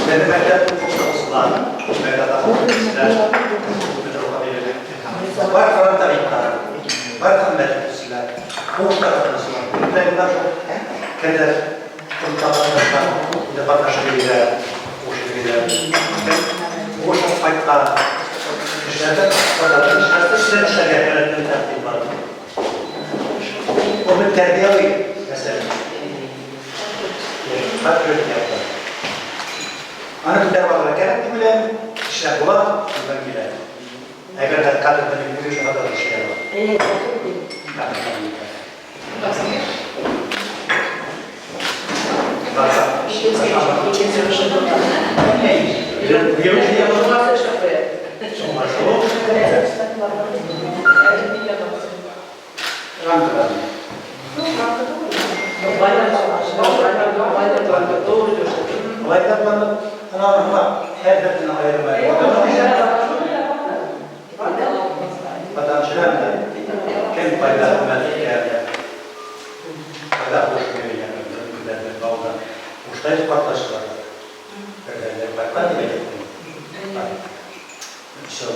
Беҙҙең мәктәп укытыусылары, мәктәп бар фронтовиктар, бар хезмәт итүселәр, һуғышта катнашучылар. Бөтә шул кемдер фронтта катнашкан, инде катнашып йөриләр, укышып йөриләр. Һуғыштан кайткан кешеләрдә эшләргә кирәк тәртип бар. Ул бит тәрбияви мәсьәлә. Патриотик яктан. Аны күтәреп алырга кирәк дип уйлыйм. Эшләп була, күптән килә. Әгәр дә кадр белем бирү чагында да эшләп була. Кадр белем. Кем кайда хезмәт иткән, кайда һуғыш йөрегән, авылда һуғышта катнашалар. Берләр кайткан дип әйтеп. Все,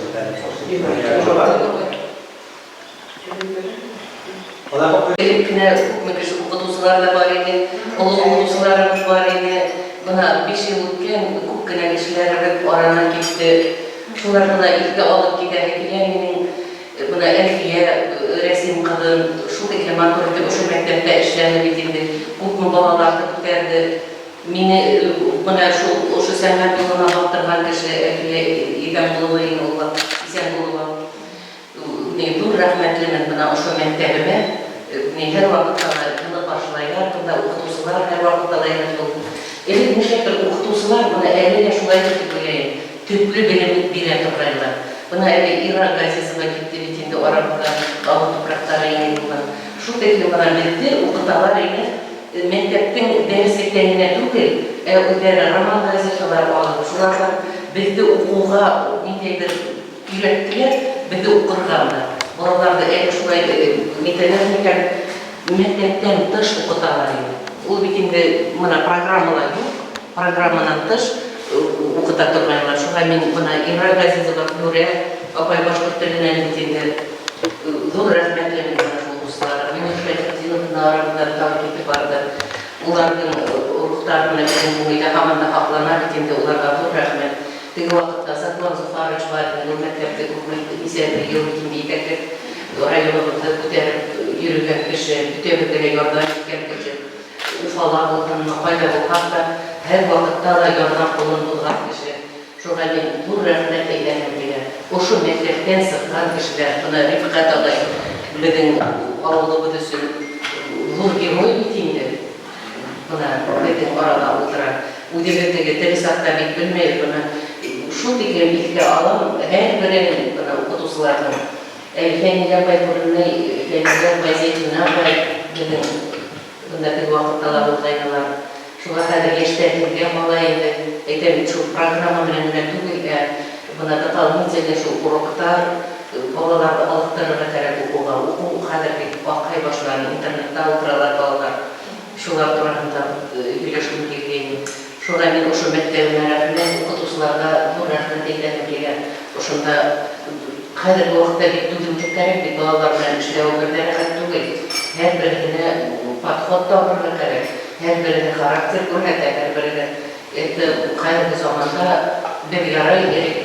Элек кенә күпме кеше укытучылар да бар иде, олы укытучыларыбыз бар иде. Бына 5 ел үткән, күп кенә кешеләребез арадан китте. Шуларны да искә алып китәсе килә минең. Бына Әлфия Рәсим кызын шул тиклем матур итеп ошо мәктәптә эшләде бит инде. Күпме балаларны күтәрде. Мине менә шул ошо сәнгать юлына бактырган кеше Әлфия Исәнголова инде ул Исәнголова. Мин зур рәхмәтлемен менә ошо мәктәбемә. Мин һәрвакытта да җылы каршылайлар, монда укытучылар һәрвакытта да әйбәт булды. Элек нишләптер укытучылар, менә әле дә шулайдыр дип уйлыйм, төпле белем бирә торгайнылар. Менә әле Ира Газизова китте бит инде арабыздан, авыл туфрактары иңе булган. Шул тиклем менә безне укыталар иде. Мәктәптең дәреслектән генә түгел, ә үзләре роман-газеталар алып, шулардан безне укуга ниндәйдер өйрәттеләр, безне укырга менә. Балаларны әле шулай нитәләр микән, мәктәптән тыш укыталар инде. Ул бит инде менә программалар юк, программадан тыш укыта торгайнылар. Шуңа мин менә Ира Газизова, Флүрә апай башкорт теленнән бит инде зур рәхмәтлемен менә шул дусларга. Минем Шәйхетдиновны арабыздан тагы китеп барды. Уларның рухтары менә безнең күңелдә һаман да һаклана бит инде, уларга зур рәхмәт. Теге вакытта Закуан Зуфарович бар иде, ул мәктәптә күпме, ничә ел бит инде җитәкләп, районыбызны күтәреп йөрегән кеше, бөтәбезгә дә ярдәм иткән кеше. Уфала булдыммы, кайда булган да, һәрвакытта да ярдәм кулын сузган кеше. Шуңа мин зур рәхмәт әйтәсем килә. Ошо мәктәптән чыккан кешеләр, менә Рифкать агай безнең авылыбыз өчен зур герой бит инде. Менә безнең арада утыра. Үзебез теге тере чакта бик белмәбез, менә шул тиклем искә алам һәрберен менә укытучыларның. Фәнилә апай күренми, Фәнилә апай, Зәйтүнә апай безнең монда теге вакытта да булгайнылар. Шуңа хәзер яшьтән безгә кала инде. Әйтәм бит, шул программа белән генә түгел, ә менә дополнительный шул уроктар, балаларны алыштырырга кәрәк укуга. Уку хәзер бит акай башлады, интернетта утыралар балалар. Шулар турасында һөйләшкем килгәйне. Шуңа мин ошо мәктәбемә рәхмәт, укытучыларга зур рәхмәт әйтәсем килә. Ошонда хәзерге вакытта бик түземлек кәрәк бит, балалар белән эшләве бер дә рәхәт түгел. Һәрберсенә подход табырга кәрәк, һәрберсе характер күрһәтә, һәрберсе это хәзерге заманда без ярай элек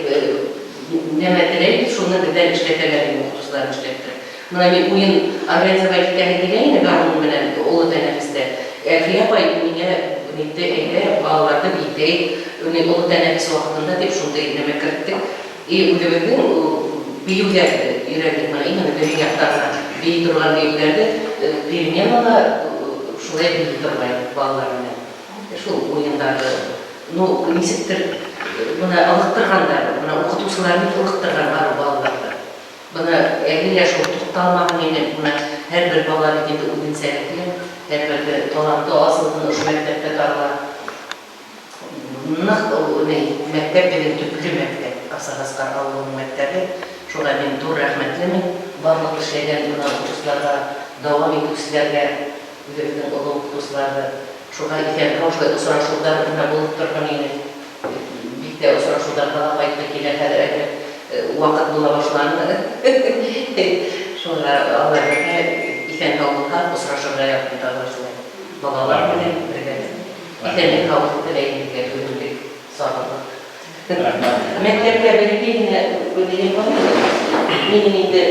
нәмә теләйбез, шуны бездән эшләтәләр инде укытучылар нишләптер. Менә мин уен организовать итәсе килә инде гармун белән олы тәнәфестә. Әлфия апай миңа нитте, әйдә, балаларны биетәйек, ни олы тәнәфес вакытында дип шундый нәмә керттек. И үзебезнең биюләрне өйрәндек менә, именно безнең яктагы бии торган биюләрне переменада шулай бии торган идек балалар белән. Шул уендагы, ну, ничектер менә ылыктырганнар, менә укытучылар бик ылыктырган бар балаларны. Бына әле лә шул тукталмаган инде, менә һәрбер бала бит инде үзенчәлекле, һәрбер таланты асылын ошо мәктәптә табыла. Нык ни, мәктәп безнең төпле мәктәп, Капсагаскар авылының мәктәбе. Шуңа мин зур рәхмәтлемен барлык эшләгән менә укытучыларга, дәвам итүчеләргә, үзебезнең олы укытучыларны. Шуңа исән-һау шулай очрашулар менә булып торсын иде. Бик тә осрашыуҙарға ла ҡайтҡы килә хәҙер әкрен ваҡыт була башланы. Шуңа Алла бирһә, иҫән-һау булһаҡ, осрашырға якын тағы шулай. Балалар менән бергәләп. Иҫәнлек, һаулыҡ теләйем һеҙгә, түҙемлек, сабырлык. Мәктәпкә бәләкәй генә нигем бар иде. Минең инде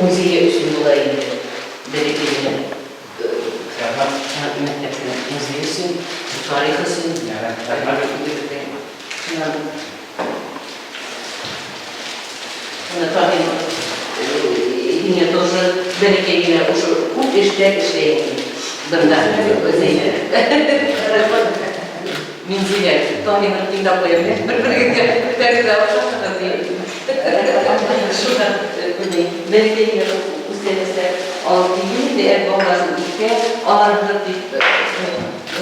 Музее өчен була инде бәләкәй генә. Рәхмәт. Мәктәпнең музее өчен, тарих өчен. Рәхмәт. Шуннан Менә Таһир, һиңә тоже бәләкәй генә ошо күп эштә эшләйем бында. Рәхмәт. Минзилә, Таһирны тыңлап куям, бер-берегезгә күтәрегез алсагыз дип. Шуннан бәләкәй генә күстәнәсләр алып килдем инде, ә балаларын иткә алырбыз дип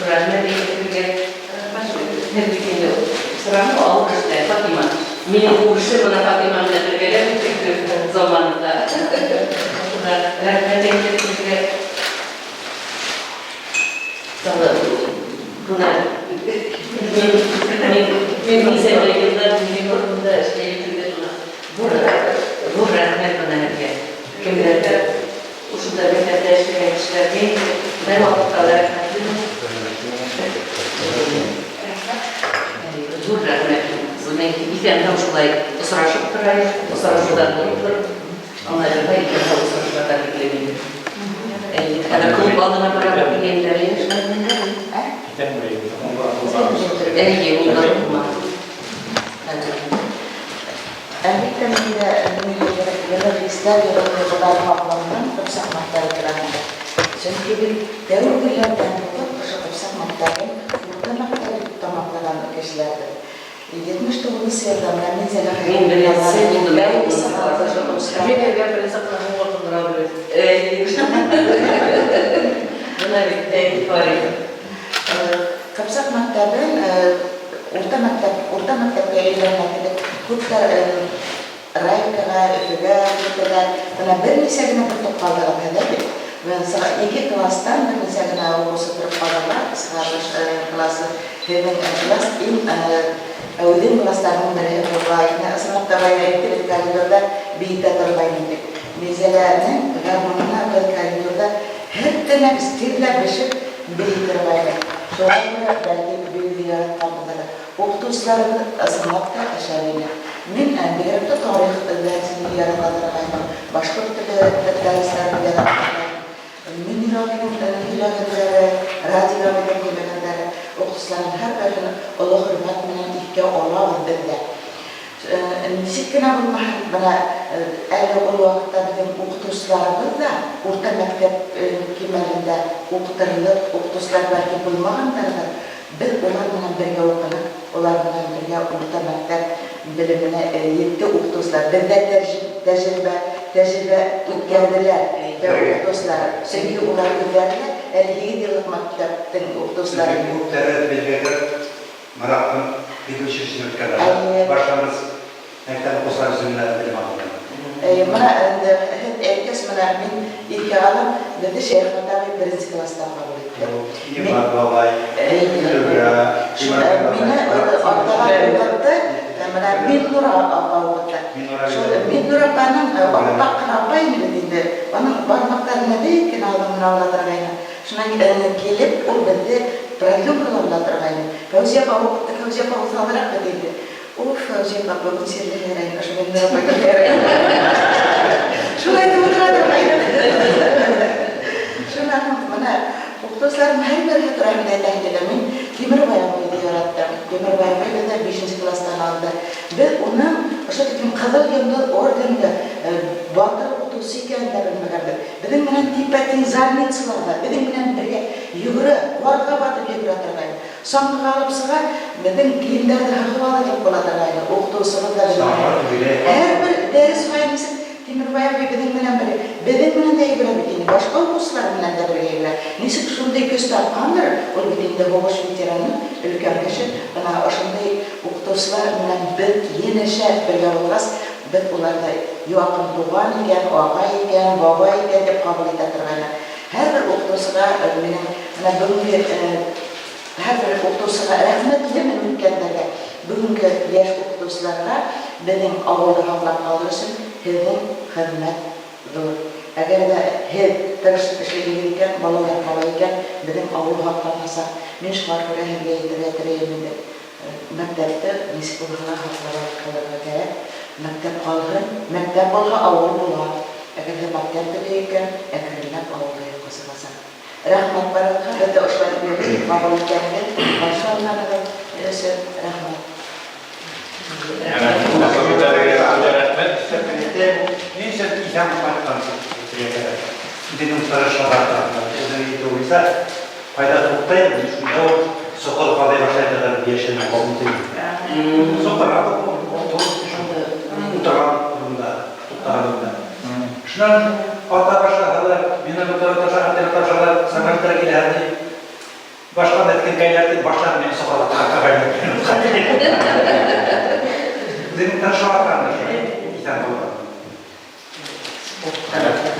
рәхмәт әйтеп. Тәбрик инде сорармы алып эштә Фатима. Минем күрше менә Фатима белән бергәләп үттек заманында. Шуңа рәхмәт әйтеп сезгә. Тагы менә мин нисәмә еллар йортында эшләйм инде шуңа. Зур зур рәхмәт менә һеҙгә. Кемдәрҙер ошонда мәктәптә эшләгән кешеләргә инде бер ваҡытта ла рәхмәтлемен. Зур рәхмәт. Иҫән-һау шулай осрашып торайыҡ, осрашыуҙар булып тороп, Алла икән осрашырға тиклем инде. Хәҙер клуб алдына барабыҙ тигәндәр. Китәм. Әйе, улар булма. Хәҙер. Әлбиттә, мин дә йылы хисләр, йылы тойғолар һаҡланған Ҡыпсаҡ мәктәбе тураһында. Сөнки беҙ тәүгеләрҙән булып ошо Ҡыпсаҡ мәктәбен урта мәктәбе итеп тамамлаған кешеләрбеҙ. 79-нсы йылда менә Минзәлә. Мин беренсе булдым. Мин һеҙгә беренсе ҡыңғырау ҡыңғырау. Әйе. Бына бит, әй, тарих. Ҡыпсаҡ мәктәбен урта мәктәпкә әйләнмәҫ күптәр Райкаға, Өфөгә китәләр. Бына бер нисә генә тотоп ҡалдығыҙ һеҙ бит. Ике класстан бер нисә генә уҡыусы тороп ҡалдылар. Сығарылыш классы. Һеҙҙең класс иң әүҙем кластарының береһе була. Ысынлап та бая әйтте бит, коридорҙа бейетә торғайны тип. Минзәләнең гармунына беҙ коридорҙа һәр төнө тирләп бешеп бейей торғайныҡ. Шуға күрә бәлки бейеүҙе яратҡанбыҙҙыр. Уҡытыусыларыбыҙ ысынлап та шәп ине. Мин бигерәк тә тарих дәресен ярата торғайным, башҡорт теле дәрестәрен ярата торғайным. Мөнир абыйҙың һөйләгәндәре, Радик абыйҙың һөйләгәндәре, уҡытыусыларҙың һәр береһен оло хөрмәт менән иҫкә алабыҙ беҙ ҙә. Нисек кенә булмаһын, бына әле ул ваҡытта беҙҙең уҡытыусыларыбыҙ ҙа урта мәктәп кимәлендә уҡытырлыҡ уҡытыусылар бәлки булмағандарҙыр, беҙ улар менән бергә уҡыныҡ, улар менән бергә урта мәктәп белеменә етте уҡытыусылар. Беҙҙә тәжрибә үткәрҙеләр уҡытыусылар. Сөнки улар үҙҙәре лә әле 8 йыллыҡ мәктәптең уҡытыусылары. Сөнки күптәре белгәндер, Мараҡтың педучилище үткәрҙе. Әйе. Башланғыс мәктәп уҡыусылар өсөн генә белем алды. Бына инде һеҙ әйткәс, бына мин иҫкә алам, беҙҙе Шәйхмәт абый беренсе класта ҡабул итте. Иман бабай, Зөһрә, Мине артаға уҡытты, бына Миннур апа уҡытты. Шул Миннур апаның аппаҡ ҡына апай ине бит инде. Уның бармаҡтарына бик кенә алым менән ала торғайны. Шунан килеп, ул беҙҙе продленкала ала торғайны. Фәүзиә апа уҡытты, Фәүзиә апа уҫалыраҡ бит инде. Уф, Фәүзиә апа, бөгөн сирләһәр, ошо Миннур апа килер. Шулай итеп ултыра торғайны. Шунан һуң бына уҡытыусыларым һәр береһе тураһында әйтәһем килә. Мин Тимербай абыйҙы яраттым. Тимербай абый беҙҙе бишенсе кластан алды. Беҙ уның ошо тиклем Ҡыҙыл Йондоҙ орденлы батыр уҡытыусы икәнен дә белмәгәнбеҙ. Беҙҙең менән типә-тиң зарницаларҙа, беҙҙең менән бергә йүгерә, ҡарға батып йүгерә торғайны. Саңғыға алып сыға, беҙҙең кейемдәрҙе һығып алырлыҡ була торғайны. Уҡытыусыбыҙ ҙа беҙҙең менән. Һәр бер дәрес һайын нисек Тимербай абый беҙҙең менән бергә, беҙҙең менән дә йүгерә бит инде, башҡа уҡыусылар менән дә бергә йүгерә. Нисек шундай көс тапҡандыр, ул бит инде һуғыш ветераны, өлкән кеше. Бына ошондай уҡытыусылар менән беҙ йәнәшә бергә булғас, беҙ уларҙы яҡын туған икән, ағай икән, бабай икән тип ҡабул итә торғайныҡ. Һәрбер укытучыга минең менә бүгенге һәрбер укытучыга рәхмәтлемен үткәннәргә. Бүгенге яшь укытучыларга безнең авылны һаклап калыр өчен һезнең хезмәт зур. Әгәр дә һез тырышып эшлигез икән, балалар кала икән, безнең авыл һакланачак. Мин шуңа күрә һезгә әйтергә теләем инде, мәктәптә ничек булса да һаклап калырга кәрәк. Мәктәп калһын, мәктәп булһа, авыл була. Әгәр дә мәктәп бетә икән, әкренләп авыл да юкка чыгачак. Рәхмәт барыгызга, безне ошолай биреп, кабул иткәнегез, каршы алганыгыз өчен рәхмәт. Рәхмәт. Ни өчен исән кайткансың? Үзенең тырышлыгы аркасында. Үзенең итү буйса, кайда туктый, шунда ук сокыр казый башлайды яшенә калмый. Сокыр утырган урында, туктаган урында. Шуннан ата башласалар, минометлар таша, ташалар, самолетлар килә ди. Башка мескенкәйләр дип башлар мин сокырга Үзенең тырышлыгы аркасында исән калган.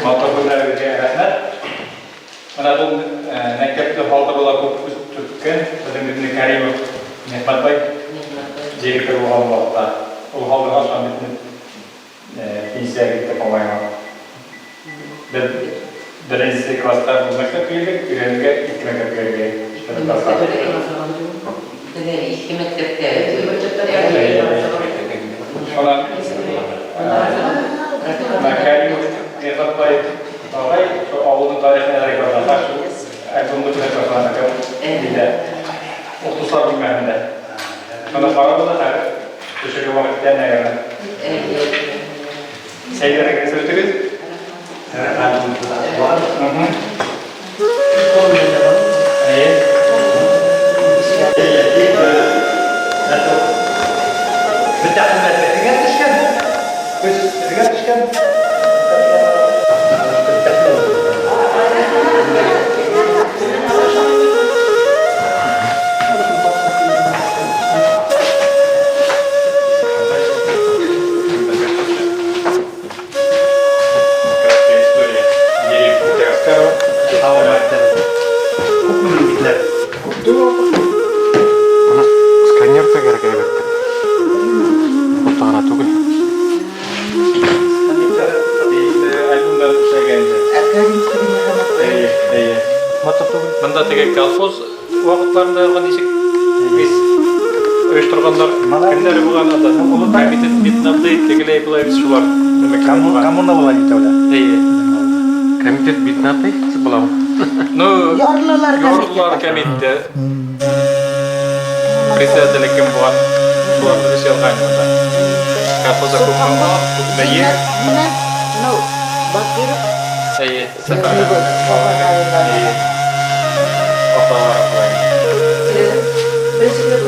Матур һүзләрегезгә рәхмәт. Менә бу мәктәптә калдырыла күп күз төрткән безнең бит Каримов Нигъмәтбай директор булган вакытта. Ул калдырган соң бит пенсиягә китте, по-моему. Без беренче класста бу мәктәпкә килдек, өйрәнергә ике мәктәпкә йөргән. Теге ике мәктәптә. Шуннан Каримов Нигъмәтбай агай шул авылның тарихын әзрәк язган, шул альбомда күрсәтә башлаган диде. Укытучылар бүлмәһендә. Моны карабыз да хәзер төшергә вакыт җитә, наверное. Сәйдәргә сөйтегез. Рәхмәт. Әйе. Бөтә хезмәт бетергә төшкән. Көз бетергә төшкән. Краткая история деревни Тагаскарова. Күпме битләр? Аны сканер да кәрәк әлбәттә. Фото гына түгел. Альбомдан эшләгән инде. Әйе, әйе. Матур түгел. Монда теге колхоз вакытларында ничек без оештырганнар, кемнәр булган анда? Комитет бедноты, тегеләй болай без шулар. Коммуна була бит ул. Әйе. Комитет бедноты була. Ну, Ярлылар ярлылар комитеты. Председателе кем булган? Шуларны эш язган монда. Колхозда күпме күпме ел. Ну, Бакиров, Әйе, Сәфәр. Әйе. Аталары була. Беренче класс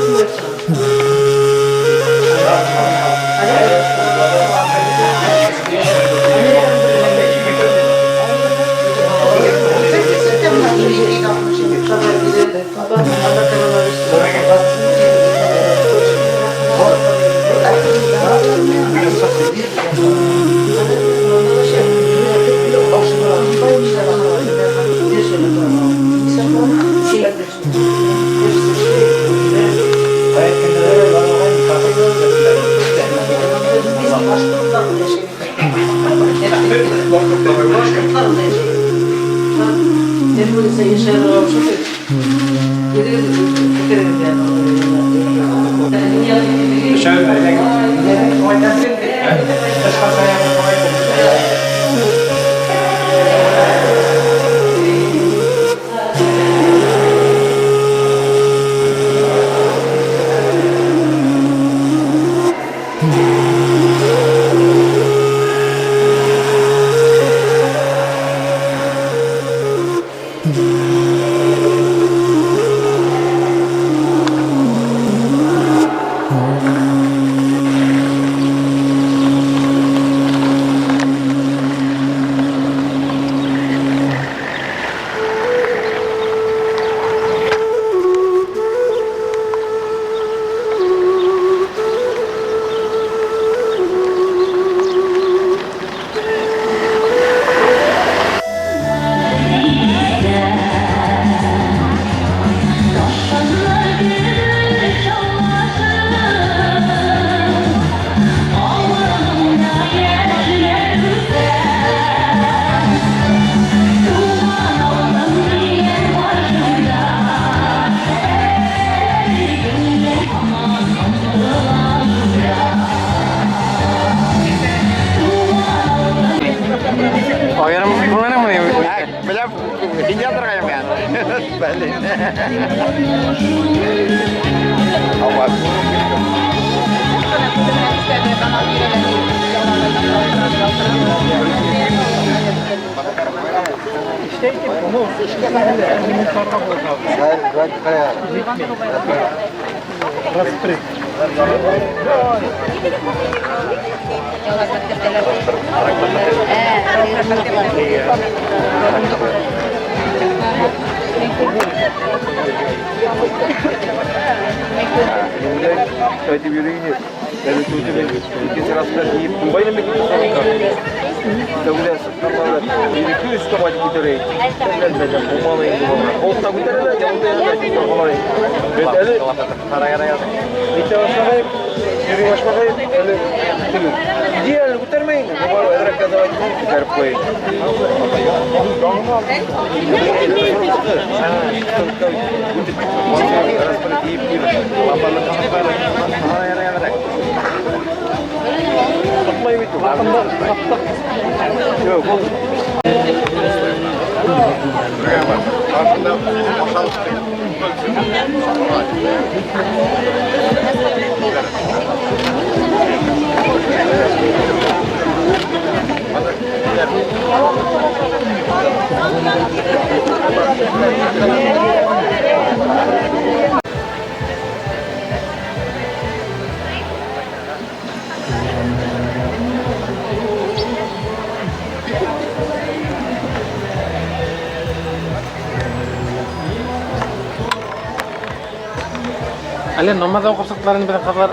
Әллә намаҙ уҡып сыҡтылар инде беҙҙең ҡыҙҙар.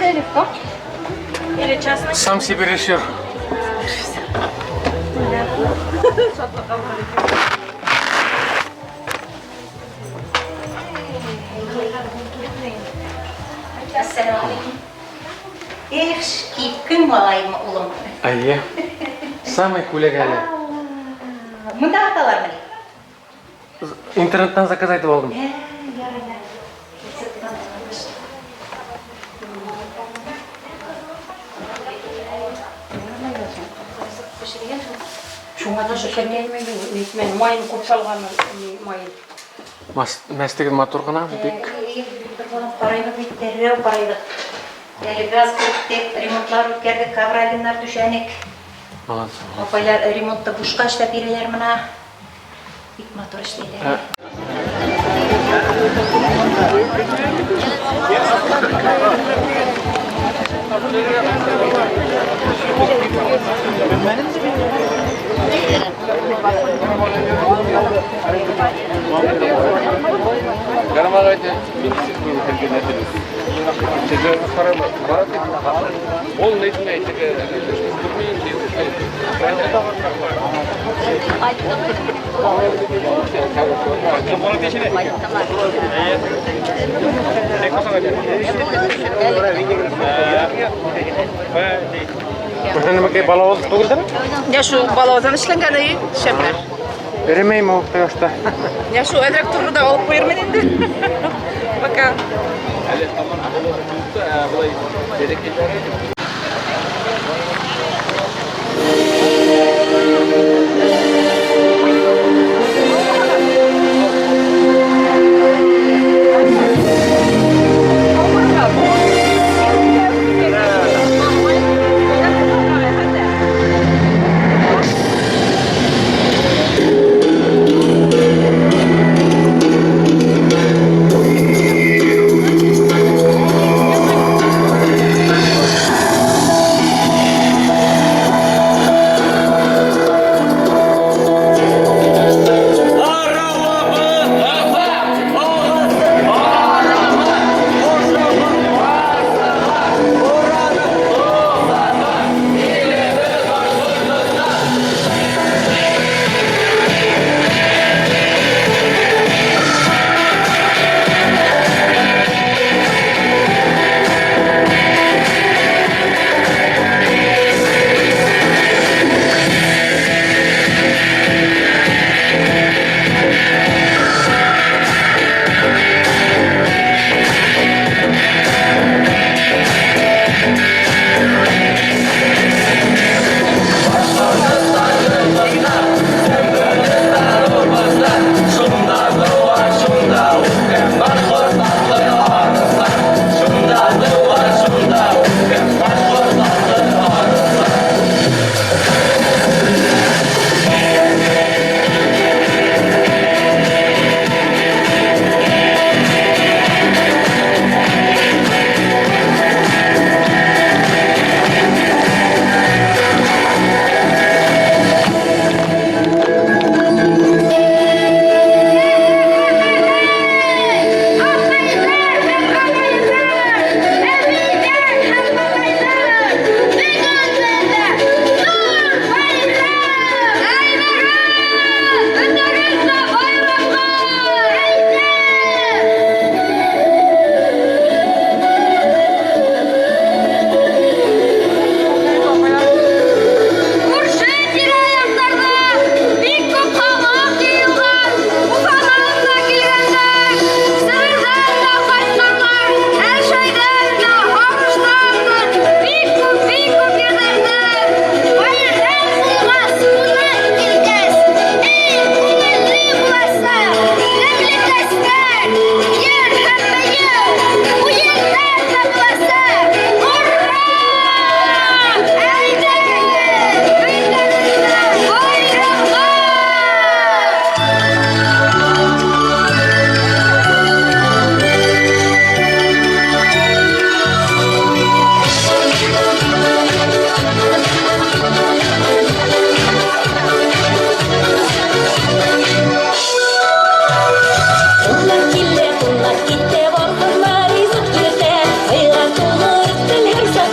Ты легко? Или частный? Сам себе режиссер. Әссәләмәғәләйкүм. Эх, кипкең малайым, улым. Әйе. Самый күләгәле. Монда аталармы? Интернеттан заказ итеп алдым. Ярай. Шуңа да шөкәнмәй, майын күп салган, майын. Мәстегеҙ матур ғына, бик. Бер балам ҡарайбыҙ бит, дәррәү ҡарайбыҙ. Әле газ керттек, ремонтлар үткәрҙек, ковролиннар түшәнек. Молодцы. Апайлар ремонтты бушҡа эшләп бирәләр мына. Бик матур эшләйләр. Нәмәкәй балауыҙ түгелдер? Я шул балауыздан эшләнгән өй, шәпләр. Эремәйме ул ҡояшта? Я шул әҙерәк торор да алып ҡуйырмын инде. Пока.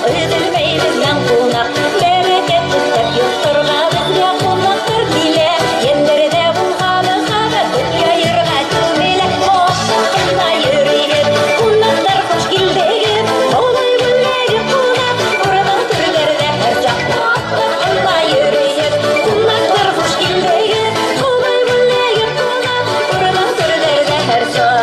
Өҙөлмәй беҙҙән ҡунаҡ. Бәрәкәт өҫтәп йорттарға беҙгә ҡунаҡтар килә. Йәндәрҙә булған мөхәббәт донъя йырға күмелә. Ап-аҡ ҡына йөрөйһөҙ, ҡунаҡтар, хуш килдегеҙ. Хоҙай бүләге ҡунаҡ, урының түрҙәрҙә һәр саҡ. Ап-аҡ ҡына йөрөйһөҙ, ҡунаҡтар, хуш килдегеҙ. Хоҙай бүләге ҡунаҡ, урының түрҙәрҙә һәр саҡ.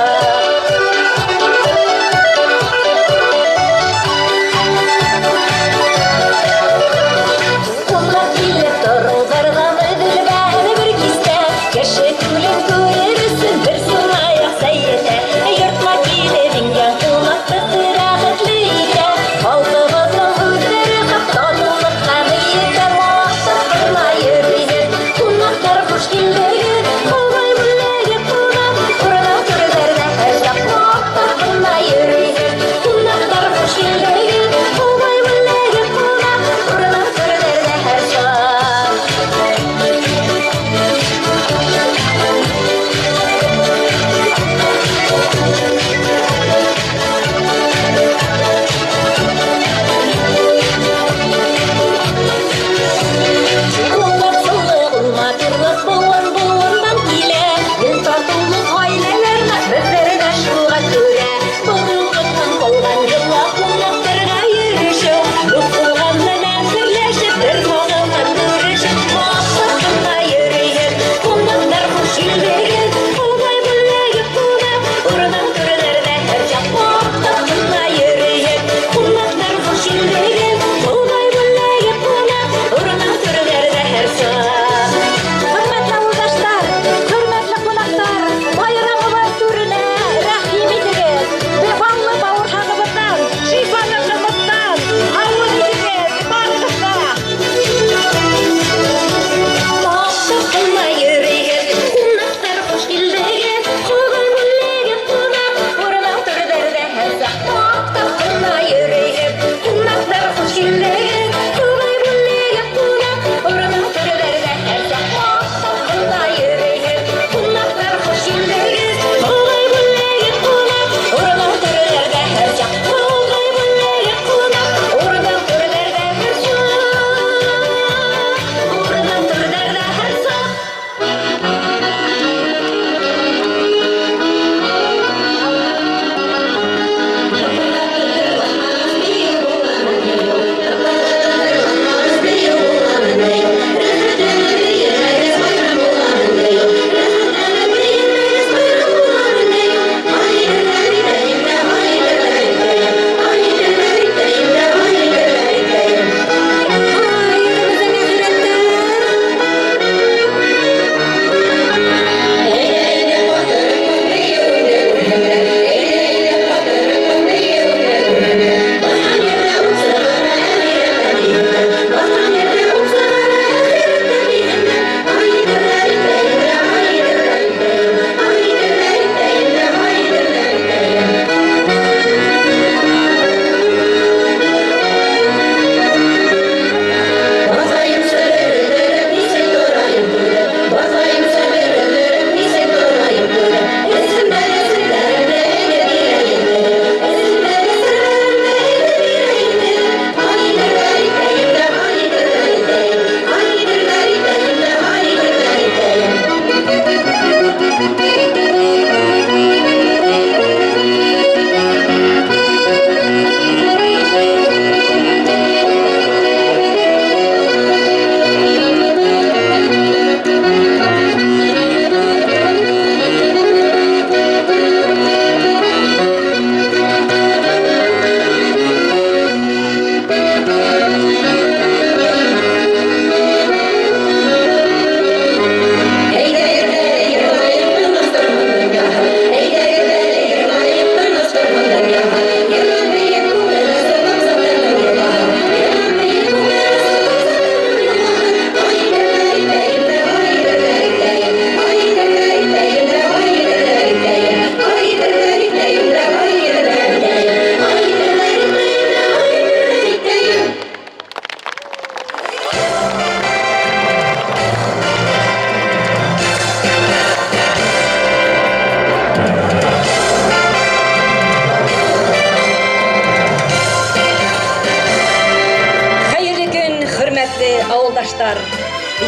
Авылдаштар,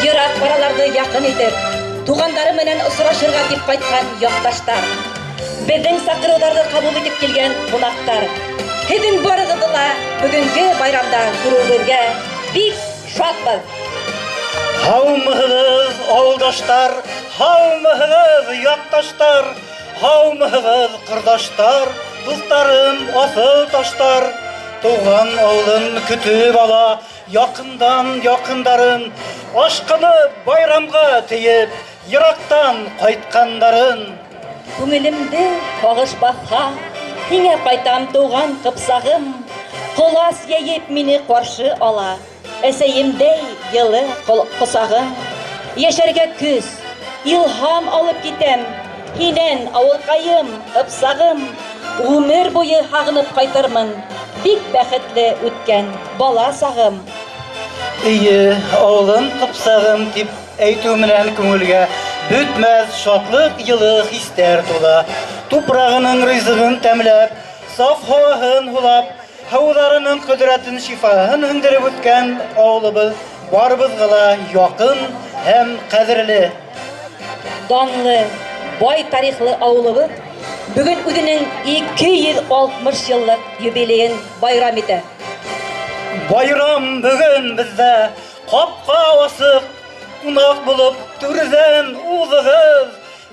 ерак араларҙы яҡын итеп, туғандары менән осрашырға тип ҡайтҡан яҡташтар, беҙҙең саҡырыуҙарҙы ҡабул итеп килгән ҡунаҡтар, һеҙҙең барығыҙҙы ла бөгөнгө байрамда күреүебеҙгә бик шатбыҙ. Һаумыһығыҙ, ауылдаштар, һаумыһығыҙ, яҡташтар, һаумыһығыҙ, ҡорҙаштар, дуҫтарым, аҫыл таштар. Тыуған ауылын көтөп ала яҡындан яҡындарын, ашҡынып байрамға тейеп, йыраҡтан ҡайтҡандарын. Күңелемде һағыш баҫһа, һиңә ҡайтам, тыуған Ҡыпсағым. Ҡолас йәйеп мине ҡаршы ала, әсәйемдәй йылы ҡосағың. Йәшәргә көс, илһам алып китәм, һинән, ауылҡайым, Ҡыпсағым. Ғүмер буйы һағынып ҡайтырмын, бик бәхетле үткән бала сағым. Эйе, ауылым Ҡыпсағым тип әйтеү менән күңелгә бөтмәҫ шатлыҡ, йылы хистәр тула. Тупрағының ризығын тәмләп, саф һауаһын һулап, һыуҙарының ҡөҙрәтен, шифаһын һеңдереп үткән ауылыбыҙ барыбыҙға ла яҡын һәм ҡәҙерле. Данлы, бай тарихлы ауылыбыҙ бөгөн үҙенең 260 йыллыҡ юбилейын байрам итә. Байрам бөгөн беҙҙә, ҡапҡа асыҡ, ҡунаҡ булып түрҙән уҙығыҙ.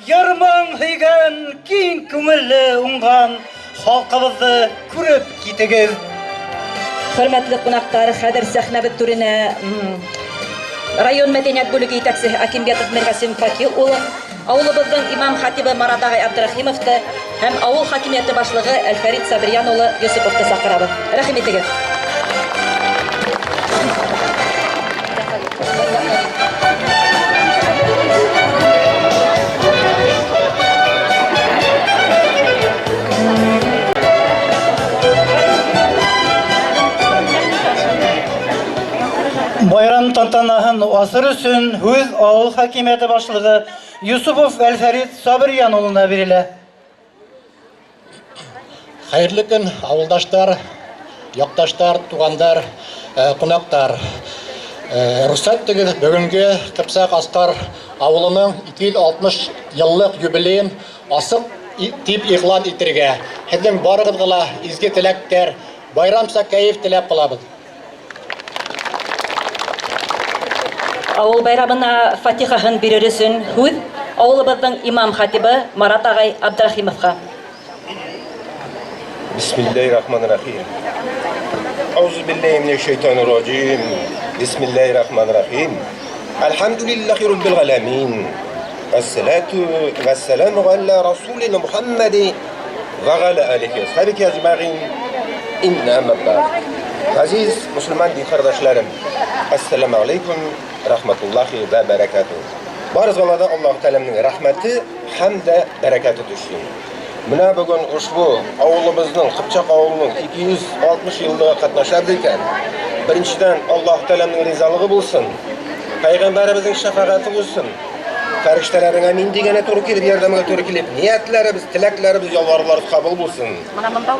Йыр-моң һөйгән, киң күңелле уңған халҡыбыҙҙы күреп китегеҙ. Хөрмәтле ҡунаҡтар, хәҙер сәхнәбеҙ түренә район мәдәниәт бүлеге етәксеһе Акимбетов Мирғасим Факил улын, ауылыбыҙҙың имам хатибы Марат ағай Абдрахимовты һәм ауыл хакимиәте башлығы Әлфәрит Сабирйән улы Йосоповты саҡырабыҙ. Рәхим итегеҙ. Байрам тантанаһын асыр өсөн һүҙ ауыл хакимиәте башлығы Юсупов Әлфәрит Сабирйән улына бирелә. Хәйерле көн, ауылдаштар, яҡташтар, туғандар, ҡунаҡтар. Рөхсәт итегеҙ, бөгөнгө Ҡыпсаҡ Асҡар ауылының 260 йыллыҡ юбилейын асыҡ тип иғлан итергә. Һеҙҙең барығыҙға ла изге теләктәр, байрамса кәйеф теләп ҡалабыҙ. Ауыл байрамына фатихаһын бирер өсөн һүҙ ауылыбыҙҙың имам хатибы Марат ағай Абдрахимовҡа. Бисмиллахир-рахманир-рахим. Аузу биллахи минәш-шайтанир раджим. Бисмиллахир-рахманир-рахим. Әлхәмдүлиллахи раббил аламин. Ассалату вассаламу аля расулина Мухаммади ва аля алихи ва асхабихи ажмаин. Инна амма бa'д. Ғәзиз мөселман дин ҡәрҙәшләрем, ассаламу алейкум рахматуллахи ва баракатуһ. Барыгызга да Аллаһ Тәгаләнең рәхмәте һәм дә бәрәкәте төшсен. Менә бүген ошбу авылыбызның, Ҡыпчаҡ авылының 260 еллыгы катнашабыз икән. Беренчедән, Аллаһ Тәгаләнең ризалыгы булсын. Пәйгамбәребезнең шәфәгате булсын. Фәрештәләрнең амин дигәне туры килеп, ярдәмгә туры килеп, ниятләребез, теләкләребез, ялваруларыбыз кабул булсын.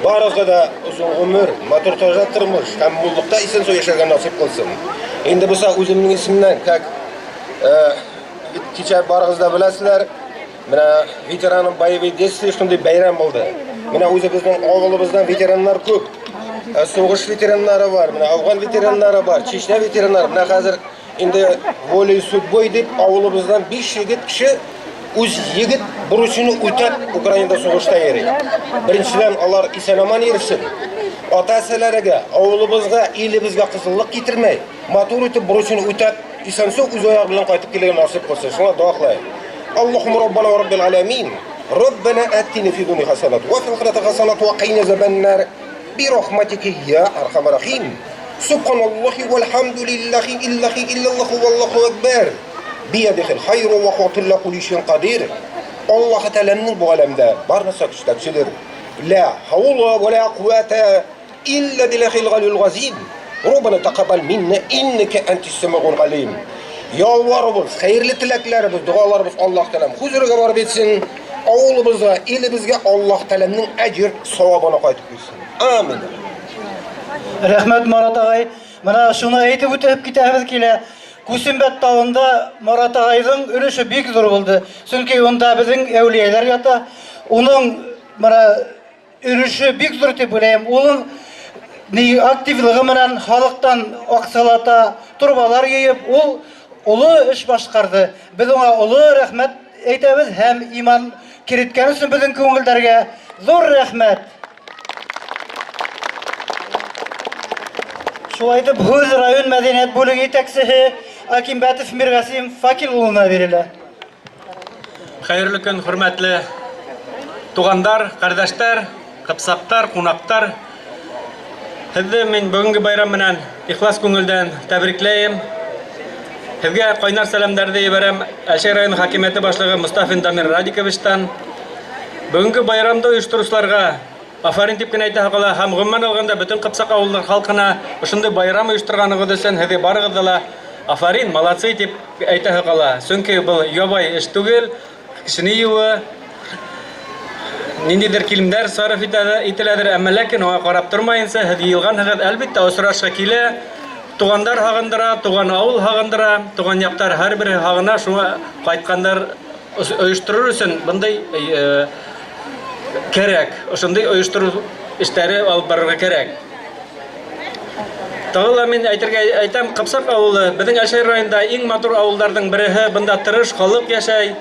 Барыгызга да озын гомер, матур таза тормыш һәм муллыкта исән-сау яшәргә насыйп кылсын. Инде булса үземнең исемнән, как кичә барыгыз да беләсезләр, менә ветеранов боевых действий шундый бәйрәм булды. Менә үзебезнең авылыбыздан ветераннар күп. Сугыш ветераннары бар, менә Афган ветераннары бар, Чечня ветераннары. Менә хәзер инде волей судьбой дип авылыбыздан 5 егет кеше үз егет бурычын үтәп Украинада сугышта йөри. Беренчедән, алар исән-аман йөрсен. Ата-әсәләргә, авылыбызга, илебезгә кызыллык китермәй, матур итеп бурычын үтәп, исән-сау үз аягы белән кайтып килергә насыйп кылсын. Шуңа дуа кылайык. Аллаһумма раббана ва раббил аламин. Раббана атина фид дунья хасанат ва фил ахирати хасанат ва қина азабан-нар. Би рахматика я архамар рахим. Субханаллахи вальхамдулиллахи иллахи иллаллаху валлаху акбар. Биядихил хайру ва хуа кулли шейин кадир. Аллаһ Тәгаләнең бу галәмдә бар нәрсә көчләтчедер. Ла хаула ва ла куата илля биллахил галил газим. Раббана тақаббал минна иннака антас самиул алим. Ялварыбыз, хәерле теләкләребез, дуаларыбыз Аллаһ Тәгаләм хузурына барып етсен. Авылыбызга, илебезгә Аллаһ Тәгаләнең әҗер савабына кайтып килсен. Амин. Рәхмәт, Марат агай. Менә шуны әйтеп үтеп китәбез килә. Күсембәт тавында Марат агайҙың өлөшө бик ҙур булды. Сөнки унда беҙҙең әүлиәләр ята. Уның менә өлөшө бик ҙур тип уйлайым. Уның ни активлығы менән халыҡтан аҡсалата торбалар йыйып, ул оло эш башҡарҙы. Беҙ уңа оло рәхмәт әйтәбеҙ һәм иман кереткән өсөн беҙҙең күңелдәргә ҙур рәхмәт. Шулай итеп, һүҙ район мәҙәниәт бүлеге етәксеһе Акимбәтов Мирғасим Факил улына бирелә. Хәйерле көн, хөрмәтле туғандар, ҡәрҙәштәр, ҡыпсаҡтар, ҡунаҡтар. Һеҙҙе мин бөгөнгө байрам менән ихлас күңелдән тәбрикләйем. Һеҙгә ҡайнар сәләмдәрҙе ебәрәм Әлшәй районы хакимиәте башлығы Мостафин Дамир Радиковичтан. Бөгөнгө байрамды ойоштороусыларға Афәрин дип кенә әйтәһе кала һәм гомумән алганда бөтен Кыпчак авылының халкына ошондый байрам оештырганыгыз өчен һеҙгә барыгызды ла афәрин, молодцы дип әйтәһе кала. Чөнки был ябай эш түгел, кешене йыуы, ниндидер килемдәр сарыф ителәдер, әмма ләкин аңа карап тормаенча һеҙ йыйылганһыгыҙ, әлбиттә, осрашҡы килә, тугандар һагындыра, туган авыл һагындыра, туган яктар һәрберһе һагына, шуңа кайткандар оештырыр өчен бындай кәрәк, ошондай оештыру эшләре алып барырга кәрәк. Тағы ла мин әйтергә әйтәм, Кыпсак авылы безнең Әлшәй районында иң матур авылларның береһе, бында тырыш халык яшәй.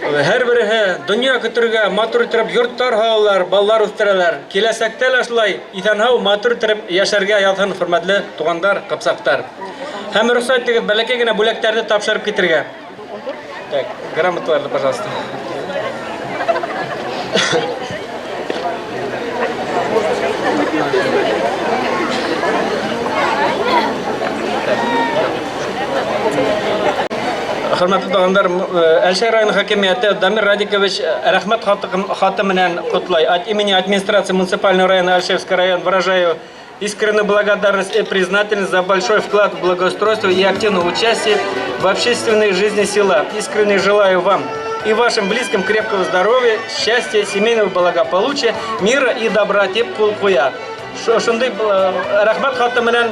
Һәрбереһе дөнья көтергә матур итеп йортлар һалалар, балалар үстерәләр. Киләсәктә лә шулай иҫән-һау матур итеп яшәргә язһын, хөрмәтле тугандар, кыпсактар. Һәм рөхсәт итегез бәләкәй генә бүләкләрне тапшырып китергә. Так, грамоталарны, пожалуйста. Хөрмәтле туганнар, Әлшәй районы хакимияте Дамир Радикович рәхмәт хаты менән котлай. От имени администрации муниципального района Альшеевский район выражаю Искреннюю благодарность и признательность за большой вклад в благоустройство и активное участие в общественной жизни села. Искренне желаю вам и вашим близким крепкого здоровья, счастья, семейного благополучия, мира и добра дип кул куя. Шушындый рәхмәт хаты менән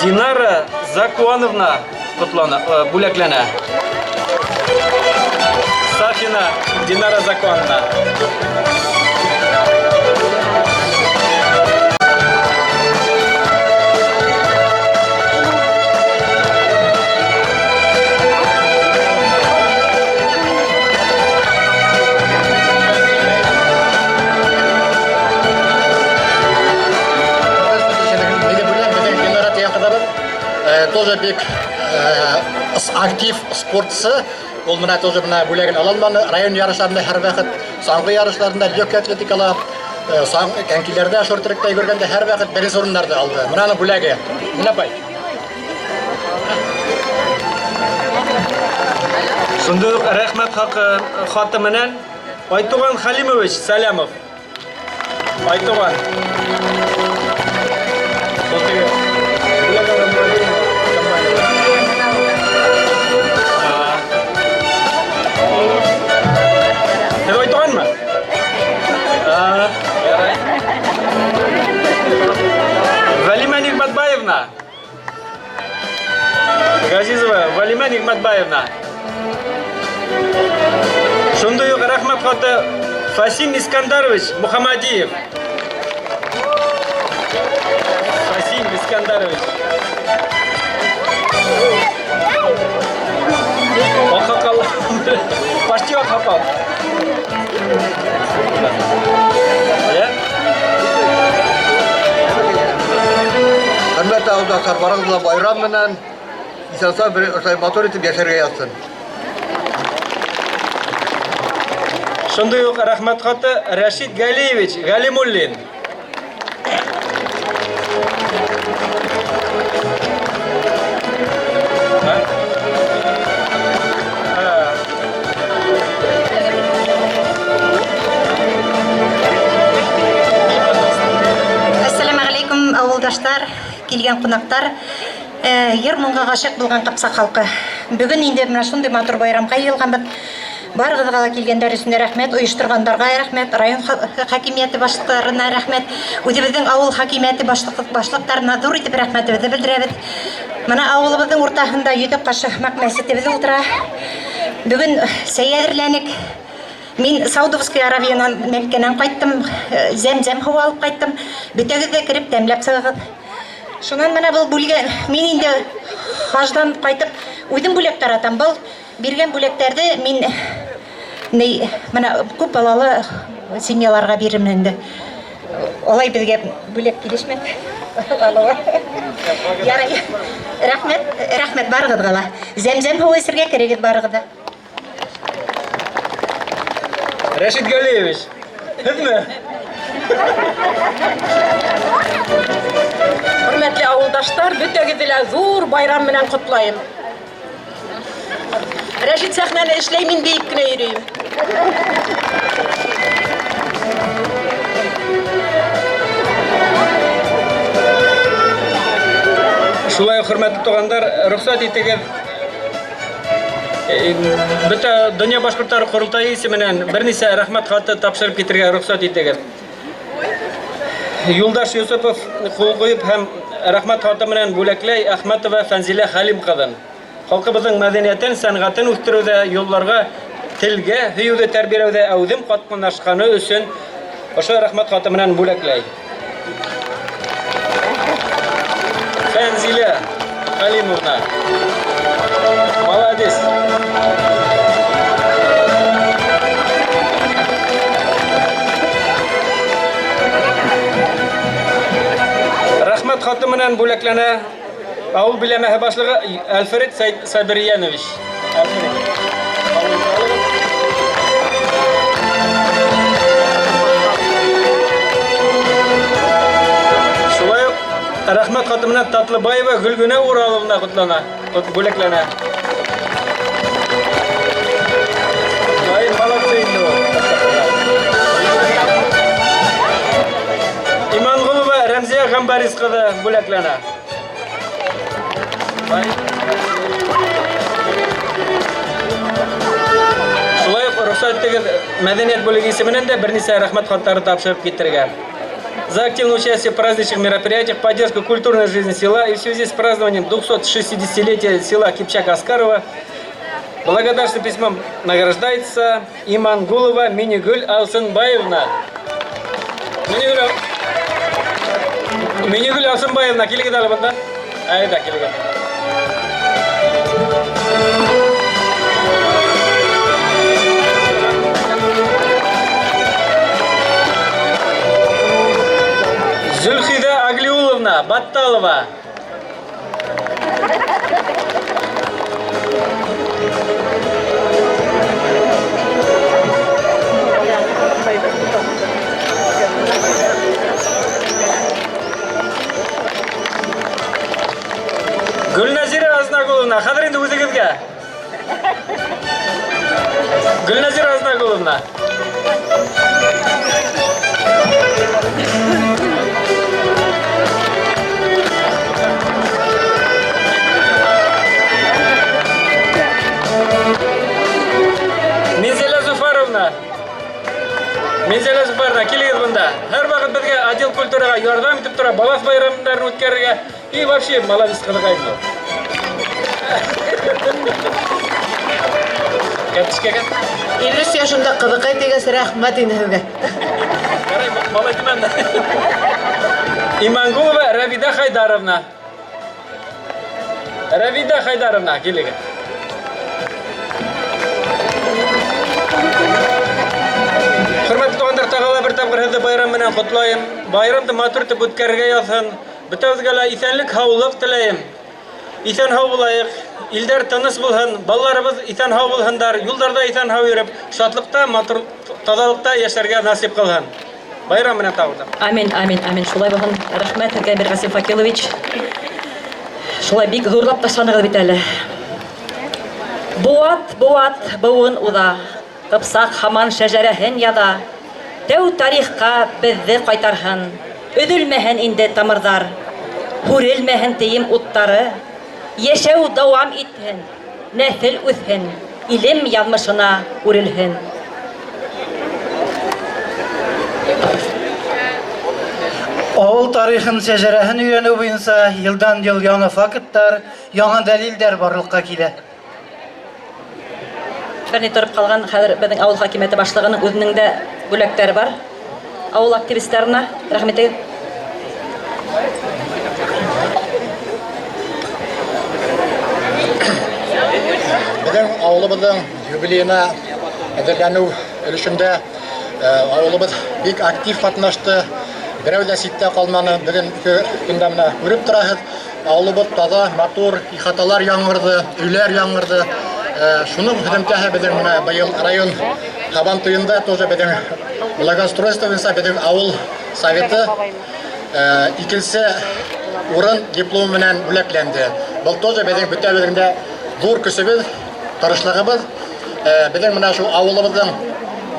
Динара Закуановна котлана, бүләкләнә. Сафина Динара Закуановна. Тоже бик актив спортчы. Ул менә тоже менә бүләген ала алмады. Район ярышларында һәрвакыт саңгы ярышларында, легкая атлетикала, саң конькиләрдә, шорт-тректа йөгергәндә һәрвакыт беренче урыннарны алды. Менә аның бүләге. Менә апай. Шундый ук рәхмәт хакы хаты менән Айтуган Халимович Сәләмов. Айтуган. Шул теге бүләк алган Сез Айтуганмы? Ярай. Вәлимә Нигматбаевна. Газизова Валима Нигматбаевна. Шундый ук рәхмәт хаты Фасим Искандарович Мухаммадиев. Фасим Искандарович. Аксакал. Почти аксакал. Хөрмәтле авылдашлар, барыгызны да байрам менән, исән-сау бер ошулай матур итеп яшәргә язсын. Шундый ук рәхмәт хаты Рәшит Галиевич Галимуллин. Әссәламәгаләйкүм, авылдашлар, килгән кунаклар, йыр моңга гашыйк булган Капсак халкы. Бүген инде менә шундый матур байрамга җыелганбыз. Барыгызга ла килгәндәр өчен дә рәхмәт, оештыргандарга рәхмәт, район хакимияте башлыкларына рәхмәт, үзебезнең авыл хакимияте башлыкларына зур итеп рәхмәтебезне белдерәбез. Менә авылыбызның уртасында Йөзек кашы Хмак мәчетебез утыра. Бүген чәй әзерләнек. Мин Саудовская Аравиянан, Мәккәнән кайттым, зәм-зәм һавы алып кайттым. Бөтәгез дә кереп тәмләп чыгыгыз. Шуннан менә был бүлгә мин инде хаҗдан кайтып үзем бүләк таратам. Был биргән бүләкләрне мин ни менә күп балалы семьяларга бирермен инде. Алай безгә бүләк килешмәде. Алуы. Ярай. Рәхмәт, рәхмәт барыгызга ла. Зәмзәм һавы эчергә керегез барыгыз да. Рәшит Галиевич, һезме? Хөрмәтле авылдашлар, бөтәгезне дә зур байрам белән котлыйм. Рәшит сәхнәне эшләй, мин биеп кенә йөрим. Шулай ук, хөрмәтле туганнар, рөхсәт итегез, Бөтә дөнья башкортлары корылтае исеменнән берничә рәхмәт хаты тапшырып китергә рөхсәт итегез. Юлдаш Юсупов кул куеп һәм рәхмәт хаты белән бүләкләй Әхмәтова Фәнзилә Хәлим кызын. Халкыбызның мәдәниятен, сәнгатен үстерүдә, юлларга, телгә һөюде тәрбияләүдә әүдем катнашканы өчен ошо рәхмәт хаты белән бүләкләй. Фәнзилә Хәлимовна. Молодец. Рәхмәт хаты менән бүләкләнә авыл биләмәһе башлыгы Альфред Сабирьянович. Шулай ук рәхмәт хаты менән Татлыбаева Гөлгенә Ураловна котлана, бүләкләнә. Ай, молодцы инде ул. Имангулова Рәмзия Гамбарис кызы бүләкләнә. Шулай ук рөхсәт итегез, мәдәният бүлеге исеменнән дә берничә рәхмәт хатлары тапшырып китергә. За активное участие в праздничных мероприятиях, поддержку культурной жизни села и в связи с празднованием 260-летия села Кипчак-Аскарова благодарственным письмом награждается Имангулова Минигуль Алсынбаевна. Минигуль, Минигуль Алсынбаевна, килегез әле монда. Әйдә, килегез. Зөлхидә Аглиуловна Батталова. Гөлназира Азнагуловна, хәзер инде үзегезгә. Гөлназира Азнагуловна. Минзәлә Зуфаровна. Минзәлә Зуфаровна, килегез монда. Һәрвакыт безгә отдел культурага ярдәм итеп тора, балас байрамнарын үткәрергә. И вообще молодец кызыкай инде. Кәптешкәгә. 53 яшемдә кызыкай дигәч, рәхмәт инде сезгә. Ярай, малай димәм дә. Имангулова Равида Хайдаровна. Равида Хайдаровна, килегез. Хөрмәтле туганнар, тагы да бер тапкыр сезне байрам белән котлыйм. Байрамны матур итеп үткәрергә язсын. Бөтәбезгә лә исәнлек, һаулык теләем. Исән-һау булаек, илдәр тыныч булһын, балаларыбыз исән-һау булһындар, юлдарда исән-һау йөреп, шатлыкта, матур, тазалыкта яшәргә насыйп кылһын. Байрам белән тагы да. Амин, амин, амин. Шулай булһын. Рәхмәт сезгә, Миргасим Факилович. Шулай бик зурлап ташланыгыз бит әле. Буат, буат, буын уза. Кыпсак һаман шәҗәрәһен яза. Тәү тарихка безне кайтарһын. Өзелмәһен инде тамырдар. Һүрелмәһен тием уттары. Яшәү дәвам итһен, нәсел үсһен. илем яҙмышына үрелһен. Авыл тарихын, шәжәрәһен өйрәнү буйынса йылдан-ел яңа фактлар, яңа дәлилдәр барлыкка килә. Бер ни торып ҡалған, хәҙер беҙҙең ауыл хакимиәте башлығының үҙенең дә бүләктәре бар. Ауыл активистарына рәхмәт итегеҙ. Беҙҙең ауылыбыҙҙың юбилейына әҙерләнеү өлөшөндә ауылыбыҙ бик актив ҡатнашты. Берәү ҙә ситтә ҡалманы. Бөгөн көндә менә күреп тораһыҙ, ауылыбыҙ таҙа, матур, ихаталар яңырҙы, өйләр яңырҙы. Шуның һөҙөмтәһе беҙҙең менә быйыл район Һабан туйында тоже беҙҙең благоустройство буйынса беҙҙең ауыл советы икенсе урын диплом менән бүләкләнде. Был тоже беҙҙең бөтәбеҙҙең дә ҙур көсөбөҙ, тырышлығыбыҙ. Беҙҙең менә шул ауылыбыҙҙың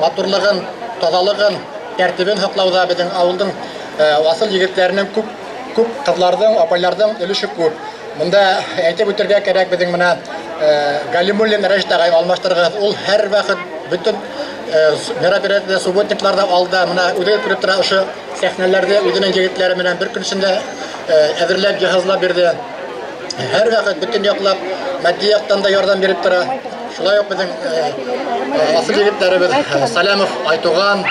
матурлығын, таҙалығын, тәртибен һаҡлауҙа беҙҙең ауылдың аҫыл егеттәренең күп, күп ҡыҙларҙың, апайларҙың өлөшө күп. Бында әйтеп үтергә кәрәк, беҙҙең менә Галимуллин Рәшит ағай алмаштырғыҙ. Ул һәр ваҡыт бөтөн мероприятиеларҙа, субботникларҙа алда, мына үҙегеҙ күреп тора, ошо сәхнәләрҙе үҙенең егеттәре менән бер көн эсендә әҙерләп, йыһазлап бирҙе. Һәр ваҡыт бөтөн яҡлап, матди яҡтан да ярҙам биреп тора. Шулай уҡ беҙҙең аҫыл егеттәребеҙ Салямов Айтуған,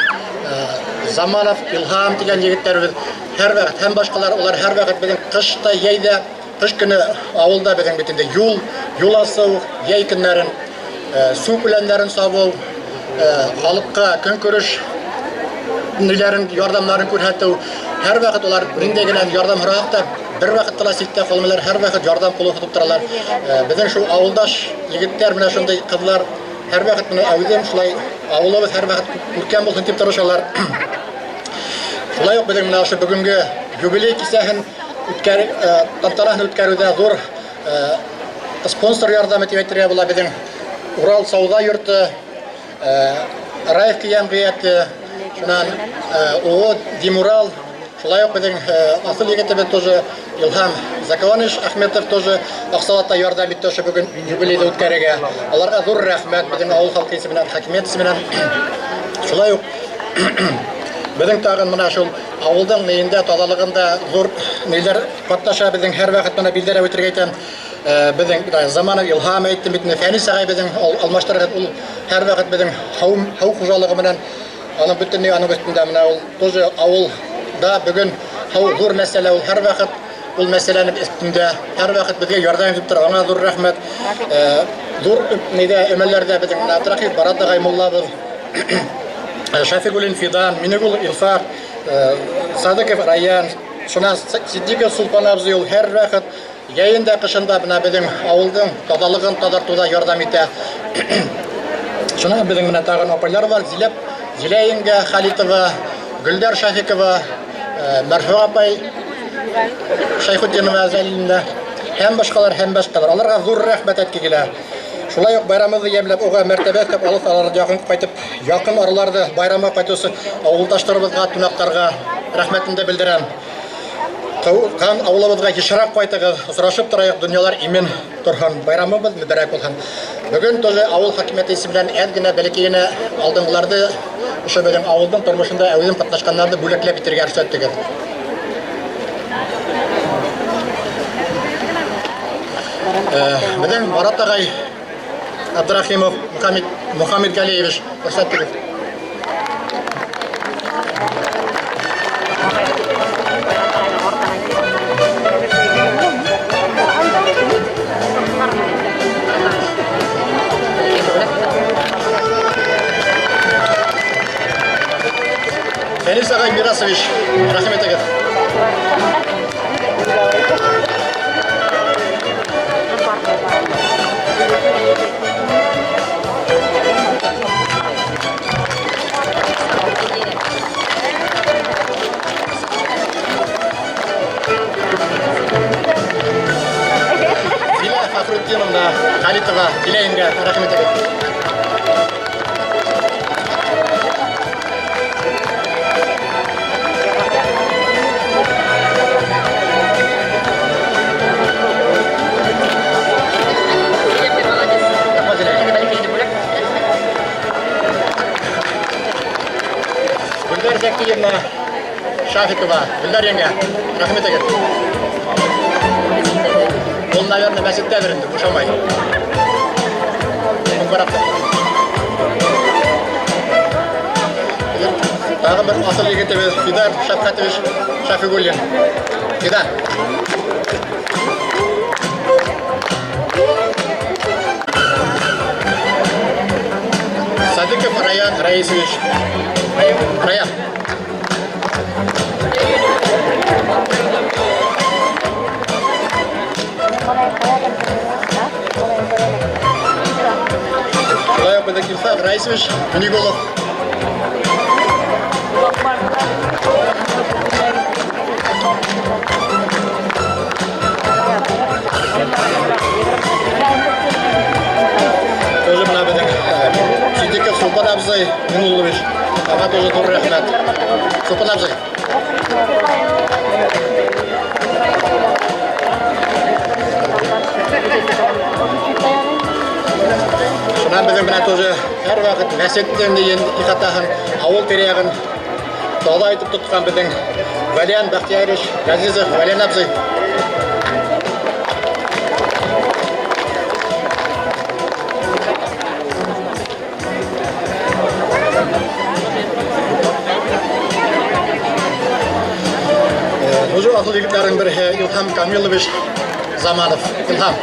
Заманов Илһам тигән егеттәребеҙ һәр ваҡыт һәм башҡалар, улар һәр ваҡыт беҙҙең ҡышта, йәйҙә, ҡыш көнө ауылда беҙҙең бит инде юл асыу, йәй көннәрен сүп үләндәрен сабыу, халыҡҡа көнкүреш ниләрен, ярҙамдарын күрһәтеү. Һәр ваҡыт улар ниндәй генә ярҙам һораһаҡ та, бер ваҡытта ла ситтә ҡалмайҙар, һәр ваҡыт ярҙам ҡулы һуҙып торалар. Беҙҙең шул ауылдаш егеттәр менән шундай ҡыҙлар һәр ваҡыт менә әүҙем шулай ауылыбыҙ һәр ваҡыт күркәм булһын тип тырышалар. Шулай уҡ беҙҙең менә ошо бөгөнгө юбилей кисәһен тантанаһын үткәреүҙә ҙур спонсор ярҙамы тип әйтергә була беҙҙең Урал сауҙа йорто, Раевка йәмғиәте, шунан ООО Димурал, шулай уҡ беҙҙең аҫыл егетебеҙ тоже Илһам Закаванович Ахметов тоже аҡсалата ярҙам итте ошо бөгөн юбилейҙы үткәрергә. Аларға ҙур рәхмәт беҙҙең ауыл халҡы исеменән, хакимиәт исеменән. Шулай уҡ беҙҙең тағын мына шул ауылдың нейендә, таҙалығында ҙур нейҙәр ҡатнаша беҙҙең һәр ваҡыт мына билдәләп үтергә әйтәм. Беҙҙең Заманов Илһам әйттем бит инде, Фәнис ағай беҙҙең алмаштырғыҙ, ул һәр ваҡыт беҙҙең һыу хужалығы менән аның бөтөнләй аның өҫтөндә менә ул тоже ауылда бөгөн һыу ҙур мәсьәлә, ул һәр ваҡыт ул мәсьәләнең өҫтөндә, һәр ваҡыт беҙгә ярҙам итеп тора, аңа ҙур рәхмәт. Ҙур нейҙә өмәләрҙә беҙҙең менә Абдрахим Барат ағай муллабыҙ, Шәфиғуллин Фидан, Минегул Илфар, Садыков Раян, шунан Сиддиков Сулпан абзый ул һәр ваҡыт йәйен дә ҡышын да бына беҙҙең ауылдың таҙалығын таҙартыуҙа ярҙам итә. Шунан беҙҙең менә тағын апайлар бар, Зилә еңгә Халитова, Гөлдәр Шафикова, Мәрфуға апай Шәйхетдинова Зәлинә һәм башҡалар, һәм башҡалар. Аларға ҙур рәхмәт әйтке килә. Шулай уҡ байрамыбыҙҙы йәмләп, уға мәртәбә өҫтәп, алыҫ араларҙа яҡын ҡайтып, яҡын араларҙа байрамға ҡайтыусы ауылдаштарыбыҙға, ҡунаҡтарға рәхмәтемде белдерәм. Тыуған ауылыбыҙға йышыраҡ ҡайтығыҙ, осрашып торайыҡ, донъялар имен торһон, байрамыбыҙ мөбәрәк булһын. Бөгөн тоже ауыл хакимиәте исеменән әҙ генә, бәләкәй генә алдынғыларҙы, ошо беҙҙең ауылдың тормошонда әүҙем ҡатнашҡандарҙы бүләкләп китергә рөхсәт итегеҙ. Беҙҙең Марат ағай Абдрахимов Мухаммед Галиевич, рөхсәт итегеҙ. Фәнис ағай Мирасович, рәхим итегеҙ. Зилә Фәхретдиновна Халитова, Зилә еңгә, рәхим итегеҙ. Шафикова, Гөлнар еңгә, рәхим итегеҙ. Ул, наверное, мәсеттәдер инде, бушамай. Ҡарап Тағы бер асыл егетебеҙ Фидар Шәфҡәтович Шәфигуллин. Фидар. Садыков Раян Раисович. Раян. Шулай уҡ беҙҙең Илфак Раисович Мөнигулов. Тоже бына беҙҙең Сидиков Сулпан абзый Минуллович. Аңа тоже ҙур рәхмәт. Сулпан абзый. Шунан беҙҙең менән тоже һәр ваҡыт мәсеттең ихатаһын, ауыл тирә-яғын таҙа итеп тотҡан беҙҙең Вәлиән Бәхтиәрович Ғәзизов, Вәлиән абзый. Уже асыл егеттәрҙең береһе Илһам Камилович Заманов. Илһам.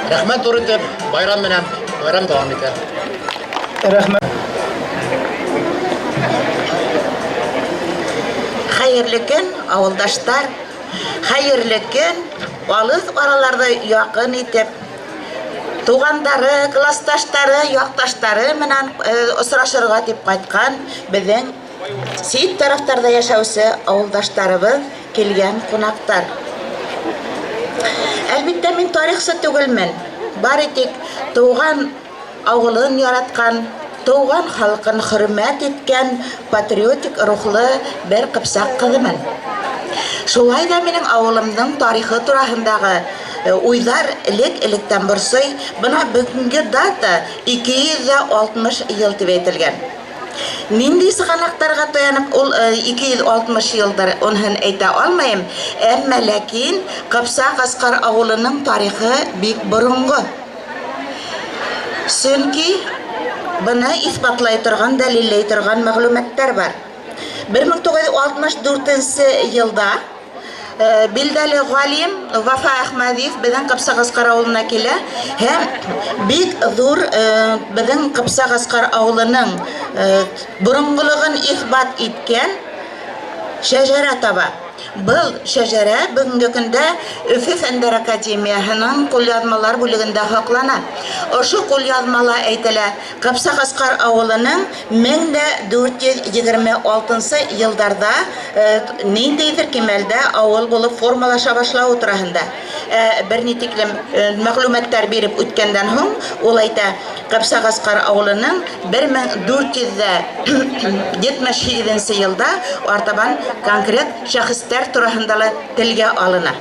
Рәхмәт ҙур итеп, байрам менән байрам дауам итә. Рәхмәт. Хәйерле көн, ауылдаштар. Хәйерле көн, алыҫ араларҙы яҡын итеп, туғандары, классташтары, яҡташтары менән осрашырға тип ҡайтҡан беҙҙең сит тарафтарҙа йәшәүсе ауылдаштарыбыҙ, килгән ҡунаҡтар. Әлбиттә, мин тарихсы түгелмен. Бары тик тыуған ауылын яратҡан, тыуған халҡын хөрмәт иткән патриотик рухлы бер ҡыпсаҡ ҡыҙымын. Шулай ҙа минең ауылымдың тарихы тураһындағы уйҙар элек-электән борсой. Бына бөгөнгө дата 260 йыл тип әйтелгән. Ниндәй сығанаҡтарға таянып ул 260 йылдыр, уныһын әйтә алмайым. Әммә ләкин Ҡыпсаҡ Асҡар ауылының тарихы бик боронғо. Сөнки быны иҫбатлай торған, дәлилләй торған мәғлүмәттәр бар. Бер мең туғыҙ йөҙ алтмыш дүртенсе йылда билдәле ғалим Вафа Әхмәҙиев беҙҙең Ҡыпсаҡ Асҡар ауылына килә һәм бик ҙур беҙҙең Ҡыпсаҡ Асҡар ауылының боронғолоғон иҫбат иткән шәжәрә таба. Был шәжәрә бөгөнгө көндә Өфө Фәндәр Академияһының ҡулъяҙмалар бүлегендә һаҡлана. Ошо ҡулъяҙмала әйтелә: Ҡыпсаҡ Асҡар ауылының мең дә дүрт йөҙ егерме алтынсы йылдарҙа ниндәйҙер кимәлдә ауыл булып формалаша башлауы тураһында. Бер ни тиклем мәғлүмәттәр биреп үткәндән һуң ул әйтә: Ҡыпсаҡ Асҡар ауылының бер мең дүрт йөҙ ҙә етмеш һигеҙенсе йылда артабан конкрет шәхестәр тураһында ла телгә алына.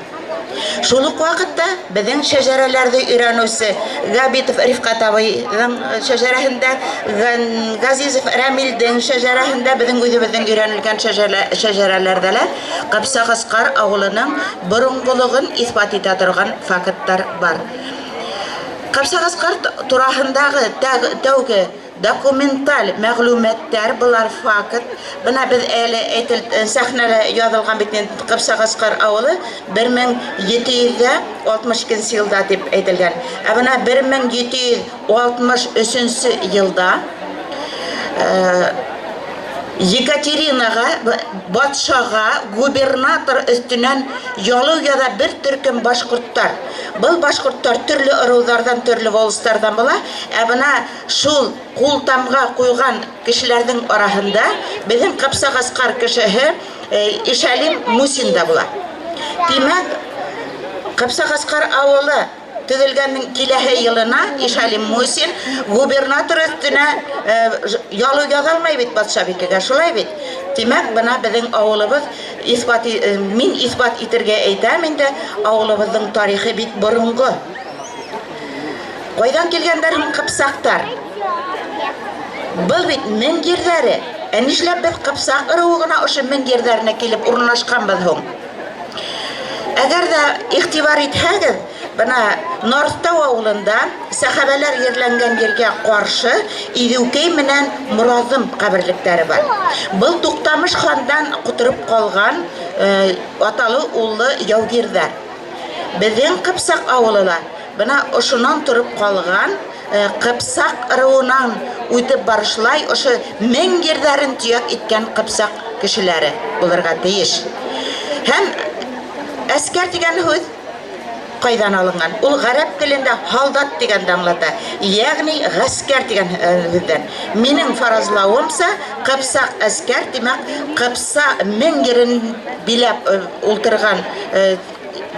Шул уҡ ваҡытта беҙҙең шәжәрәләрҙе өйрәнеүсе Габитов Рифҡәт абыйҙың шәжәрәһендә, Ғәзизов Рәмилдең шәжәрәһендә, беҙҙең үҙебеҙҙең өйрәнелгән шәжәрәләрҙә лә Ҡыпсаҡ Асҡар ауылының боронғолоғон иҫбат итә торған факттар бар. Ҡыпсаҡ Асҡар тураһындағы тәүге документаль мәғлүмәттәр былар факт. Бына беҙ әле әйтел, сәхнәлә яҙылған бит инде Ҡыпсаҡ Асҡар ауылы бер мең ете йөҙ ҙә алтмыш икенсе йылда тип әйтелгән. Ә бына бер мең ете йөҙ алтмыш өсөнсө йылда Екатеринаға, батшаға, губернатор өҫтөнән ялыу яҙа бер төркөм башҡорттар. Был башҡорттар төрлө ырыуҙарҙан, төрлө волостарҙан була. Ә бына шул ҡултамға ҡуйған кешеләрҙең араһында беҙҙең Ҡыпсаҡ Асҡар кешеһе Ишәлим Мусин да була. Тимәк, Ҡыпсаҡ Асҡар ауылы төҙөлгәндең киләһе йылына Ишәлим Мусин губернатор өҫтөнә ялыу яҙа алмай бит батшабикәгә, шулай бит? Тимәк, бына беҙҙең ауылыбыҙ Иҫбат мин иҫбат итергә әйтәм инде, авылыбыҙҙың тарихы бик боронғо. Ҡайҙан килгәндәр һуң ҡыпсаҡтар? Был бит мең ерҙәре. Ә нишләп беҙ ҡыпсаҡ ырыуы ғына ошо мең ерҙәренә килеп урынлашҡанбыҙ һуң? Әгәр ҙә иғтибар итһәгеҙ, бына Нарҫтау ауылында сәхәбәләр ерләнгән ергә ҡаршы Иҙеүкәй менән Мораҙым ҡәберлектәре бар. Был Туҡтамыш хандан ҡотороп ҡалған аталы-уллы яугирҙәр. Беҙҙең Ҡыпсаҡ ауылы ла бына ошонан тороп ҡалған Ҡыпсаҡ ырыуынан үтеп барышлай ошо мең ерҙәрен төйәк иткән ҡыпсаҡ кешеләре булырға тейеш. Һәм әскәр дигән һүҙ кайдан алынған? Ул гарәп телендә һалдат дигәнде аңлата, ягъни гаскәр дигән һүҙҙән. Минең фаразлавымса, ҡыпсаҡ әскәр, димәк, ҡыпса мең ерен биләп ултырган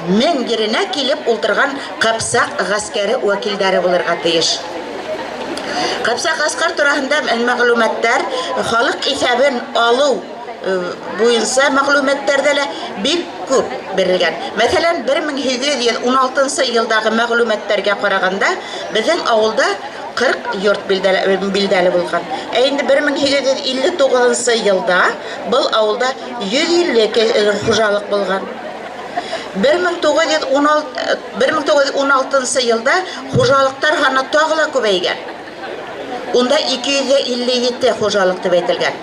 Мең еренә килеп ултырган Кыпчак гаскәре вәкилдәре булырга тиеш. Кыпчак гаскәр тураһында мәгълүматлар халык исәбен алу буенча мәгълүматларда да бик күп бирелгән. Мәсәлән, 1816 елдагы мәгълүматларга караганда, безнең авылда 40 йорт билдәле булган. Ә инде 1859 елда был авылда 150 хуҗалык булган. 1916 елда хуҗалыклар һаны тагы да күбәйгән. Унда 257 хуҗалык дип әйтелгән.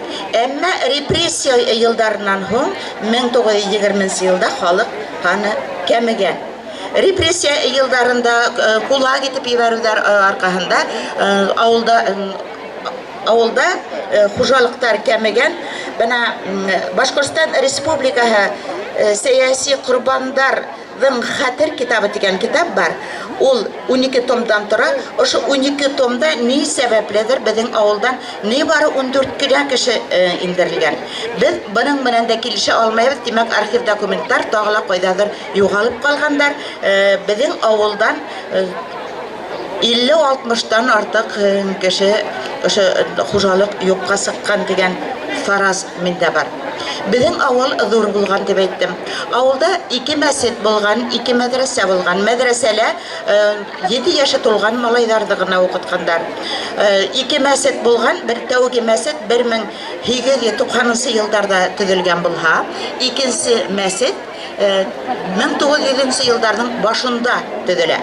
Әмма репрессия елларыннан һуң 1920 елда халык һаны кәмегән. Репрессия елларында кулак итеп ебәрүләр аркаһында авылда Авылда хуҗалыктар кәмегән. Менә Башкортстан Республикаһы сәяси корбандарның хәтер китабы дигән китап бар. Ул 12 томдан тора. Ошо 12 томда ни сәбәпледер безнең авылдан нибары 14 кенә кеше индерелгән. Без моның белән дә килешә алмыйбыз. Димәк, архив документлар тагы ла кайдадыр югалып калгандар. Безнең авылдан 50-60тан артык кеше ошо хуҗалык юкка чыккан дигән фараз миндә бар. Безнең авыл зур булган дип әйттем. Авылда ике мәчет булган, ике мәдрәсә булган. Мәдрәсәлә 7 яше тулган малайларны гына укытканнар. Ике мәчет булган, бер тәүге мәчет 1890 елларда төзелгән булһа, икенче мәчет 1900 нче елларның башында төзелә.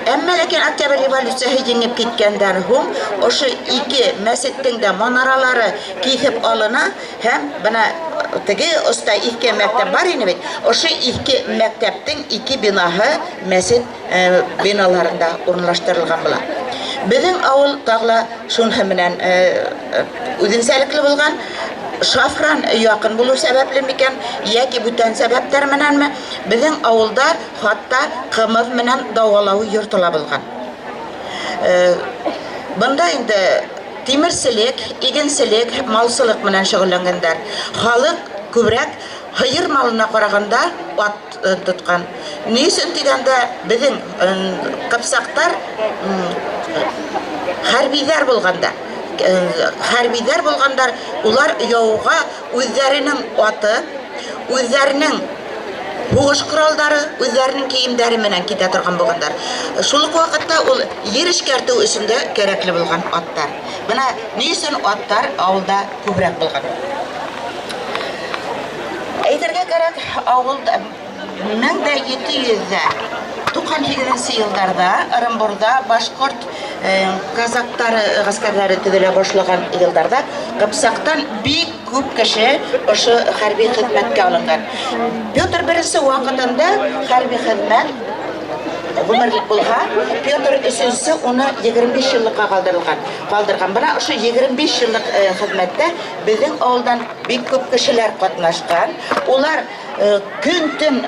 Әмма ләкин Октябрь революциясе җиңеп киткәндән һуң ошо ике мәчеттең дә манаралары кисеп алына һәм менә теге оста ике мәктәп бар иде бит, ошо ике мәктәптең ике бинаһы мәчет биналарында урынлаштырылган була. Безнең авыл тагы ла шунысы менән үзенчәлекле булган, Шафран якын булу сәбәпле микән, яки бүтән сәбәпләр менәнме, безнең авылда хатта кымыз менән дәвалау йорты ла булган. Бында инде тимерчелек, игенчелек, малчылык менән шөгыльләнгәннәр. Халык күбрәк һыер малына караганда ат тоткан. Ни өчен дигәндә, безнең кыпчаклар хәрбиләр булганда, хәрбиләр булгандар, улар яуга үзләренең аты, үзләренең һугыш коралдары, үзләренең киемдәре менән китә торган булгандар. Шул ук вакытта ул ер эшкәртү өчен дә кәрәкле булган аттар. Менә ни өчен аттар авылда күбрәк булган. Әйтергә кәрәк, авыл 1798 елларда Ырымбурда башкорт казактары гаскәрләре төзелә башлаган елларда Кыпчактан бик күп кеше ошо хәрби хезмәткә алынган. Петр I вакытында хәрби хезмәт гомерлек булһа, Петр III уны 25 еллыкка калдырылган. Калдырган. Менә ошо 25 еллык хезмәттә безнең авылдан Бик күп кешеләр катнашкан. Улар көн-төн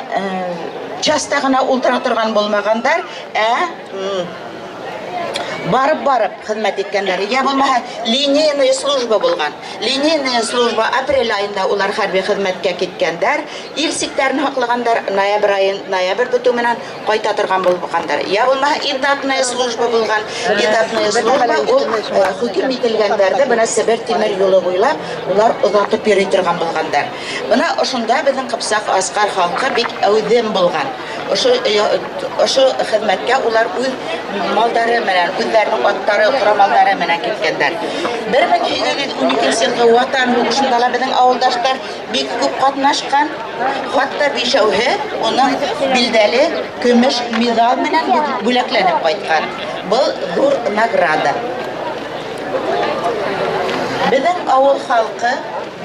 часта гына утыра торган булмагандар, ә Барып-барып хеҙмәт иткәндәр. Йә булмаһа, линейная служба булған. Линейная служба апрель айында улар хәрби хеҙмәткә киткәндәр, ил сиктәрен һаҡлағандар, ноябрь айын, ноябрь бөтөү менән ҡайта торған булғандар. Йә булмаһа, этапная служба булған. Этапная служба ул хөкөм ителгәндәрҙе бына Себер тимер юлы буйлап улар оҙатып йөрөй торған булғандар. Бына ошонда беҙҙең Ҡыпсаҡ Асҡар халҡы бик әүҙем булған. Ошо ошо хеҙмәткә улар үҙ малдары менән, үҙҙәренең аттары, ҡорамалдары менән киткәндәр. 1812 йылғы Ватан һуғышында ла беҙҙең ауылдаштар бик күп ҡатнашҡан. Хатта бишәүһе уның билдәле көмөш миҙал менән бүләкләнеп ҡайтҡан. Был ҙур награда. Беҙҙең ауыл халҡы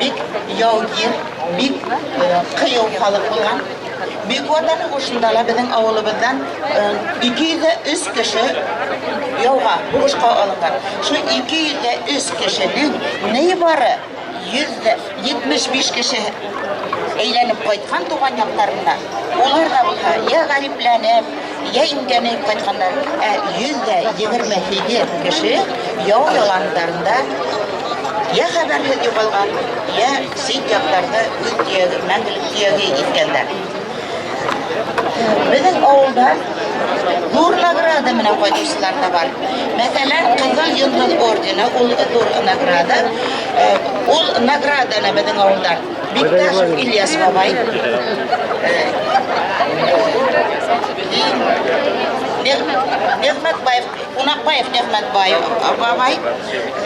бик яугир, бик ҡыйыу халыҡ булған. Бөйөк Ватан һуғышында ла беҙҙең ауылыбыҙҙан 203 кеше яуға, һуғышҡа алынған. Шул 203 кешенең ни бары 175 кеше әйләнеп ҡайтҡан тыуған яҡтарына. Улар ҙа булһа, йә ғәрипләнеп, йә имгәнеп ҡайтҡандар. Ә 128 кеше яу яландарында йә хәбәрһеҙ юғалған, йә сит яҡтарҙы үҙ төйәге, мәңгелек төйәге иткәндәр. Беҙҙең ауылда ҙур награда менән ҡайтыусылар ҙа бар. Мәҫәлән, Ҡыҙыл Йондоҙ ордены ул ҙур награда. Ул награданы беҙҙең ауылдан Бикташев Ильяс бабай, Нигъмәтбаев, Ҡунаҡбаев Нигъмәтбаев бабай,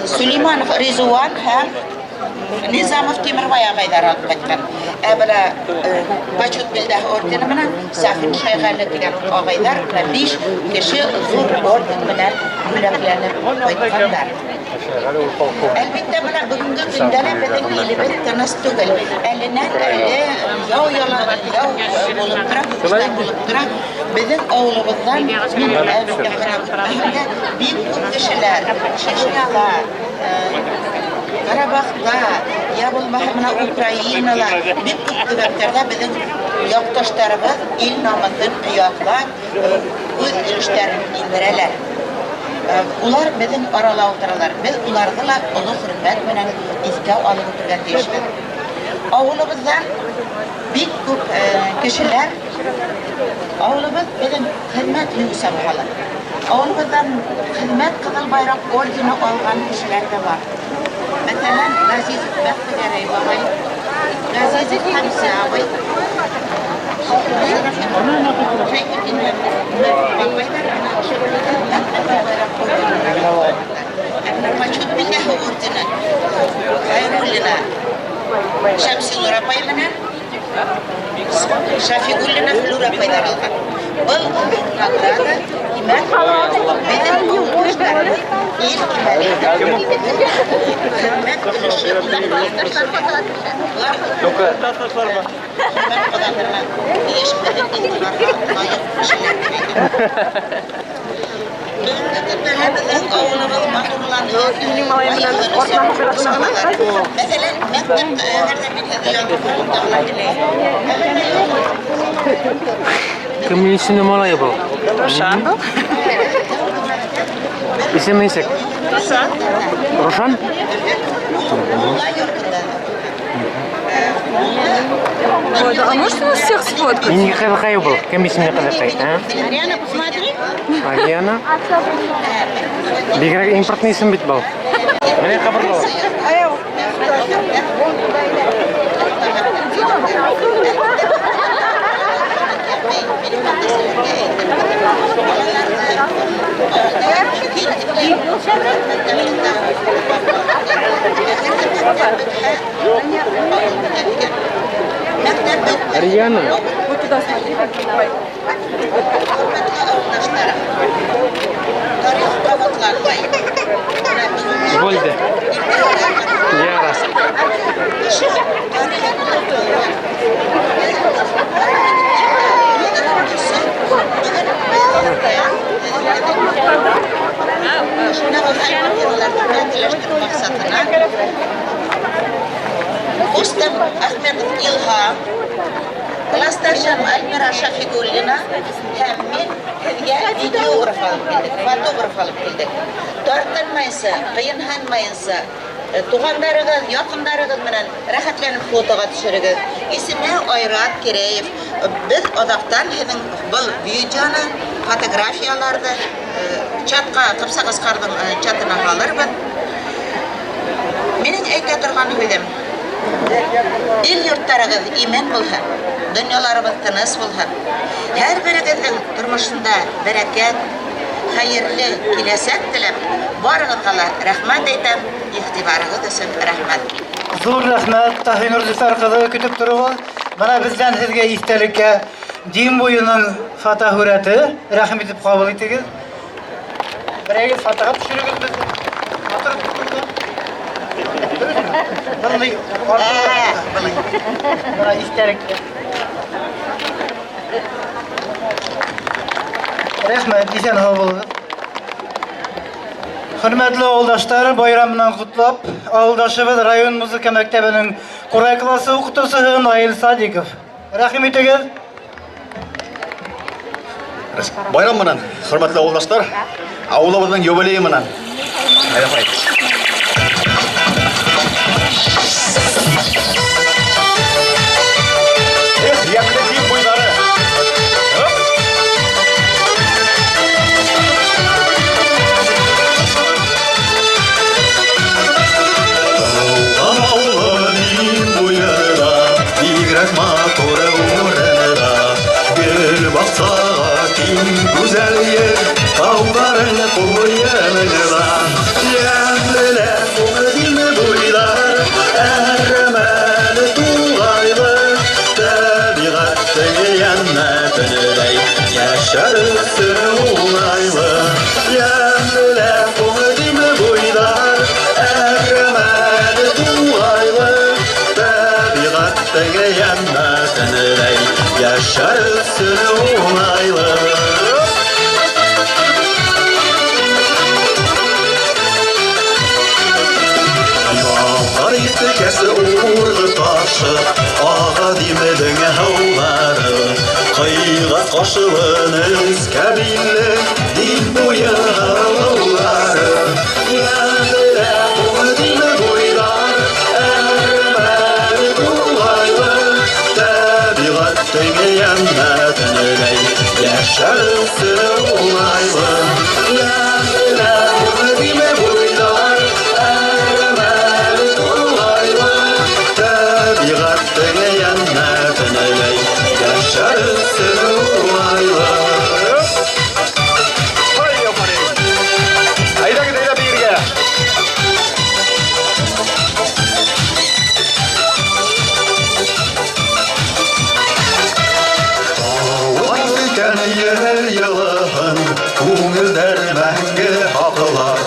Сулейманов Ризуан һәм Низамов Тимербай ағайҙар алып ҡайтҡан. Ә бына почет билдәһе ордены менән Сафин Шәйғәле тигән ағайҙар, бына биш кеше ҙур орден менән бүләкләнеп ҡайтҡандар. Әлбиттә, бына бөгөнгө көндә лә беҙҙең илебеҙ тыныс түгел. Әленән әле яу яла, яу булып тора, һуғыштар булып тора. Беҙҙең ауылыбыҙҙан мин әлбиттә ҡарап үтмәһәм дә, бик күп кешеләр Чечняла, Карабахта, йә булмаһа бына Украинала, бик күп төбәктәрҙә беҙҙең яҡташтарыбыҙ ил намыҫын яҡлап, үҙ өлөштәрен индерәләр. Улар беҙҙең арала ултыралар. Беҙ уларҙы ла оло хөрмәт менән иҫкә алып үтергә тейешбеҙ. Ауылыбыҙҙан бик күп кешеләр, ауылыбыҙ беҙҙең хеҙмәт һөйөүсән халыҡ. Ауылыбыҙҙан Хеҙмәт Ҡыҙыл Байраҡ ордены алған кешеләр ҙә бар. Мәҫәлән, Ғәзизов Бәхтегәрәй бабай, Ғәзизов Хәмзә абый, Шәйхетдин бабайҙар бына ошо Хеҙмәт Ҡыҙыл Байраҡ ордены алғандар. Ә бына Почет билдәһе ордены Хәйруллина Шәмсинур апай менән Шәфиғуллина Флүр апайҙар алған. Был ҙур награда, тимәк, беҙҙең ауылдаштарыбыҙ ил хеҙмәт өлөшө улар хөрмәт ҡаҙанырға тейеш, беҙҙең иғтибарға лайыҡ кешеләр. Бөгөнгө көндә лә беҙҙең ауылыбыҙ матурланып, мәҫәлән, мәктәп, әгәр ҙә мин һеҙҙе яҙып Кем исеме малайы был? Рушан. Исеме нисек? Рушан. Рушан? Мулла йортонда. Вот, а можете нас всех сфоткать? Ниндәй ҡыҙыҡай был? Кем исемле ҡыҙыҡай? А? Ариана, посмотри. Ариана? Бигерәк импортный исем бит был. Менә ҡабырлы. Ариана. Вот туда смотри. Тарих ҡабатланмай. Булды. Яра. Рустам Ахмедов Илһам, классташым Альмира Шафигуллина һәм мин. Һеҙгә видеограф алып килдек, фотограф алып килдек. Тартынмайынса, ҡыйынһынмайынса, туғандарығыҙ, яҡындарығыҙ менән рәхәтләнеп фотоға төшөрөгөҙ. Исеме Айрат Кирәев. Беҙ аҙаҡтан һеҙҙең был видеоны, фотографияларҙы чатҡа, Ҡыпсаҡ Асҡарҙың чатына һалырбыҙ. Минең әйтә торған һүҙем, ил-йорттарығыҙ имен булһын, донъяларыбыҙ тыныс булһын. Һәр берегеҙҙең тормошонда бәрәкәт, хәйерле киләсәк теләп, барығыҙға ла рәхмәт әйтәм, иғтибарығыҙ өсөн рәхмәт. Зур рәхмәт, Таһинур Зөфәр ҡыҙы, көтөп тороғоҙ. Бына беҙҙән һеҙгә иҫтәлеккә Дим буйының фотоһүрәте, рәхим итеп ҡабул итегеҙ. Берәгеҙ фотоға төшөрөгөҙ беҙҙе. Матур итеп торҙо. Бындай бына иҫтәлеккә. Рәхмәт, иҫән һау булығыҙ. Хөрмәтле авылдаштар, байрам менән котлап, авылдашыбыҙ район музыка мәктәбенең курай классы укытучыһы Наил Садиков. Рәхим итегеҙ. Байрам менән, хөрмәтле авылдаштар, авылыбыҙның юбилее менән. Эх, ямьле Дим буйлары. Туган авылы Дим буенда, бигрәк матур урында. Гөл бакчага тиң гүзәл ер, тауларың куеныңда. Ямьле Дим буйлар, әрмәле тугайлы, табигатьтең җәннәтендәй, яшәр өсөн уңайлы. Ямьле Дим буйлар, әрмәле тугайлы, табигатьтең җәннәтендәй, яшәр өсөн уңайлы. Яңгыр иткәс ургы ташы, ага Димнең һулары, кыйга кашылын өскә билле, Дим буе авыллары. Ямьле Дим буйлар, әрмәле тугайлы, табигатьтең җәннәтендәй, яшәр өсөн уңайлы. Ямьле Дим буйлар, әрмәле тугайлы, табигатьтең җәннәтендәй, яшәр өсөн уңайлы. Һай, афарин! Әйҙәгеҙ, әйҙә бейергә! Икән ел йылыһын күңелдәр мәңге һаҡлар.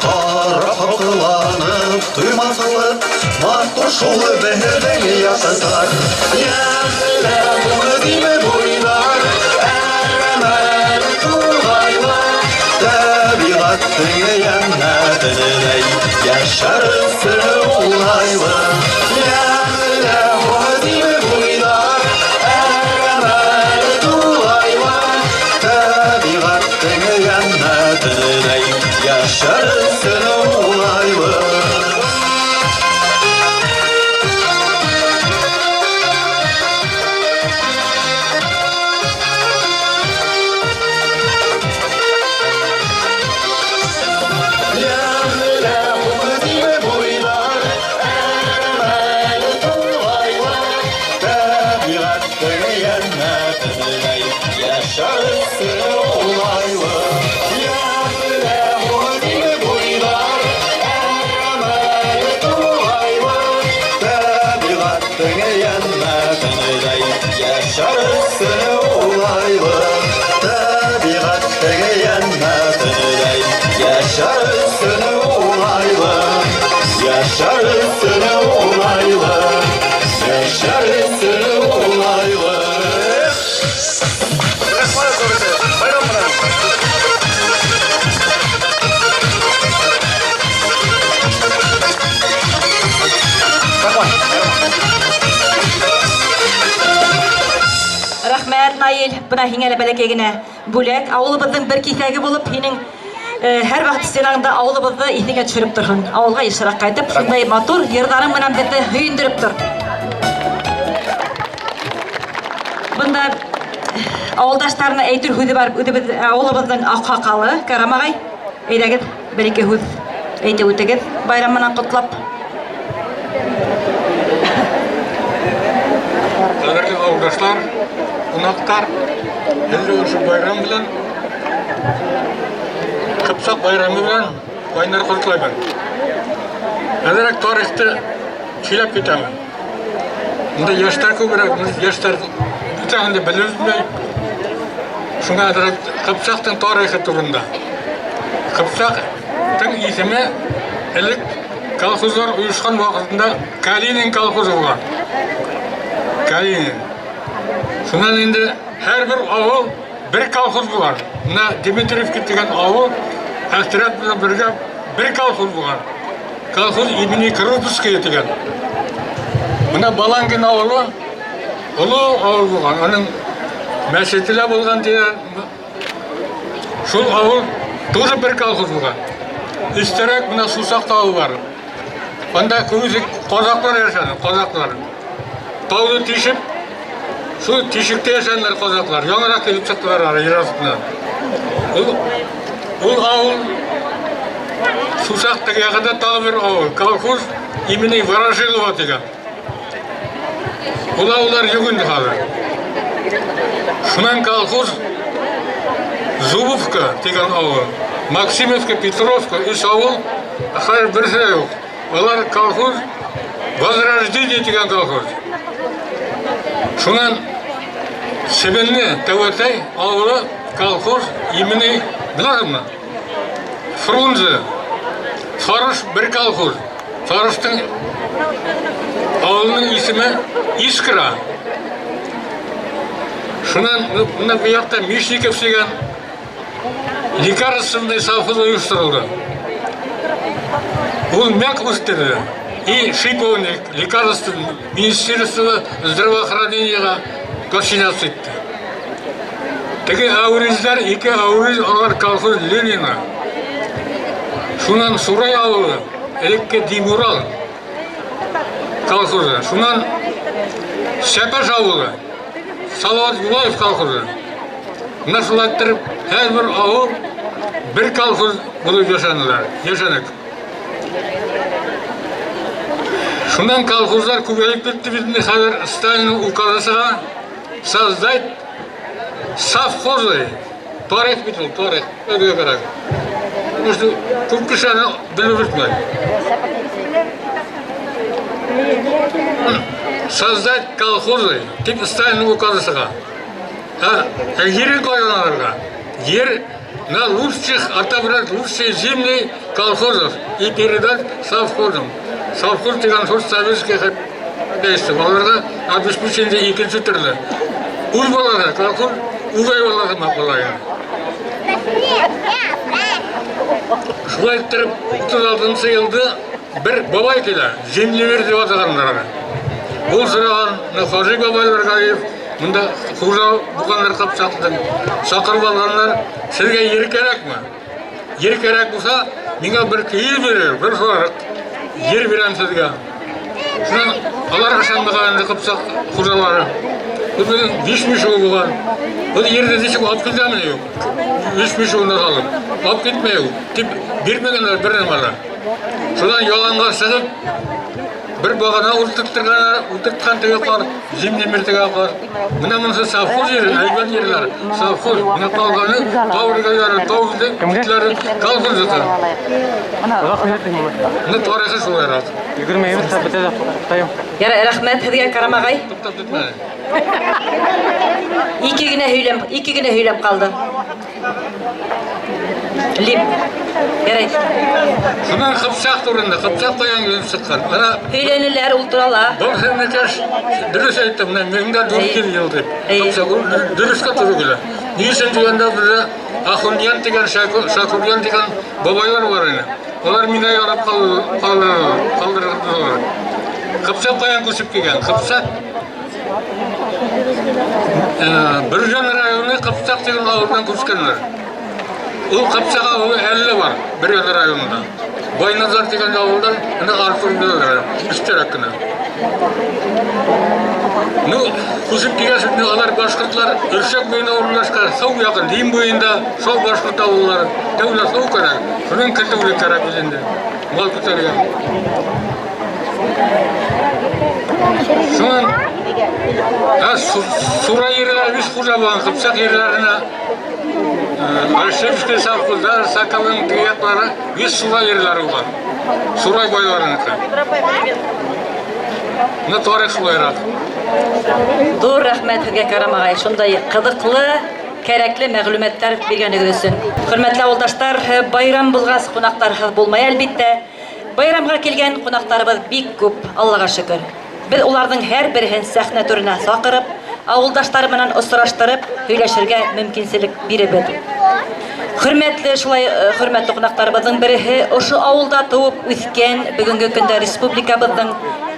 Ҡарап һоҡланып туймаҫлыҡ матур шул беҙҙең яҡтар. Ямьле Дим буйлар, әрмәле туғайлы, табигатьтең җәннәтендәй, яшәр өсөн уңайлы. Ямьле Дим буйлар, әрмәле туғайлы, табигатьтең җәннәтендәй, яшәр өсөн уңайлы. Ямьле Дим буйлар, әрмәле туғайлы, табигатьтең җәннәтендәй, яшәр өсөн уңайлы. Ямьле Дим буйлар, әрмәле туғайлы, табигатьтең җәннәтендәй, яшәр өсөн уңайлы. Табигатьтең җәннәтендәй, яшәр өсөн уңайлы. Яшәр өсөн уңайлы. Яшәр өсөн уңайлы. Рәхмәт, байрам менән! Рәхмәт, Наил. Бына һиңә лә бәләкәй генә бүләк. Авылыбыҙҙың бер киҫәге булып, һинең һәр ваҡыт стенаңда авылыбыҙҙы иҫеңә төшөрөп торһон. Авылға йышыраҡ ҡайтып, шундай матур йырҙарың менән беҙҙе һөйөндөрөп тор. Бында авылдаштарына әйтер һүҙе бар, үҙебеҙ авылыбыҙҙың аҡһаҡалы Кәрам ағай. Әйҙәгеҙ, бер-ике һүҙ әйтеп үтегеҙ, байрам менән ҡотлап. Кадерле авылдашлар, кунаклар, һеҙҙе ошо байрам белән, Ҡыпсаҡ байрамы белән кайнар котлайбын. Әҙерәк тарихты сөйләп китәм. Монда яшьтәр күбрәк, яшьтәр бөтәһен дә белеп бетмәй. Шуңа әҙерәк Ҡыпчаҡтың тарихы турында. Ҡыпчаҡтың исеме элек колхозлар оешкан вакытында Калинин колхозы булган. Калинин. Шуннан инде һәрбер авыл бер колхоз булган. Менә Дмитриевка дигән авыл Әстерәт белән бергә бер колхоз булган. Колхоз имени Крупская дигән. Менә Балангин авылы олы авыл булган. Аның мәчете дә булган дигән. Шул авыл тоже бер колхоз булган. Өстәрәк менә Сусак тавы бар. Анда күбесе казаклар яшәде, казаклар. Тауны тишеп, шул тишектә яшәделәр казаклар. Яңарак килеп чыктылар ары ер астыннан. Ул, ул авыл Сусак теге ягында тагы бер авыл, колхоз имени Ворошилова дигән. Ул авыллар юк инде хәзер. Шуннан колхоз Зубовка дигән авыл, Максимовка, Петровка, өч авыл, хәзер берсе дә юк. Алар колхоз Возрождение дигән колхоз. Шуннан Себенне Тәвәтәй авылы колхоз имени беләсеңме? Фрунзе. Сарыш бер колхоз. Сарыштың авылының исеме Искра. Шуннан менә бу якта Мишников дигән лекарственный совхоз оештырылды. Ул мәк үстерде. И шиповник, лекарственный министерство здравоохранениега подчиняться итте. Теге әүризләр, ике әүриз алар колхоз Ленина. Шуннан Сурай авылы, элекке Димурал колхозы. Шуннан Сәпәш авылы, Салават Юлаев колхозы. Менә шулай иттереп, һәрбер авыл бер колхоз булып яшәделәр, яшәдек. Шуннан колхозлар күбәеп китте бит инде хәзер Сталинның указы чыга. Создать совхозы. Тарих бит ул, тарих. Өйгә кирәк. Потому күп кеше аны белеп бетмәй. Создать колхозы дип Сталинның указы чыга. Ә җирен кайдан алырга? Җир на лучших отобрать лучшие земли колхозов и передать совхозам. Совхоз дигән сүз советский хозяйство. Аларга обеспечение икенче төрле. Үз баласы, колхоз үгәй баласы була инде. Шулай иттереп, 36 елда бер бабай килә, землемер дип атаганнар аны. Ул сораган, Хаҗи бабайлар Галиев, Монда хуҗа булганнар капчаклы. Чакырып алганнар, сезгә ир кирәкме? Ир кирәк булса, миңа бер көй бирер, бер сарык. Ир бирәм сезгә. Шуннан алар ышанмаган инде кыпчак хуҗалары. Бу безнең биш мешок булган. Бу ерне ничек алып китәме юк? Биш мешогына салып. Алып китмәй ул. Дип бирмәгәннәр бер нәмә дә. Шуннан яланга чыгып, Бер багана утырттырган, утырткан теге кар, зимний теге кар. Менә монысы совхоз җире, әйбәт җирләр. Совхоз, менә калганы тау эргәләре, тау битләре колхоз ята. Менә тарихы шулайрак. Өлгермәйбез, бетә дә туктаем. Ярай, рәхмәт һеҙгә, Карам агай. Туктап бетмәде. Ике генә һөйләм, ике генә һөйләм калды. Лип. Ярай. Шуннан Кыпчак турында, Кыпчак каян килеп чыккан? Ана Өйләнеләр ул турала. Был хезмәткәш дөрес әйтте, менә 1400 ел дип. Кыпчак ул дөрескә туры килә. Ни өчен дигәндә бездә Ахуньян дигән, Шакурьян дигән бабайлар бар иде. Алар мине ярап калдырдылар. Кыпчак каян күчеп килгән? Кыпчак. Бөрҗән районы Кыпчак дигән авылдан күчкәннәр. Ул Кыпчак авылы әле бар, Бөрҗән районында. Байназар дигән авылдан менә Артур беләләр, өстәрәк кенә. Ну, күчеп килгәч, инде алар башкортлар Өршәк буенда урнашкан, сау якын, Дим буенда, шау башкорт авыллары. Тәүлә сау кәрәк, шуннан көтүлек кәрәк бит инде. Мал көтәргә. Шуннан ә, Сура ерләре бик хуҗа булган, Кыпчак ерләренә Алексеевский совхозда Сакалның тияклары бик Сура ерләре булган. Сурай байларыныкы. Менә тарих шулайрак. Зур рәхмәт һеҙгә, Кәрам ағай, шундай ҡыҙыҡлы, кәрәкле мәғлүмәттәр биргәнегеҙ өсөн. Хөрмәтле ауылдаштар, байрам булғас, ҡунаҡтарһыҙ булмай, әлбиттә. Байрамға килгән ҡунаҡтарыбыҙ бик күп, Аллаға шөкөр. Беҙ уларҙың һәр береһен сәхнә түренә саҡырып, ауылдаштары менән осраштырып, һөйләшергә мөмкинселек биребеҙ. Хөрмәтле шулай хөрмәтле ҡунаҡтарыбыҙҙың береһе ошо ауылда тыуып үҫкән, бөгөнгө көндә республикабыҙҙың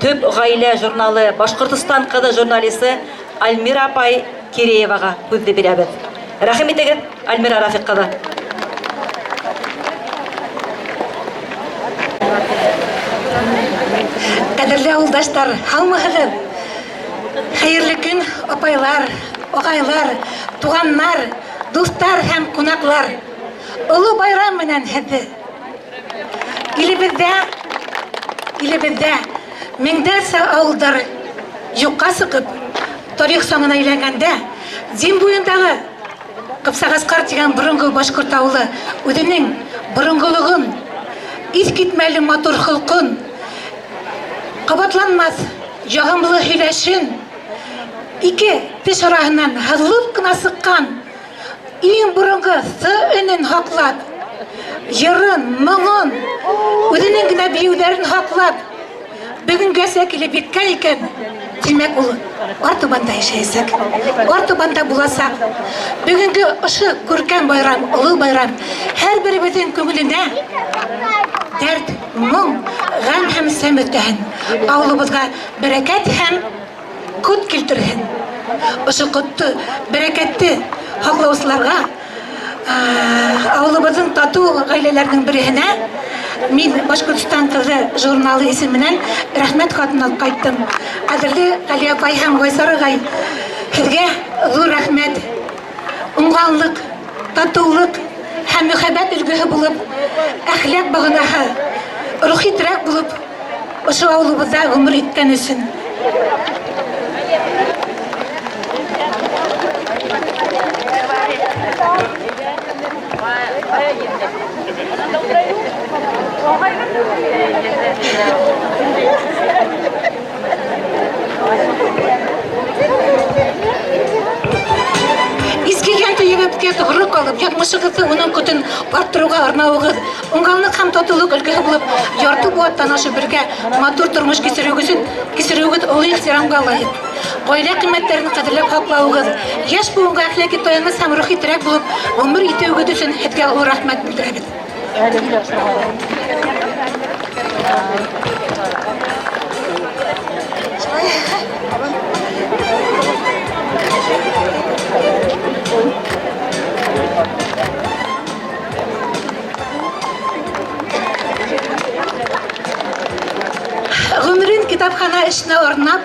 төп ғаилә журналы Башҡортостан ҡыҙы журналисы Альмира апай Кирееваға һүҙҙе бирәбеҙ. Рәхим итегеҙ, Альмира Рафиҡ ҡыҙы. Ҡәҙерле ауылдаштар, һаумыһығыҙ? Хәйерле көн, апайлар, ағайлар, туғаннар, дуҫтар һәм ҡунаҡлар. Оло байрам менән һеҙҙе. Илебеҙҙә, илебеҙҙә меңдәрсә ауылдар юҡҡа сығып, тарих саңына әйләнгәндә, Дим буйындағы Ҡыпсағасҡар тигән боронғо башҡорт ауылы үҙенең боронғолоғон, иҫ китмәле матур холҡон, ҡабатланмаҫ яғымлы һөйләшен, ике теш араһынан һыҙылып ҡына сыҡҡан иң боронғо ҫ өнөн һаҡлап, йырын, моңон, үҙенең генә бейеүҙәрен һаҡлап, бөгөнгәсә килеп еткән икән, тимәк, ул артабан да йәшәйәсәк, артабан да буласаҡ. Бөгөнгө ошо күркәм байрам, оло байрам һәр беребеҙҙең күңеленә дәрт, моң, ғәм һәм сәм өҫтәһен, ауылыбыҙға бәрәкәт һәм ҡот килтерһен. Ошо ҡотто, бәрәкәтте һаҡлаусыларға, ауылыбыҙҙың татыу ғаиләләренең береһенә мин Башҡортостан ҡыҙы журналы исеменән рәхмәт хатын алып ҡайттым. Ҡәҙерле Ғәлиә апай һәм Гайсар ағай, һеҙгә ҙур рәхмәт. Уңғанлыҡ, татыулыҡ һәм мөхәббәт өлгөһө булып, әхлаҡ бағанаһы, рухи терәк булып, ошо ауылыбыҙҙа ғүмер иткән өсөн. Изге йән төйөгөҙгә тоғро ҡалып, яҙмышығыҙҙы уның ҡотон арттырыуға арнауығыҙ, уңғанлыҡ һәм татыулыҡ өлгөһө булып, ярты быуаттан ашып бергә матур тормош кисереүегеҙ, кисереүегеҙ оло ихтирамға лайыҡ. Ғаилә ҡиммәттәрен ҡәҙерләп һаҡлауығыҙ, йәш быуынға әхлаҡи таяныс һәм рухи терәк булып ғүмер итеүегеҙ өсөн һеҙгә оло рәхмәт белдерәбеҙ. Ғүмерен китапхана эшенә арнап,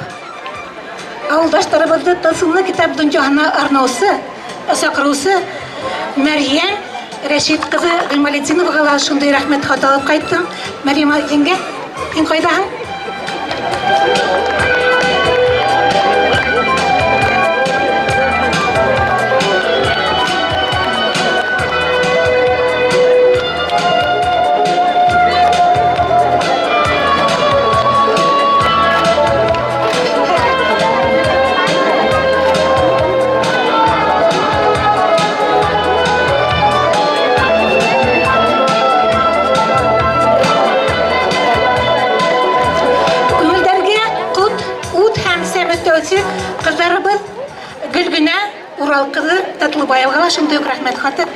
ауылдаштарыбыҙҙы тылсымлы китап донъяһына арнаусы, саҡырыусы Мәрйәм Рәшит ҡыҙы Ғималетдиноваға ла шундай рәхмәт хаты алып ҡайттым. Мәрйәм еңгә, һин ҡайҙаһың? Күңелдәргә ҡот, ут һәм сәм өҫтәүсе ҡыҙҙарыбыҙ Гөлгенә Урал ҡыҙы Татлыбаеваға ла шундай уҡ рәхмәт хаты.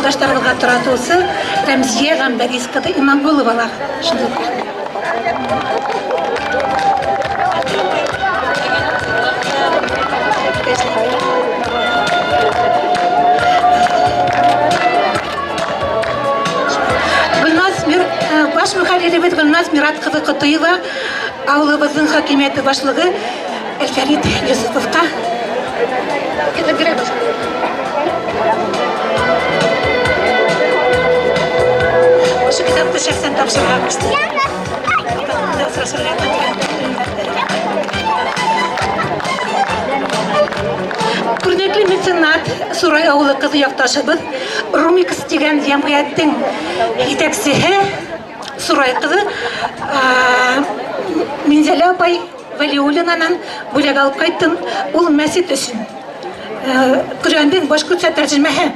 Ауылдаштарыбыҙға таратыусы Рәмзиә Ғәмбәрис ҡыҙы Иманғолова ла шундай бүләк. Гөлназ Мир, баш мөхәрриребеҙ Гөлназ Мират ҡыҙы Ҡотоева ауылыбыҙҙың хакимиәте башлығы Әлфәрит Йосоповҡа китап бирә. Ошо китапты шәхсән тапшырырға ҡушты. Осрашырға Күренекле меценат Сурай ауылы ҡыҙы яҡташыбыҙ Румикс тигән йәмғиәттең етәксеһе Сурай ҡыҙы Минзәлә апай Вәлиуллинанан бүләк алып ҡайттым. Ул мәсет өсөн. Ҡөрьәндең башҡортса тәржемәһе.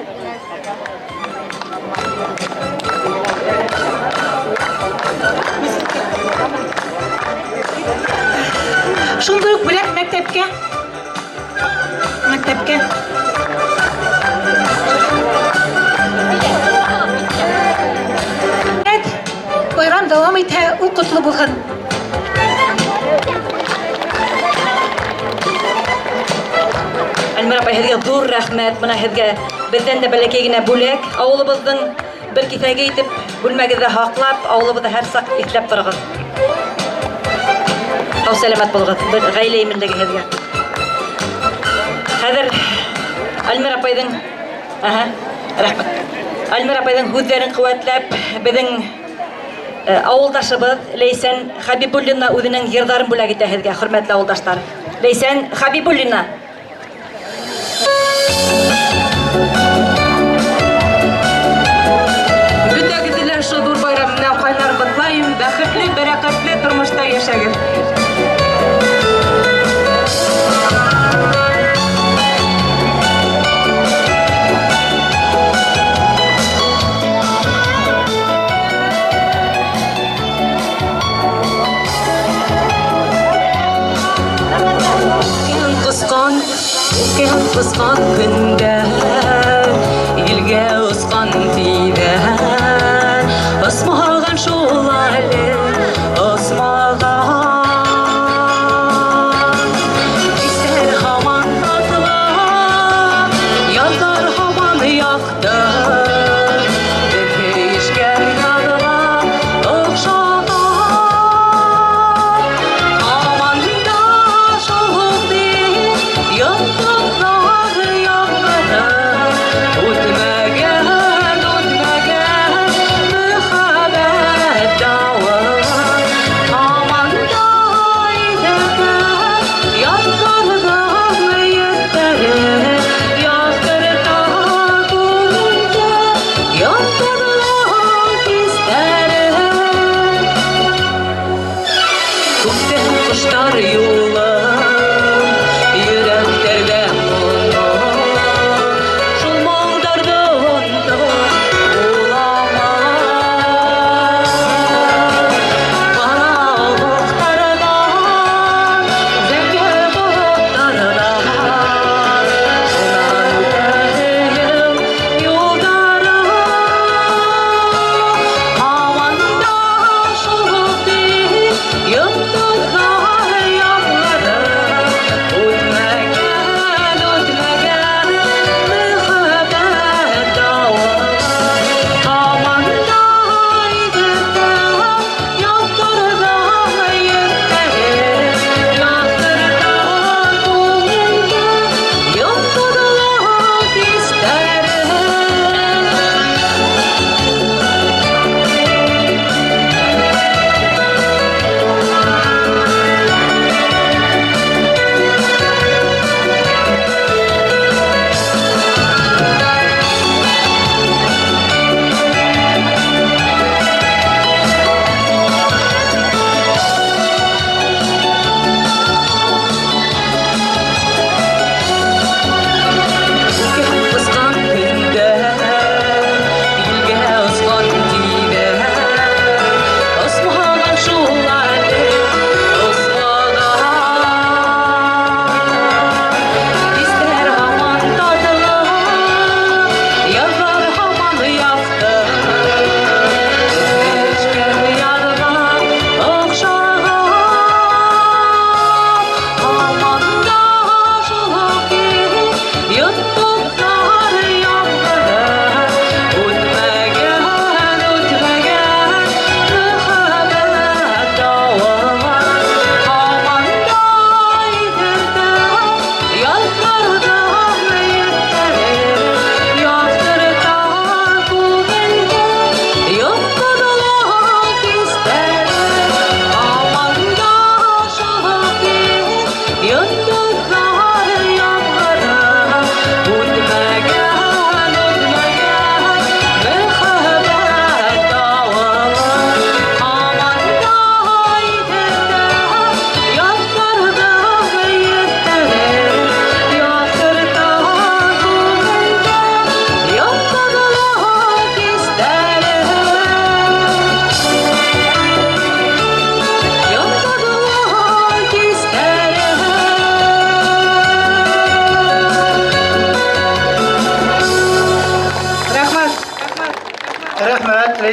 Шундай уҡ бүләк мәктәпкә. Мәктәпкә. Байрам дауам итһә, ул ҡотло булһын. Әлмир апай, һеҙгә ҙур рәхмәт. Бына һеҙгә беҙҙән дә бәләкәй генә бүләк. Ауылыбыҙҙың бер киҫәге итеп бүлмәгеҙҙә һаҡлап, ауылыбыҙҙы һәр саҡ иҫләп тороғоҙ. Һау сәләмәт булығыҙ. Бер ғаилә именлеге һеҙгә. Хәҙер Әлмир апайҙың, аһа, рәхмәт. Әлмир апайҙың һүҙҙәрен ҡеүәтләп, беҙҙең ауылдашыбыҙ Ләйсән Хәбибуллина үҙенең йырҙарын бүләк итә һеҙгә, хөрмәтле ауылдаштар. Ләйсән Хәбибуллина. Бөтәгеҙҙе лә ошо ҙур байрам менән ҡайнар ҡотлайым. Бәхетле, бәрәкәтле тормошта йәшәгеҙ. Ҡосҡан, үпкән ҡосҡан көндә, елгә осҡан тиҙәр, осмаған шул әле, осмаған. Хистәр һаман татлы, язлар һаман яҡты, беҙ һөйөшкән яҙға оҡшаған. Һаман да шул уҡ тип, йондоҙҙар яҡты.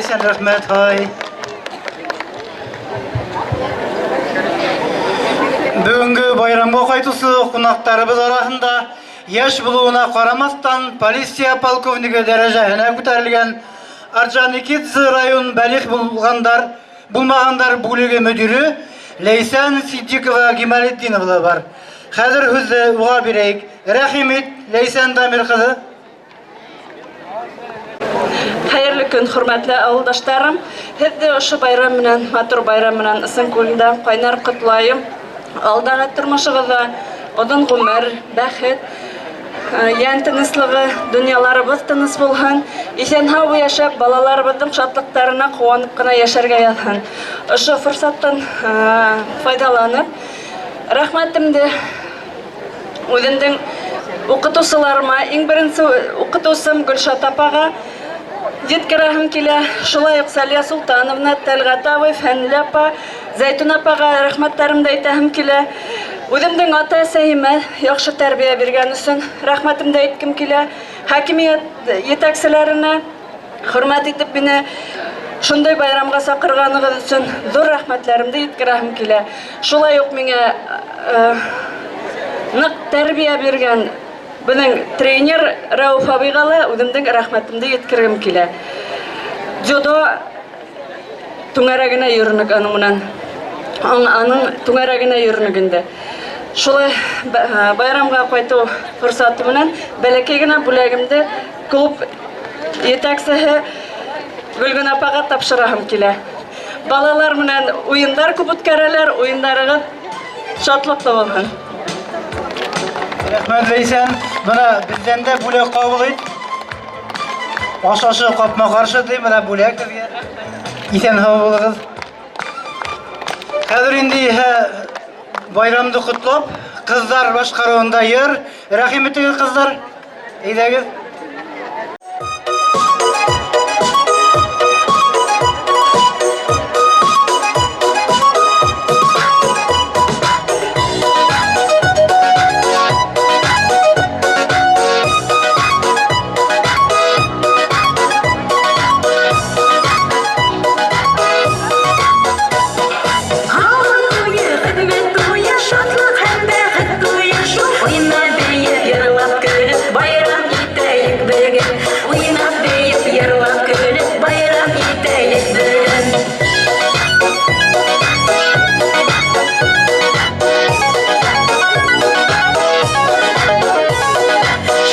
Ләйсән, рәхмәт, һай. Бүгенге байрамга кайтучы кунакларыбыз арасында яшь булуына карамастан полиция полковнигы дәрәҗәһенә күтәрелгән Орджоникидзе район балигъ булгандар булмагандар бүлеге мөдире Ләйсән Ситдикова Гималетдинова да бар. Хәзер һүзне уга бирәйек. Рәхим ит, Ләйсән Дамир кызы. Хәерле көн, хөрмәтле авылдашларым. Һеҙҙе ошо байрам менән, матур байрам менән ысын күңелдән ҡайнар ҡотлайым. Алдагы тормошоғоҙҙа оҙон ғүмер, бәхет, йән тыныслығы, донъяларыбыҙ тыныс булһын. Иҫән-һау йәшәп, балаларыбыҙҙың шатлыҡтарына ҡыуанып ҡына йәшәргә яҙһын. Ошо форсаттан файҙаланып, рәхмәтемде үҙемдең уҡытыусыларыма, иң беренсе уҡытыусым Гөлшат апаға еткерәһем килә. Шулай уҡ Сәлиә Солтановна, Тәлғәт абый, Фәнилә апа, Зәйтүн апаға рәхмәттәремде әйтәһем килә. Үҙемдең ата-әсәйемә яҡшы тәрбиә биргән өсөн рәхмәтемде әйткем килә. Хакимиәт етәкселәренә хөрмәт итеп мине шундай байрамға саҡырғанығыҙ өсөн ҙур рәхмәтләремде еткерәһем килә. Шулай уҡ миңә ныҡ тәрбиә биргән беҙҙең тренер Рәүеф абыйға ла үҙемдең рәхмәтемде еткергем килә. Дзюдо түңәрәгенә йөрөнөк аның менән. Аның түңәрәгенә йөрөнөк инде. Шулай байрамға ҡайтыу форсаты менән бәләкәй генә бүләгемде клуб етәксеһе Гөлгөн апаға тапшыраһым килә. Балалар менән уйындар күп үткәрәләр, уйындарығыҙ шатлыҡлы булһын. Рәхмәт, Ләйсән. Бына беҙҙән дә бүләк ҡабул ит. Аш ашы ҡапма-ҡаршы ти, бына бүләк һеҙгә. Иҫән-һау булығыҙ. Хәҙер инде иһә байрамды ҡотлап, ҡыҙҙар башҡарыуында йыр. Рәхим итегеҙ, ҡыҙҙар. Әйҙәгеҙ. Авыл туе, хезмәт туе, шатлык һәм бәхет туе шул. Уйнап, биеп, йырлап, көлеп, байрам итәйек бүген. Уйнап, биеп, йырлап, көлеп, байрам итәйек бүген.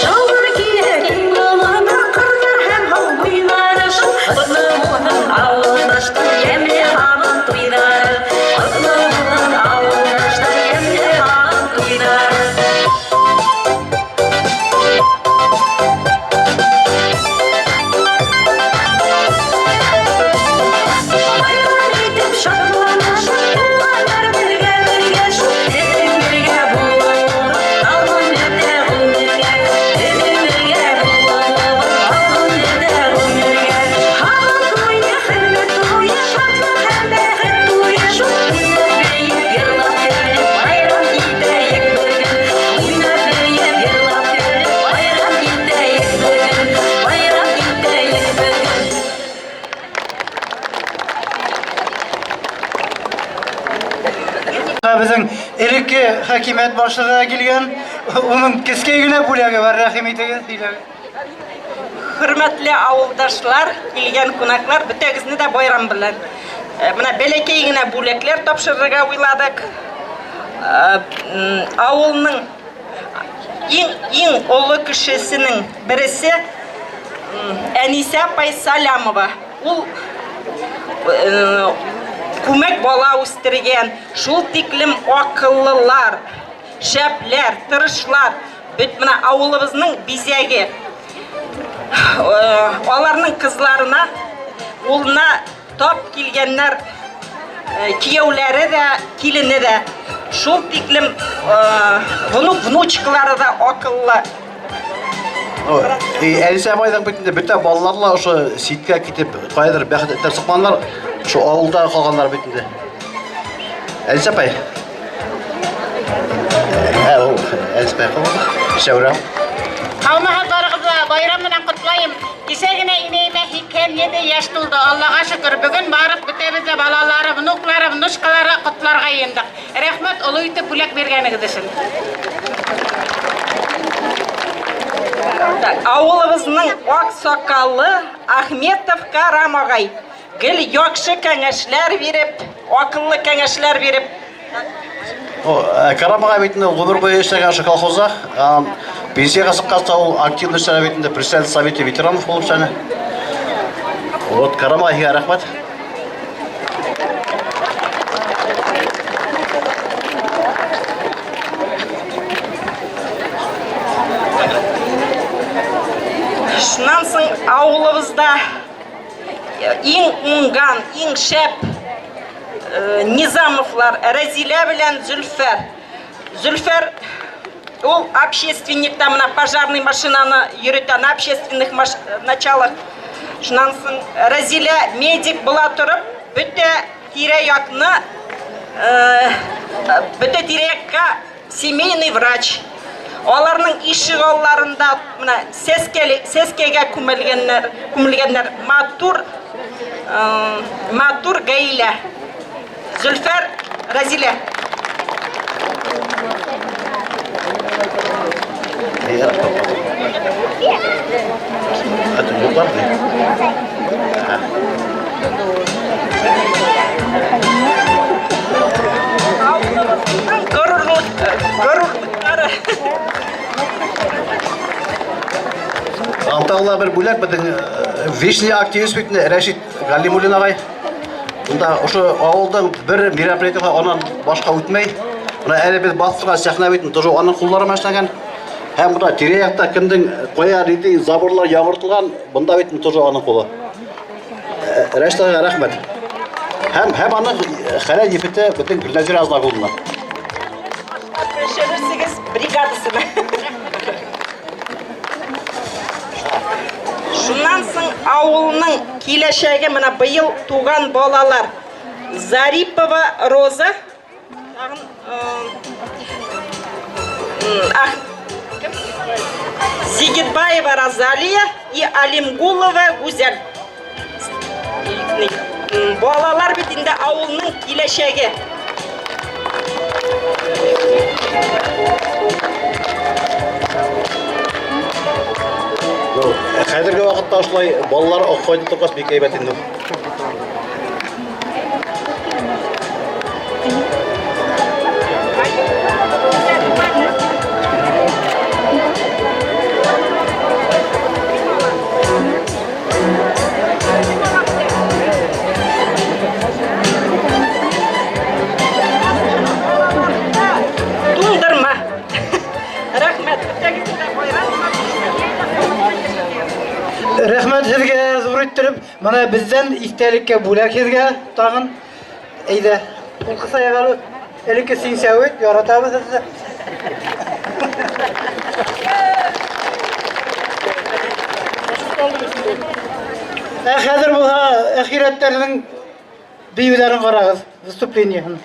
Шаулар килә киң болыны, кырлар һәм һау буйлары шул. Котлы булһын авылдаштар, ямьле һабан туйҙары. Котлы булһын авылдаштар, ямьле һабан туйҙары. Байрам итеп шатланышып, туганнар бергә-бергә шул. Беҙҙең бергә булыуыбыҙ тагын бөтә ғүмергә. Беҙҙең бергә булыуыбыҙ тагын бөтә ғүмергә. Һабан туе, хезмәт туе, шатлык һәм бәхет туе шул. Уйнап, биеп, йырлап, көлөп, байрам итәйек бөгөн. Уйнап, биеп, йырлап, көлөп, байрам итәйек бөгөн. Байрам итәйек бөгөн. Беҙҙең элекке хакимиәт башлығы да килгән. Уның кескәй генә бүләге бар, рәхим итегеҙ, һөйләгеҙ. Хөрмәтле авылдашлар, килгән кунаклар, бөтәгеҙне дә байрам белән. Менә бәләкәй генә бүләкләр тапшырырга уйладык. Авылның иң иң олы кешесенең бересе Әнисә апай Салямова. Ул күмәк бала үстергән, шул тиклем акыллылар, шәпләр, тырышлар. Бөт менә авылыбызның бизәге. Аларның кызларына, улына тап килгәннәр, кияүләре дә, килене дә. Шул тиклем внук, внучкалары да акыллы. Әнисә апайҙың бит инде бөтә балалары ла ошо ситкә китеп, ҡайҙыр бәхет эҙләп сыҡманылар, ошо ауылда ҡалғандар бит инде. Әнисә апай. Ә, ул Әнисә апай ҡалды. Шәүрә. Һаумыһығыҙ барығыҙ ҙа, байрам менән ҡотлайым. Кисә генә инәйемә 87 йәш тулды. Аллаға шөкөр, бөгөн барып бөтәбеҙ ҙә балалары, внуклары, внучкалары ҡотларға йыйындыҡ. Рәхмәт оло итеп бүләк биргәнегеҙ өсөн. Так, авылыбызның ак сакаллы Ахметов Карам агай гел яхшы кәңәшләр биреп, акыллы кәңәшләр биреп. Карам агай бит инде гомер буе эшләгән ошо колхозда. Пенсиягә чыккач та ул активно эшләде бит инде, председатель совета ветеранов булып эшләде. Вот, Карам агайга рәхмәт. Шуннан соң авылыбызда иң уңган, иң шәп Низамовлар Рәзилә белән Зөлфәр. Зөлфәр ул общественник та менә пожарный машинаны йөрөтә на общественных началах. Шуннан соң Рәзилә медик була торып, бөтә тирә-якны бөтә тирә-якка Семейный врач. Аларның ишегалларында менә сәскәле, сәскәгә күмелгәннәр, күмелгәннәр матур, матур гаилә. Зөлфәр, Разилә. Горурлыклары. Алтаула бер бүләк беҙҙең вечный активист бит Рәшит Галимуллин ағай. Бында ошо ауылдың бер мероприятиеһы анан башҡа үтмәй. Бына әле беҙ баҫып торған сәхнә бит тоже уның ҡулдары менән эшләнгән. Һәм бында тирә-яҡта кемдең ҡая ниндәй заборлар яңыртылған, бында бит тоже уның ҡулы. Рәшит ағайға рәхмәт. Һәм һәм аның хәләл ефете беҙҙең Гөлнәзирә Азнагуловна. Пешерерсегез бригадасына. Шуннан соң авылның киләчәге менә быел туган балалар. Зарипова Роза, тагын Зигитбаева Розалия и Алимгулова Гүзәл. Балалар бит инде авылның киләчәге. Хәҙерге ваҡытта ошолай балалар кайтып торғас бик әйбәт инде. Туңдырма. Рәхмәт. Бөтәгеҙгә дә байрам. Рәхмәт һеҙгә ҙур иттереп. Мына беҙҙән иҫтәлеккә бүләк һеҙгә тағын. Әйҙә, ҡул ҡыҫайыҡ әле. Элекке сиңсәүет, яратабыҙ һеҙҙе. Ә хәҙер булһа, әхирәттәрҙең бейеүҙәрен ҡарағыҙ, выступлениеһын.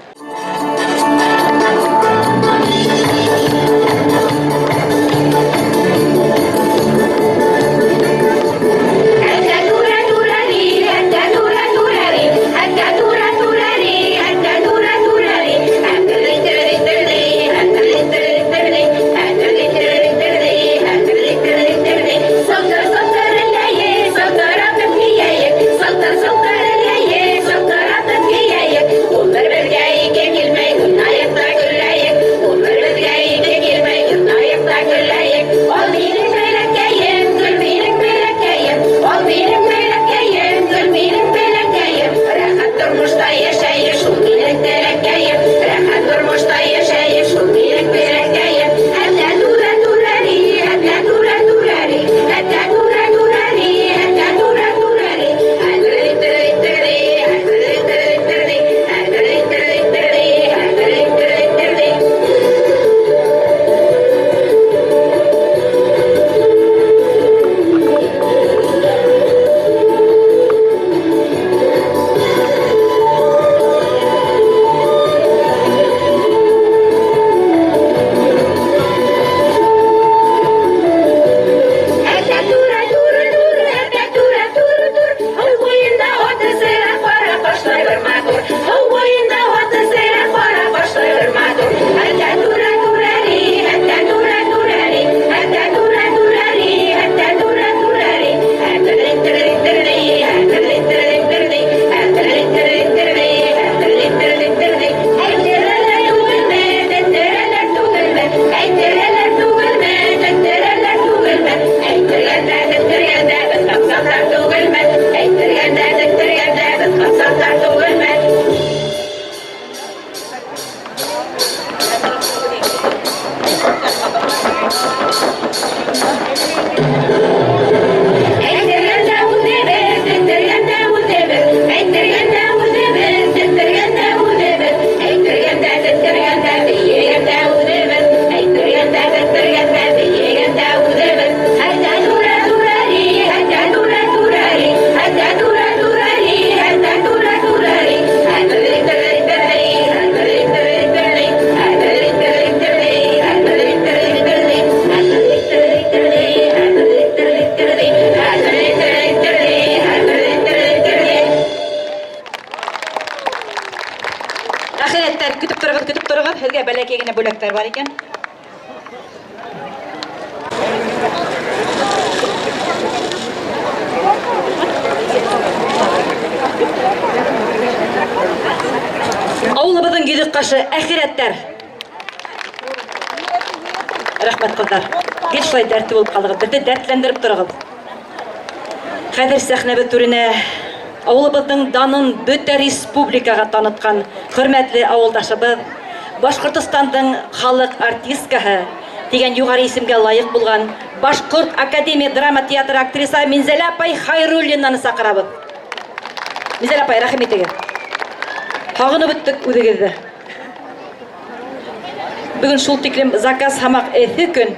бүләктәр бар икән. Авылыбыҙҙың йөҙөк ҡашы әхирәттәр. Рәхмәт, ҡыҙҙар. Гел шулай дәртле булып ҡалығыҙ. Беҙҙе дәртләндереп тороғоҙ. Хәҙер сәхнәбеҙ түренә авылыбыҙҙың данын бөтә республикаға таныткан хөрмәтле авылдашыбыҙ, Башҡортостандың халыҡ артисткаһы дигән юғары исемгә лайыҡ булған Башҡорт академия драма театры актриса Минзәлә апай Хайруллинаны саҡырабыҙ. Минзәлә апай, рәхим итегеҙ. Һағынып бөттөк үҙегеҙҙе. Бөгөн шул тиклем заказ һамаҡ эҫе көн.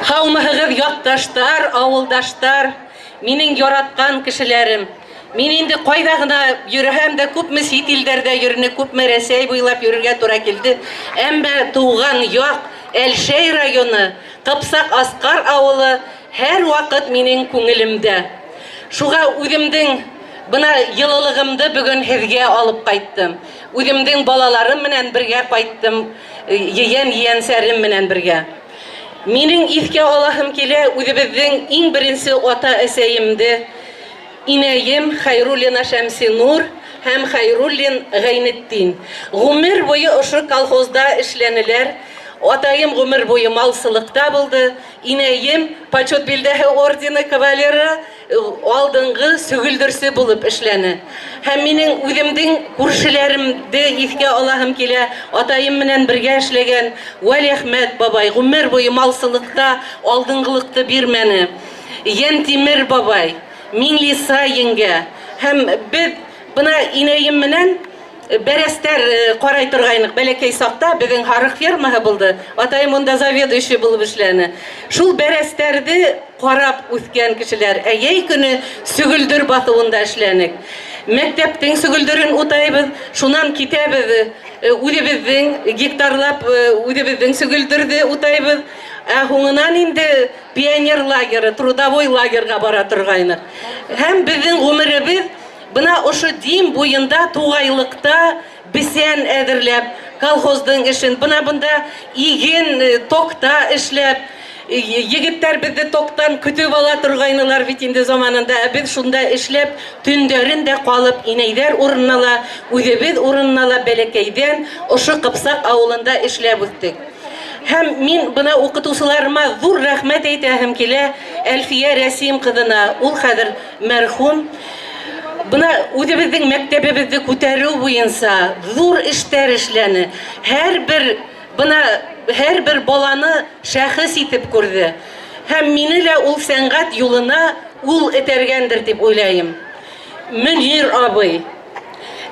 Һаумыһығыҙ, яҡташтар, ауылдаштар, минең яратҡан кешеләрем. Мин инде ҡайҙа ғына йөрөһәм дә, күпме сит илдәрҙә йөрөнө, күпме Рәсәй буйлап йөрөргә тура килде. Әммә тыуған яҡ Әлшәй районы, Ҡыпсаҡ Асҡар ауылы һәр ваҡыт минең күңелемдә. Шуға үҙемдең бына йылылығымды бөгөн һеҙгә алып ҡайттым. Үҙемдең балаларым менән бергә ҡайттым, ейән-ейәнсәрем менән бергә. Минең иҫкә алаһым килә үҙебеҙҙең иң беренсе ата-әсәйемде, инәйем Хәйруллина Шәмсинур һәм Хәйруллин Гәйнетдин. Ғүмер буйы ошо колхозда эшләнеләр. Атайым ғүмер буйы малсылыҡта булды. Инәйем Почет билдәһе ордены кавалеры, алдынғы сөгөлдөрсө булып эшләне. Һәм минең үҙемдең күршеләремде иҫкә алаһым килә. Атайым менән бергә эшләгән Вәлиәхмәт бабай ғүмер буйы малсылыҡта алдынғылыҡты бирмәне. Йәнтимер бабай, Миңлиса еңгә һәм беҙ бына инәйем менән бәрәстәр ҡарай торғайныҡ бәләкәй саҡта, беҙҙең һарыҡ фермаһы булды. Атайым унда заведующий булып эшләне. Шул бәрәстәрҙе ҡарап үҫкән кешеләр. Ә йәй көнө сөгөлдөр баҫыуында эшләнек. Мәктәптең сөгөлдөрөн утайбыҙ, шунан китәбеҙ үҙебеҙҙең гектарлап үҙебеҙҙең сөгөлдөрҙө утайбыҙ. Ә һуңынан инде пионер лагеры, трудовой лагерға бара торғайныҡ. Һәм беҙҙең ғүмеребеҙ бына ошо Дим буйында туғайлыҡта бесән әҙерләп, колхоздың эшен, бына бында иген токта эшләп, егеттәр беҙҙе токтан көтөп ала торғайнылар бит инде заманында, ә беҙ шунда эшләп, төндәрен дә ҡалып, инәйҙәр урынына ла, үҙебеҙ урынына ла бәләкәйҙән ошо Ҡыпсаҡ ауылында эшләп үҫтек. Һәм мин бына уҡытыусыларыма ҙур рәхмәт әйтәһем килә, Әлфиә Рәсим ҡыҙына, ул хәҙер мәрхүм. Бына үҙебеҙҙең мәктәбебеҙҙе күтәреү буйынса ҙур эштәр эшләне. Һәр бер бына һәр бер баланы шәхес итеп күрҙе. Һәм мине лә ул сәнғәт юлына ул этәргәндер дип уйлайым. Мөнир абый,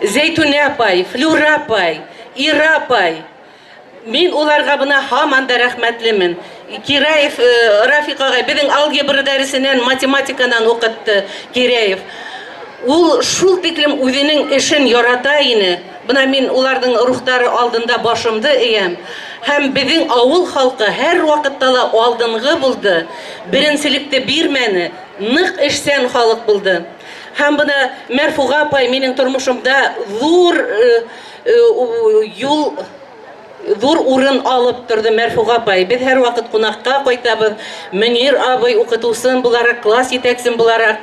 Зәйтүнә апай, Флюра апай, Ира апай, Мин уларга бына һаман да рәхмәтлемен. Кираев Рафик агай беҙҙең алгебра дәресенән, математиканан уҡытты Кирәев. Ул шул тиклем үҙенең эшен ярата ине. Бына мин уларҙың рухтары алдында башымды эйәм. Һәм беҙҙең ауыл халҡы һәр ваҡытта ла алдынғы булды, беренселекте бирмәне, ныҡ эшсән халыҡ булды. Һәм бына Мәрфуға апай минең тормошомда ҙур юл ҙур урын алып торҙо Мәрфуға апай. Беҙ һәр ваҡыт ҡунаҡҡа ҡайтабыҙ. Мөнир абый уҡытыусым булараҡ, класс етәксем булараҡ,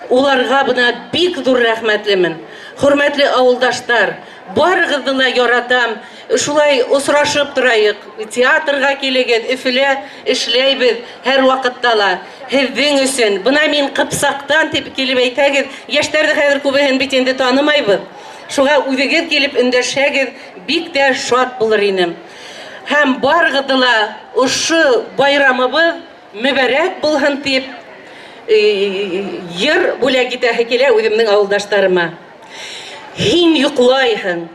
уларға бына бик ҙур рәхмәтлемен. Хөрмәтле ауылдаштар, барығыҙҙы ла яратам. Шулай осрашып торайыҡ. Театрға килегеҙ, Өфөлә эшләйбеҙ һәр ваҡытта ла. Һеҙҙең өсөн. Бына мин Ҡыпсаҡтан тип килеп әйтһәгеҙ, йәштәрҙе хәҙер күбеһен бит инде танымайбыҙ. Шуға үҙегеҙ килеп өндәшһәгеҙ, бик тә шат булыр инем. Һәм барығыҙҙы ла ошо байрамыбыҙ мөбәрәк булһын тип, йыр бүләк итәһе килә үҙемдең ауылдаштарыма. Һин йоҡлайһың,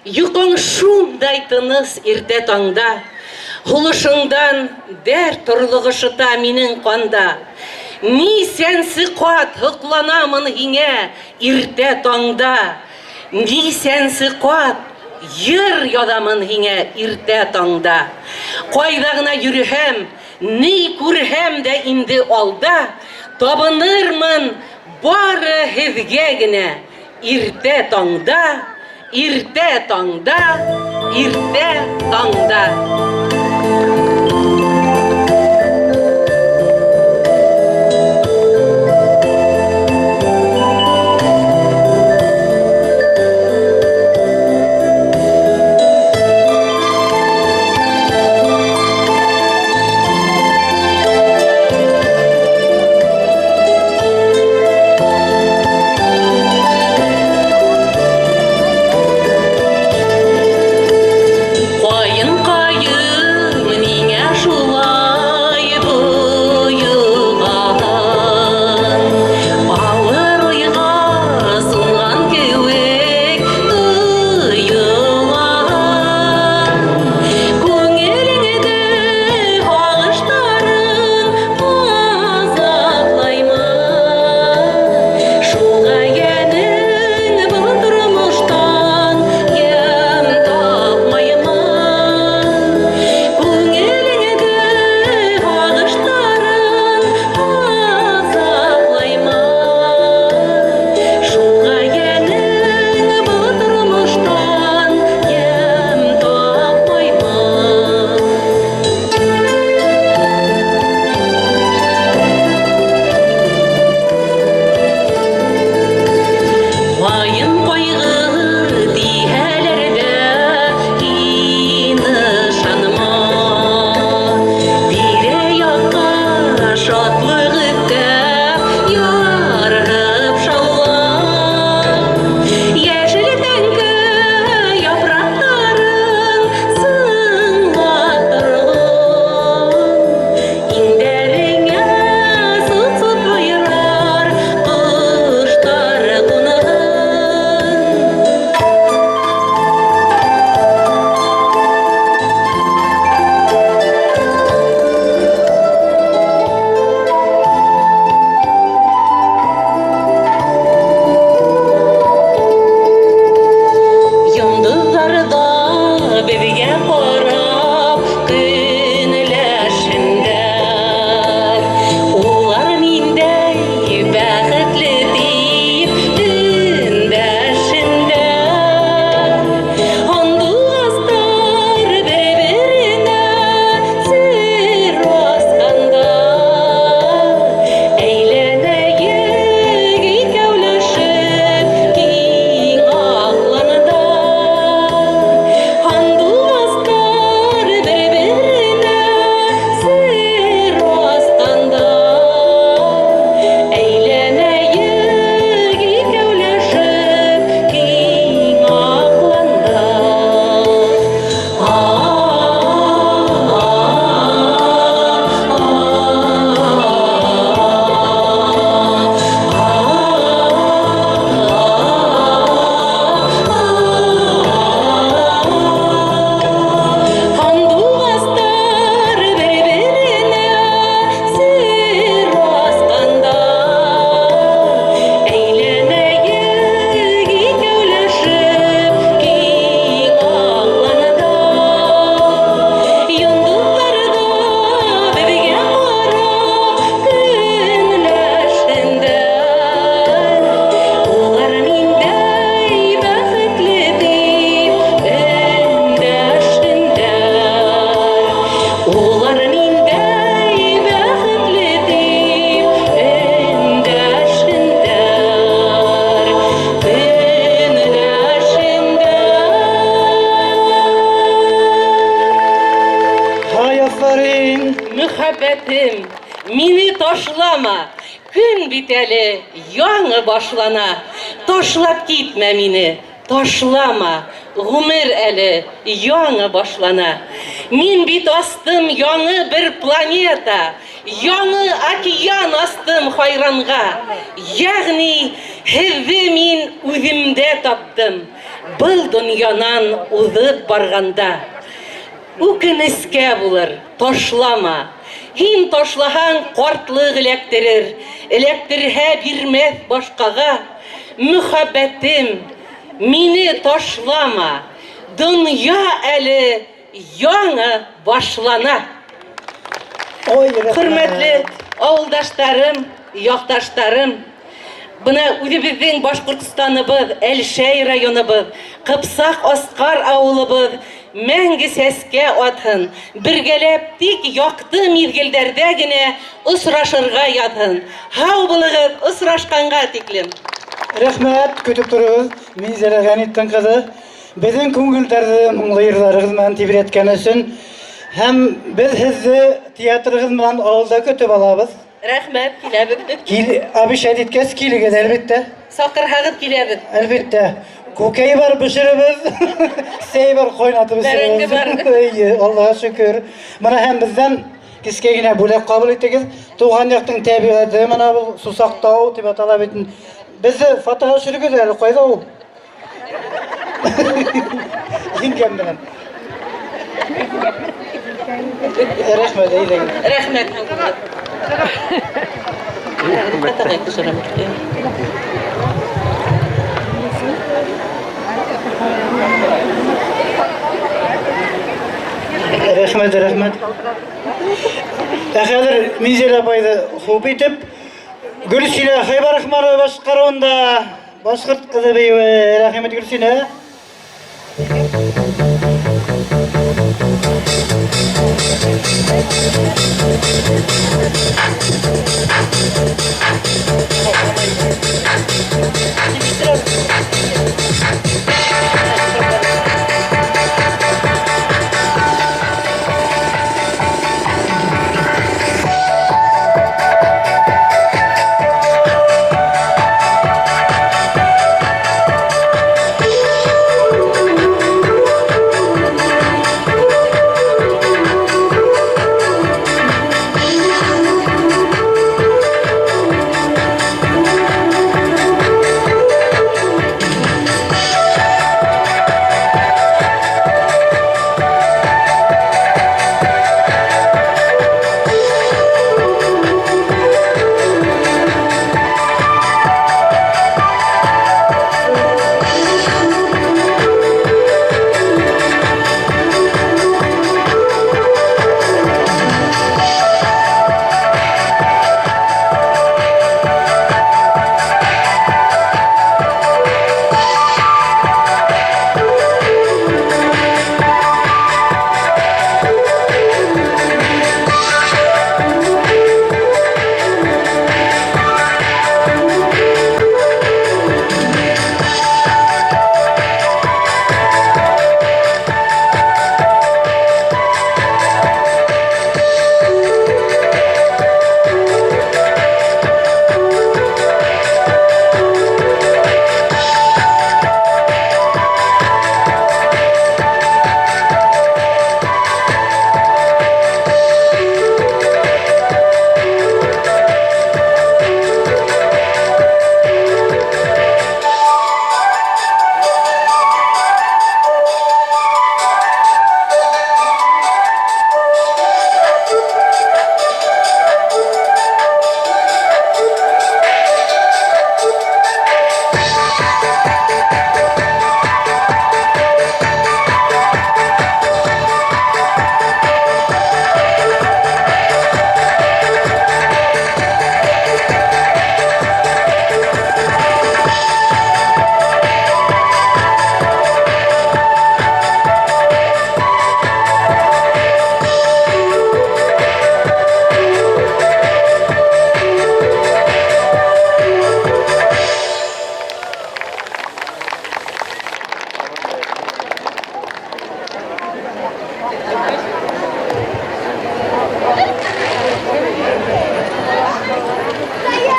йоҡоң шундай тыныс иртә таңда, һулышыңдан дәрт орлоғо шыта минең ҡанда. Нисәнсе ҡат һоҡланамын һиңә иртә таңда, нисәнсе ҡат йыр яҙамын һиңә иртә таңда. Ҡайҙа ғына йөрөһәм, ни күрһәм дә инде алда, табынырмын бары һеҙгә генә иртә таңда, Иртә таңда, иртә таңда. Каен-каен, ниңә шулай боеган? Авыр уйга сумган кеүек тоелган. Күңелеңдә һагыштарың азаплаймы? Шуңа йәнең был тормыштан ямь тапмаймы? Күңелеңдә һагыштарың азаплаймы? Шуңа йәнең был тормыштан ямь тапмаймы? Каен кайгы диһәләр дә һин ышанма. Тирә-якка шатлык өстәп, ярһып шаула. Яшел тәңкә яфрактарын сыңлап торган. Иңдәреңә сут-сут боерар коштар кунган. Йондоҙҙар ҙа беҙгә ҡарап көнләшһендәр. Улар ниндәй бәхетле тип өндәшһендәр. Һандуғастар бер-беренә сер асҡанда, әйләнәйек икәүләшеп киң аҡланда. Һандуғастар бер-беренә сер асҡанда, әйләнәйек икәүләшеп киң аҡланда. Һандуғастар бер-беренә сер асҡанда, әйләнәйек икәүләшеп киң аҡланда. Йондоҙҙар ҙа беҙгә ҡарап көнләшһендәр. Улар ниндәй бәхетле тип өндәшһендәр. Улар ниндәй бәхетле тип өндәшһендәр. Көнләшһендәр. Һай, афарин! Мөхәббәтем, мине ташлама. Көн бит әле яңы башлана. Ташлап китмә мине, ташлама. Ғүмер әле яңы башлана. Мин бит астым яңы бер планета, яңы океан астым хайранға. Ягъни һеҙҙе мин үҙемдә таптым. Был донъянан уҙып барғанда. Үкенескә булыр, ташлама. Һин ташлаһаң, ҡартлыҡ эләктерер, эләктерһә бирмәҫ башҡаға. Мөхәббәтем, мине ташлама. Донъя әле яңы башлана. Ой, рәхмәт. Хөрмәтле ауылдаштарым, яҡташтарым, Бына үҙебеҙҙең Башҡортостаныбыҙ, Әлшәй районыбыҙ, Ҡыпсаҡ Асҡар ауылыбыҙ мәңге сәскә атһын, бергәләп тик яҡты миҙгелдәрҙә генә осрашырға яҙһын. Һау булығыҙ, осрашҡанға тиклем. Рәхмәт, көтөп торығыҙ, Минзәлә Ғәнетдин ҡыҙы. Беҙҙең күңелдәрҙе моңло йырҙарығыҙ менән тибрәткән өсөн һәм беҙ һеҙҙе театрығыҙ менән ауылда көтөп алабыҙ. Рәхмәт, киләбеҙ. Кил, обещать иткәс, килегеҙ, әлбиттә. Саҡырһағыҙ, киләбеҙ. Әлбиттә. Күкәй бар бешеребеҙ, сәй бар ҡайнатып Бәрәңге эсеребеҙ. бар. Эйе, Аллаға шөкөр. Бына һәм беҙҙән кескәй генә бүләк ҡабул итегеҙ. Туған яҡтың тәбиғәте мына был Сусаҡтау тип атала бит. Беҙҙе фотоға төшөрөгөҙ әле, ҡайҙа ул? Еңгәм менән. Рәхмәт, әйҙәгеҙ. Рәхмәт. Фотоға төшөрәм. Рәхмәт, рәхмәт. Ә хәҙер Минзәлә апайҙы хуп итеп, Гөлсинә Хәйбарахманова башҡарыуында башҡорт ҡыҙы бейеүе. Рәхмәт, Гөлсинә.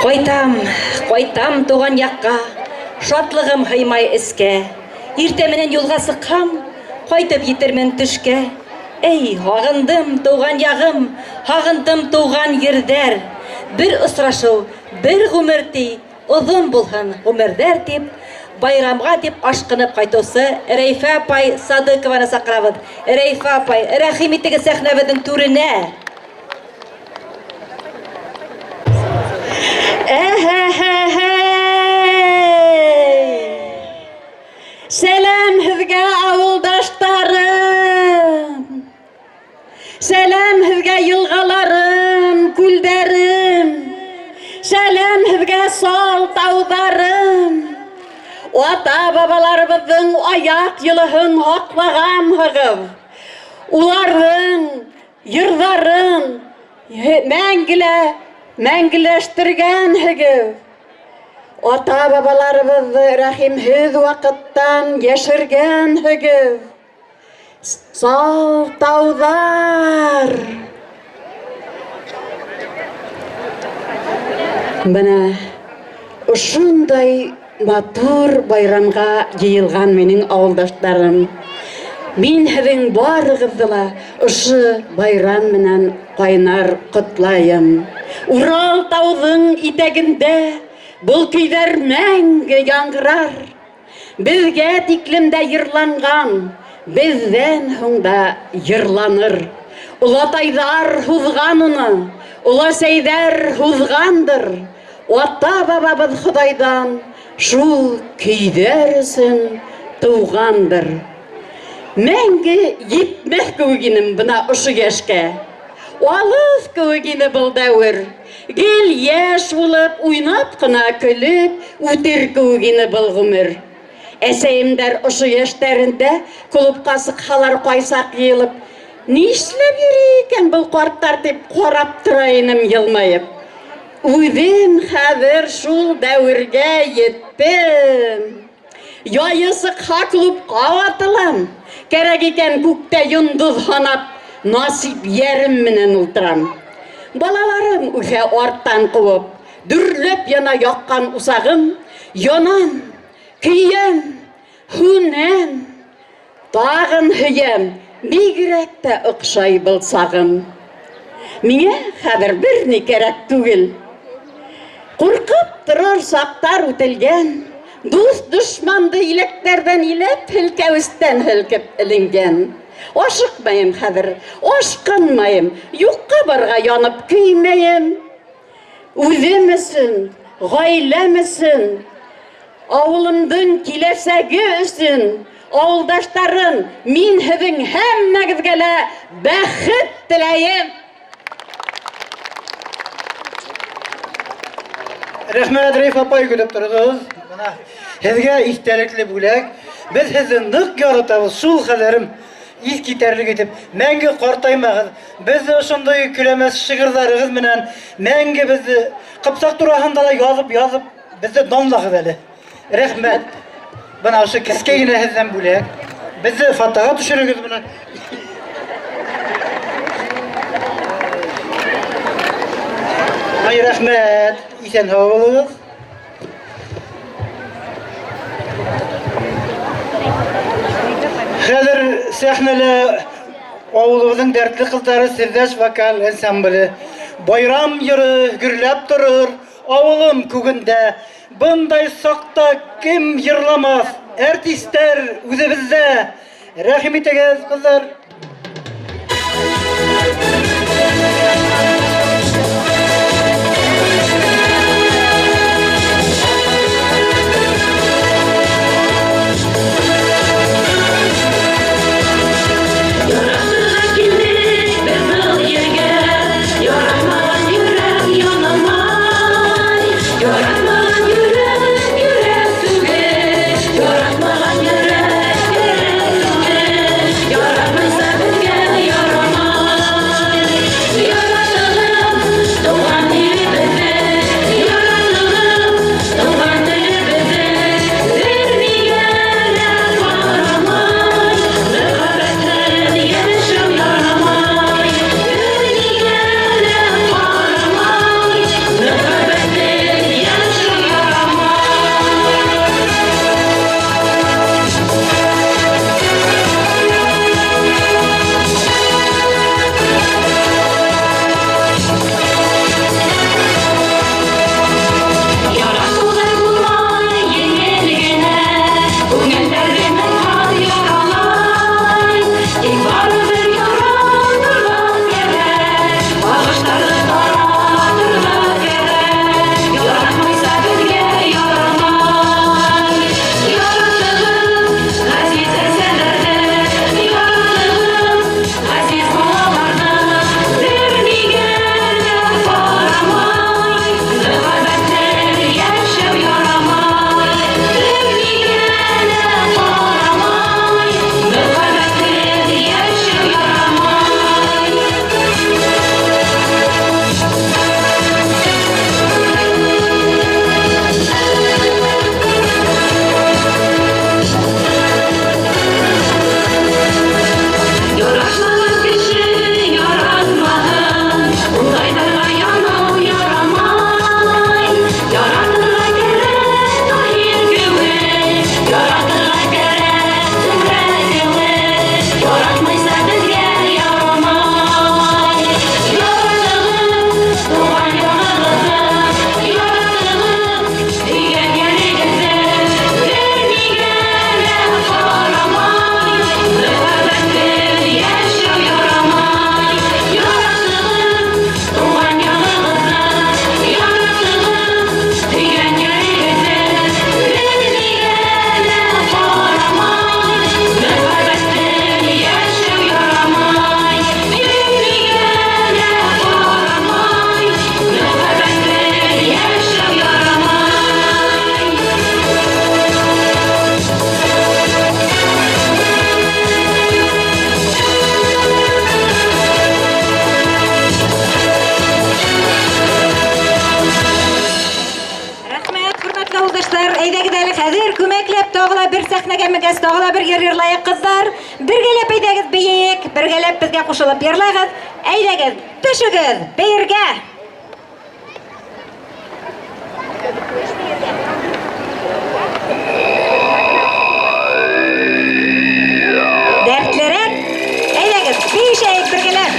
Кайтам, кайтам туган якка, шатлыгым һыймай эскә. Иртә менән юлга сыкһам, кайтып етермен төшкә. Эй, һагындым туган ягым, һагындым туган ерҙәр. Бер осрашыу, бер ғүмер ти, оҙон булһын ғүмерҙәр тип, байрамға тип ашҡынып ҡайтыусы Рәйфә апай Садыҡованы саҡырабыҙ. Рәйфә апай, рәхим итегеҙ сәхнәбеҙҙең түренә. Әһәһәһәй! Сәләм һеҙгә, ауылдаштарым! Сәләм һеҙгә, йылғаларым, күлдәрем! Сәләм һеҙгә, сал тауҙарым. Ата-бабаларыбыҙҙың аяҡ йылыһын һаҡлағанһығыҙ. Уларҙың йырҙарын мәңгелә мәңгеләштергәнһегеҙ. Ата-бабаларыбыҙҙы рәхимһеҙ ваҡыттан йәшергәнһегеҙ. Сал тауҙар. Бына ошондай матур байрамға йыйылған минең ауылдаштарым. Мин һеҙҙең барығыҙҙы ла ошо байрам менән ҡайнар ҡотлайым. Урал тауҙың итәгендә был көйҙәр мәңге яңғырар. Беҙгә тиклем дә йырланған, беҙҙән һуң да йырланыр. Олатайҙар һуҙған уны, оләсәйҙәр һуҙғандыр. Ата-бабабыҙ Хоҙайҙан шул көйҙәр өсөн тыуғандыр. Мәңге етмәҫ кеүек инем бына ошо йәшкә. Алыҫ кеүек ине был дәүер. Гел йәш булып, уйнап ҡына көлөп үтер кеүек ине был ғүмер. Әсәйемдәр ошо йәштәрендә клубҡа сыҡһалар ҡайсаҡ йыйылып, нишләп йөрөй икән был ҡарттар тип ҡарап тора инем йылмайып. Үҙем хәҙер шул дәүергә еттем. Яйы сыҡһа клубҡа атылам. Кәрәк икән күктә йондоҙ һанап, насип йәрем менән ултырам. Балаларым үҫә арттан ҡыуып, дөрләп яна яҡҡан усағым, янам, көйәм, һүнәм, тағын һөйәм, бигерәк тә оҡшай был сағым. Миңә хәҙер бер ни кәрәк түгел. Ҡурҡып торор саҡтар үтелгән, дуҫ дошманды иләктәрҙән иләп, һелкәүестән һелкеп эленгән. Ашыҡмайым хәҙер, ашҡынмайым, юҡҡа барға янып көймәйем. Үҙем өсөн, ғаиләм өсөн, ауылымдың киләсәге өсөн, ауылдаштарым, мин һеҙҙең һәммәгеҙгә лә бәхет теләйем. Рәхмәт, Рәйф апай, көтөп тороғоҙ. Бына һеҙгә иҫтәлекле бүләк. Беҙ һеҙҙе ныҡ яратабыҙ, шул хәләрем иҫ китәрлек итеп, мәңге ҡартаймағыҙ. Беҙҙе ошондай көләмәс шиғырҙарығыҙ менән мәңге беҙҙе Ҡыпсаҡ тураһында ла яҙып-яҙып беҙҙе данлағыҙ әле. Рәхмәт. Бына ошо кескәй генә һеҙҙән бүләк. Беҙҙе фотоға төшөрөгөҙ бына. Ай, рәхмәт. Иҫән һау булығыҙ. Хәҙер сәхнәлә авылыбыҙҙың дәртле ҡыҙҙары Серҙәш вокаль ансамбле. Байрам йыры гөрләп торор авылым күгендә. Бындай саҡта кем йырламаҫ? Әртистәр үҙебеҙҙә. Рәхим итегеҙ, ҡыҙҙар. Яратырға килдек беҙ был ергә, Яратмаған йөрәк янамай. Яратмаған йөрәк йөрәк түгел, Яратмаған йөрәк йөрәк түгел. Яратмайса сәхнәгә менгәс, тағы да бер йыр йырлайыҡ, ҡыҙҙар. Бергәләп әйҙәгеҙ бейейек, бергәләп беҙгә ҡушылып йырлайғыҙ. Әйҙәгеҙ, төшөгөҙ, бейергә! Дәртлерәк! Әйҙәгеҙ, биешәйек бергәләп!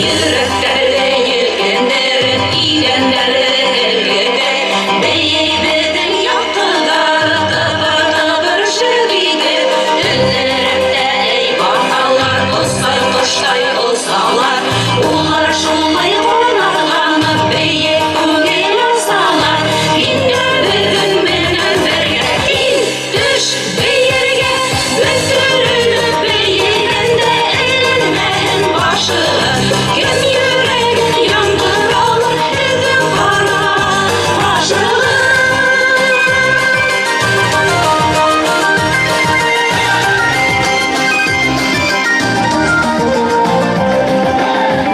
Йөрәктәрҙе елкендереп, иҙәндәрҙе һелкетеп, бейей беҙҙең яҡ ҡыҙҙары тыбыр-тыбыр шәп итеп. Өҙҙөрөп тә эй баҫалар, осай ҡоштай осалар, улар шулай ҡанатланып бейеп күңел асалар. Һин дә беҙҙең менән бергә кил, төш бейергә, бөтөрөлөп бейегәндә әйләнмәһен башығыҙ. Кем йөрәген яндыралыр һеҙҙең ҡара ҡашығыҙ?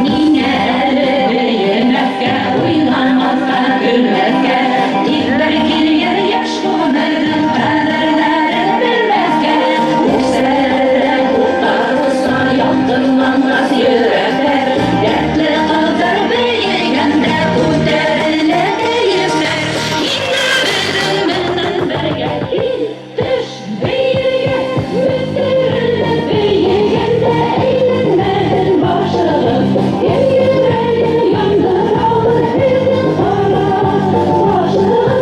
Ниңә әле бейемәҫкә, уйнамаҫҡа, көлмәҫкә, тик бер килгән йәш ғүмерҙең ҡәҙерләрен белмәҫкә? Үксәләрҙә уттар оса, ялҡынланғас йөрәктәр, дәртле ҡыҙҙар бейегәндә күтәрелә кәйефтәр. Һин дә беҙҙең менән бергә кил, төш бейергә, бөтөрөлөп бейегәндә әйләнмәһен башығыҙ. Кем йөрәген яндыралыр һеҙҙең ҡара ҡашығыҙ?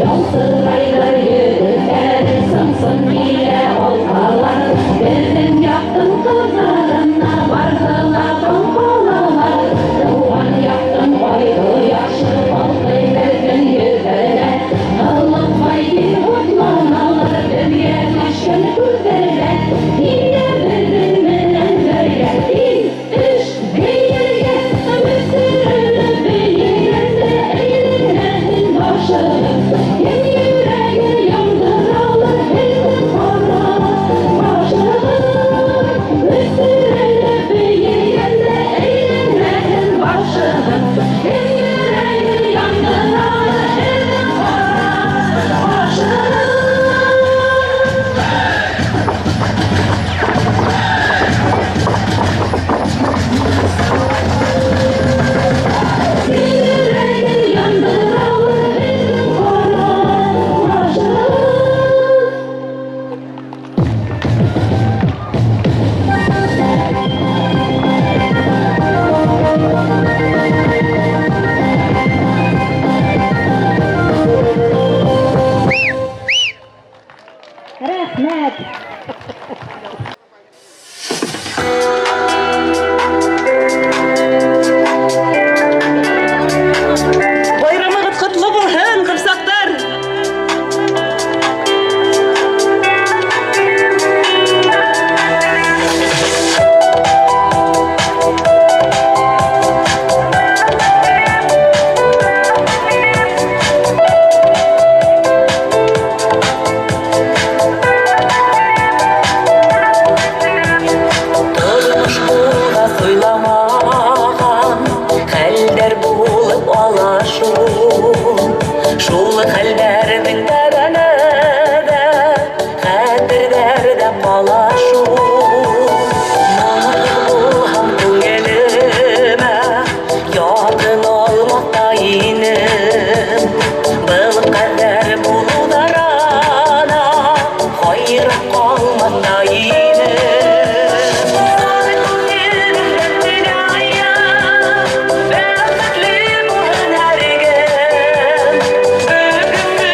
Ялтырайҙар йөҙөктәре, сың-сың килә алҡалар, беҙҙең яҡтың ҡыҙҙарына барыһы ла таң ҡалалар. Тыуған яҡтың ай-ҡояшы балҡый беҙҙең йөҙҙәрҙә, ҡылыҡай тип һоҡланалар беҙгә төшкән күҙҙәрҙә. Һин дә беҙҙең менән бергә кил, төш бейергә, бөтөрөлөп бейегәндә әйләнмәһен башығыҙ. Кем йөрәген яндыралыр һеҙҙең ҡара ҡашығыҙ? Бөтөрөлөп бейегәндә әйләнмәһен башығыҙ. Кем йөрәген яндыралыр һеҙҙең ҡара ҡашығыҙ? Кем йөрәген яндыралыр һеҙҙең ҡара ҡашығыҙ? Рәхмәт! Байрамығыҙ ҡотло булһын, ҡыпсаҡтар! Тормош кулга суйламаган хәлдәр булып ала шул. Шул хәлдәрнең тәрәне дә хәтерҙәрҙә ҡала шул. Ныҡ булһам күңелемә яҡын алмаҫ инем. Был ҡәҙәр булыуҙарына хайран ҡалмаҫ та инем. Бәхетле булһын һәр кем. Бөгөнгө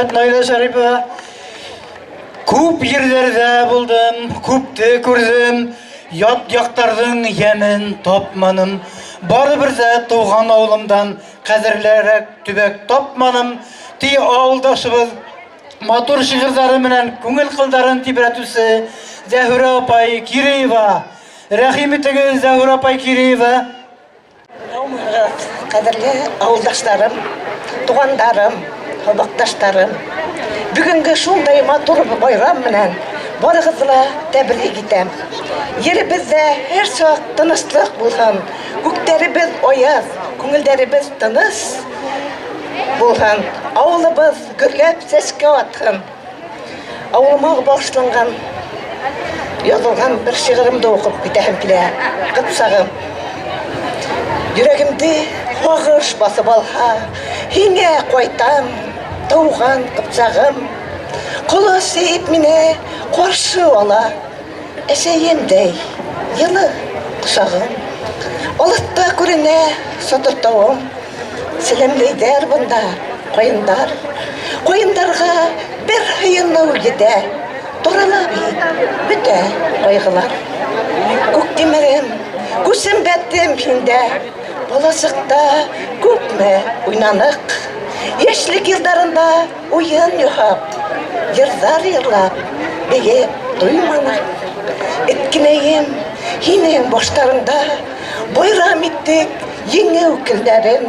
Рәхмәт, Наилә Шәрипова. Күп ерләрҙә булдым, күпте күрҙем, ят яҡтарҙың йәмен тапманым. Барыбер ҙә тыуған ауылымдан ҡәҙерлерәк төбәк тапманым, ти ауылдашыбыҙ матур шиғырҙары менән күңел ҡылдарын тибрәтеүсе Зәһүрә апай Киреева. Рәхим итегеҙ, Зәһүрә апай Киреева. Һаумыһығыҙ, ҡәҙерле ауылдаштарым, туғандарым, һабаҡташтарым. Бөгөнгө шундай матур байрам менән барығыҙҙы ла тәбрик итәм. Еребеҙҙә һәр саҡ тыныслыҡ булһын, күктәребеҙ аяҙ, күңелдәребеҙ тыныс булһын, ауылыбыҙ гөрләп сәскә атһын. Ауылыма бағышланған яҙылған бер шиғырымды уҡып китәһем килә. Ҡыпсағым. Йөрәгемде һағыш баҫып алһа, һиңә ҡайтам, тыуған Ҡыпсағым. Ҡолас йәйеп мине ҡаршы ала, әсәйемдәй йылы ҡосағың. Алыҫта күренә Сатыр тауым, сәләмләйҙәр бында ҡайындар. Ҡайындарға бер һыйыныу етә, тарала бит бөтә ҡайғылар. Күк тимерем, күсем бәтем һиндә, баласаҡта күпме уйнаныҡ. Йәшлек йылдарында уйын яһап, йырҙар йырлап, бейеп туйманыҡ. Эткенәйем, һинең баштарыңда байрам иттек еңеү көндәрен.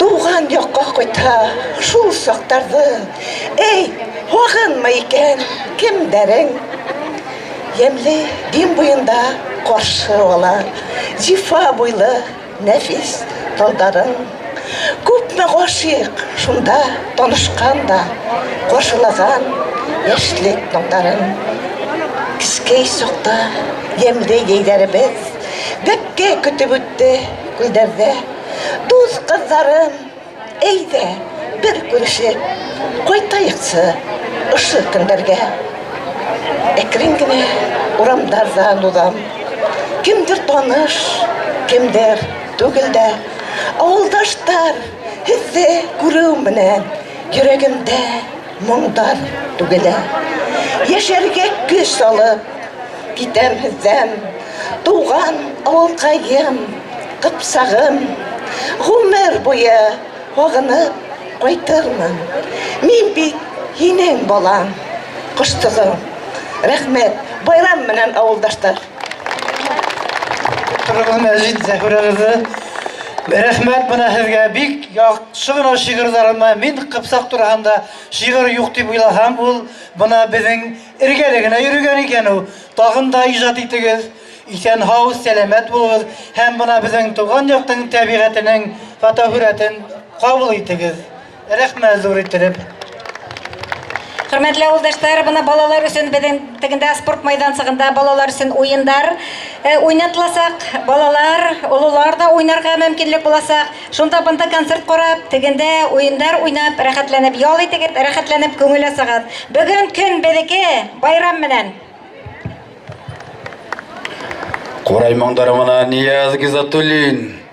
Тыуған яҡҡа ҡайтһа, шул саҡтарҙы, эй, һағынмай икән кемдәрең? Йәмле Дим буйында ҡаршы ала зифа буйлы нәфис талдарың. Күпме ғашиҡ шунда танышҡан да ҡаршылаған йәшлек таңдарын. Кескәй саҡта йәмле йәйҙәребеҙ бәпкә көтөп үтте күлдәрҙә. Дуҫ ҡыҙҙарым, әйҙә, бер күрешеп ҡайтайыҡсы ошо көндәргә. Әкрен генә урамдарҙан уҙам. Кемдер таныш, кемдер түгел дә. Ауылдаштар, һеҙҙе күреү менән йөрәгемдә моңдар түгелә. Йәшәргә көс алып китәм һеҙҙән. Тыуған ауылҡайым, Ҡыпсағым, ғүмер буйы һағынып ҡайтырмын. Мин бит һинең балаң, ҡоштоғоң. Рәхмәт, байрам менән, ауылдаштар! Торығыҙ, Мәжит Зәһүрә ҡыҙы. Рәхмәт бына һеҙгә бик яҡшы ғына шиғырҙарыма. Мин Ҡыпсаҡ тураһында шиғыр юҡ тип уйлаһам, ул бына беҙҙең эргәлә генә йөрөгән икән ул. Тағын да ижад итегеҙ. Иҫән-һау, сәләмәт булығыҙ һәм бына беҙҙең туған яҡтың тәбиғәтенең фотоһүрәтен ҡабул итегеҙ. Рәхмәт ҙур иттереп. Хөрмәтле авылдаштар, бына балалар өчен беҙҙең тегендә спорт майҙансығында балалар өчен уйындар э, уйнатыласаҡ. Балалар, ололар да уйнарға мөмкинлек буласаҡ. Шунда бында концерт ҡарап, тегендә уйындар уйнап, рәхәтләнеп ял итегеҙ, рәхәтләнеп күңел асығыҙ. Бөгөн көн беҙҙеке, байрам менән. Ҡурай моңдары менән Нияз Гизатуллин.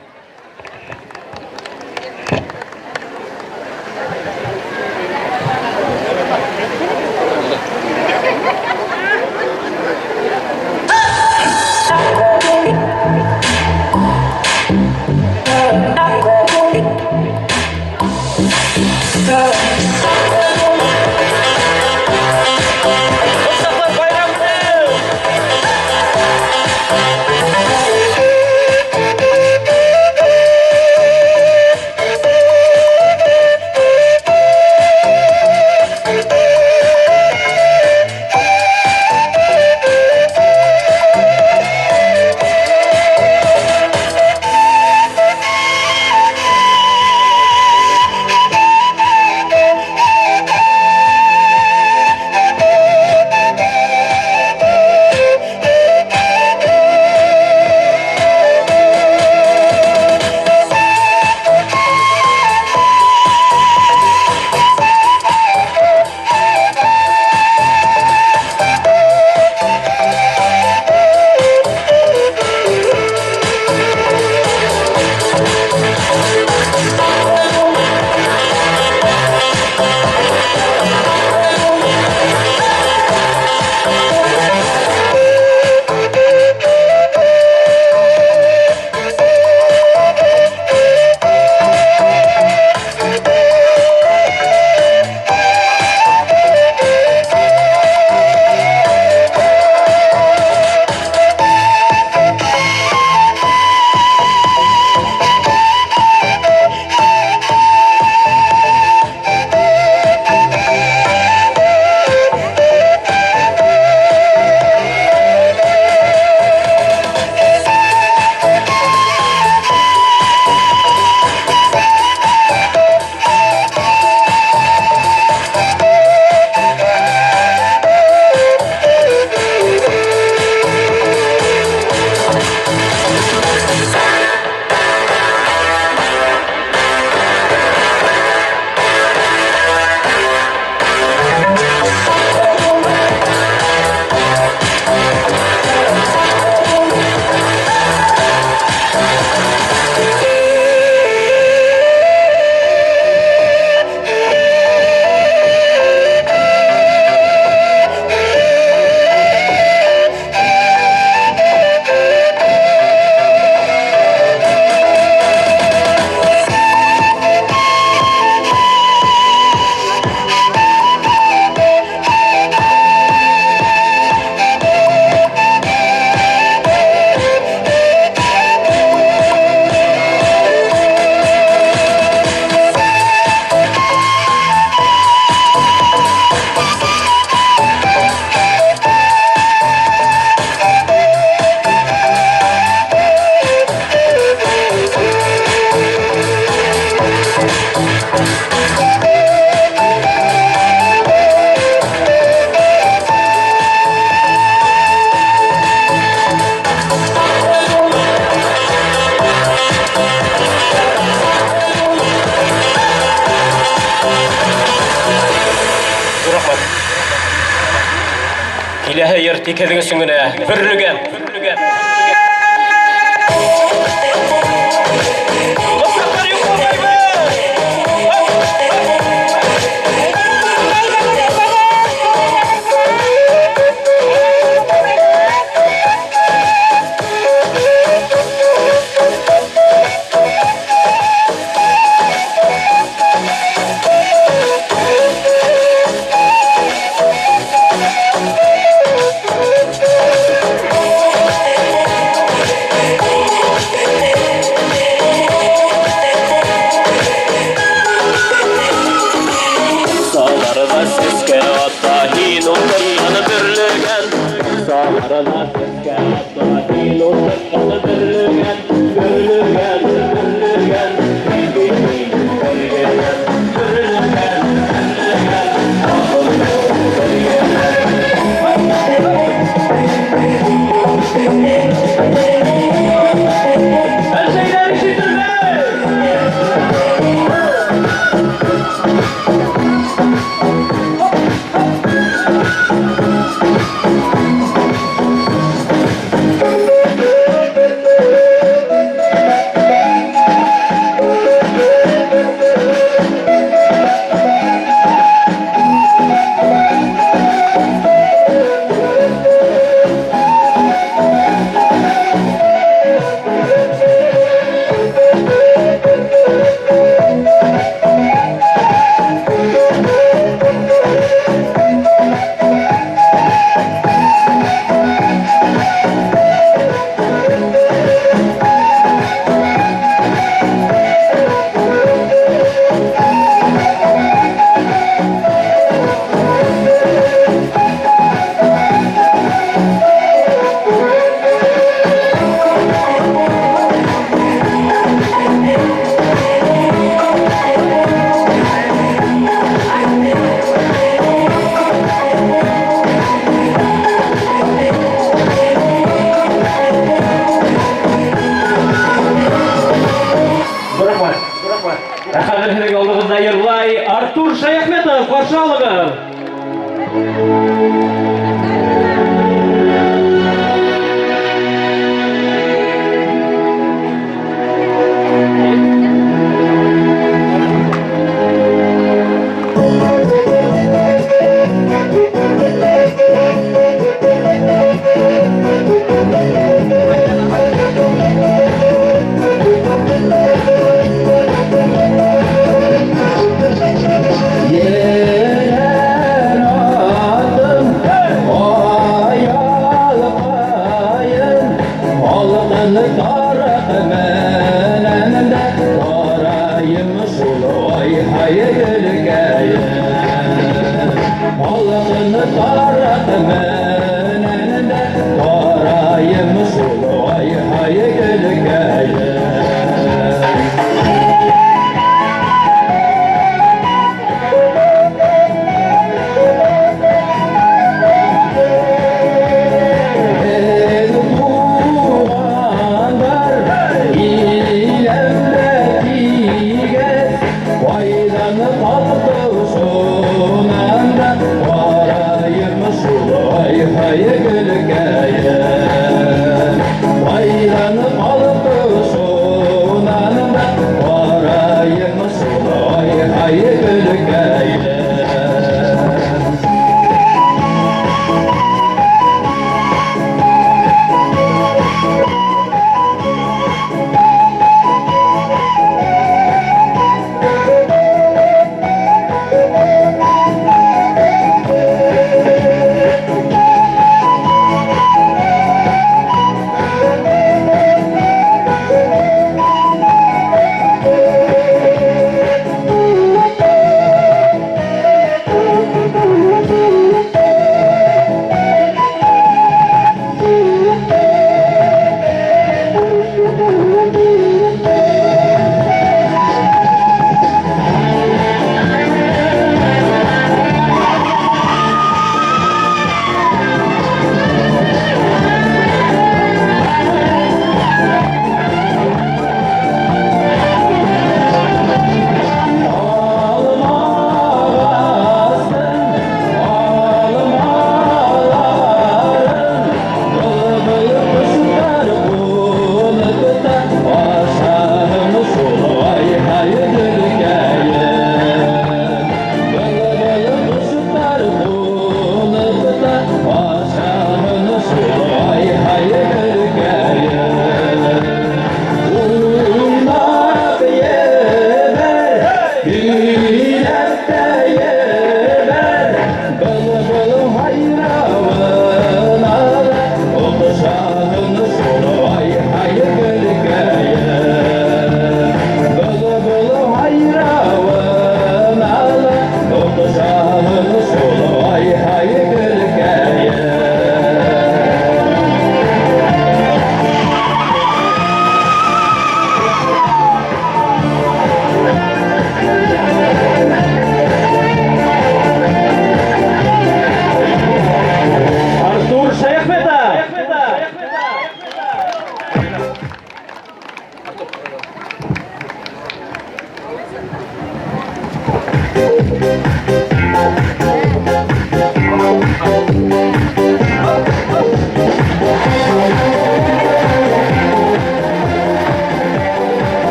Ҙур рәхмәт. Киләһе йыр тик һеҙҙең өсөн генә. Бөрлөгән. Саларда сәскә ата, һин утырган бөрлегән. Саларда сәскә ата, һин утырган бөрлегән. Бөрлегән, бөрлегән, бөрлегән, бөрлегән, Әлсәйләр ишетелмәй! Ҙур рәхмәт. Ҙур рәхмәт. Ә хәҙер һеҙҙең алдығыҙҙа йырлай Артур Шаяхметов, ҡаршы алығыҙ. Елән атым, аялҡайым, Алтын тарыҡ менән дә тарайым шул, ай-һай, гөлкәйем. Алтын тарыҡ менән дә тарайым шул, ай-һай, гөлкәйем. Һеҙ туғандар иләмдә тигәс, Ҡайҙан таптың шунан да ҡарайым шул,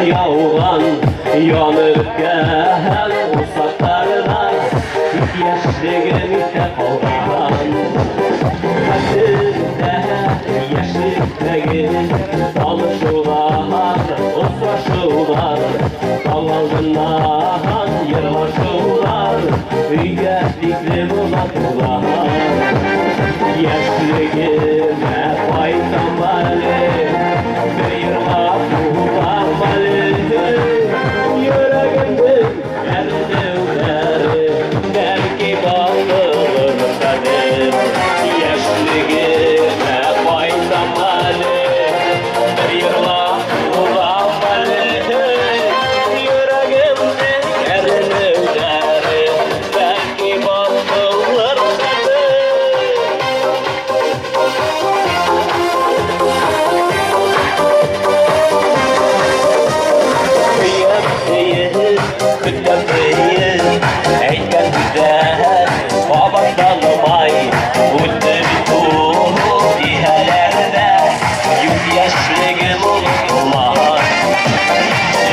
Яуған, янып бөткән усаҡтарҙа, тик йәшлегем иҫтә ҡалған. Хәтерҙә йәшлектәге танышыуҙар, осрашыуҙар, таң алдыннан йырлашыуҙар, өйгә тиклем оҙатыуҙар. Йәшлегемә ҡайтам әле, бер йырлап һуҙам әле. Йөрәгемдең әрнеүҙәре бәлки баҫылыр хәҙер. Йәшлегемә ҡайтам әле, бер йырлап һуҙам әле. Йөрәгемдең әрнеүҙәре бәлки баҫылыр хәҙер. Һөйәм, һөйөп, көтәм, һөйөп, әйткән һүҙҙәр ҡабатланмай. Үтте бит ул тиһәләр ҙә, юҡ, йәшлегем онотолмай.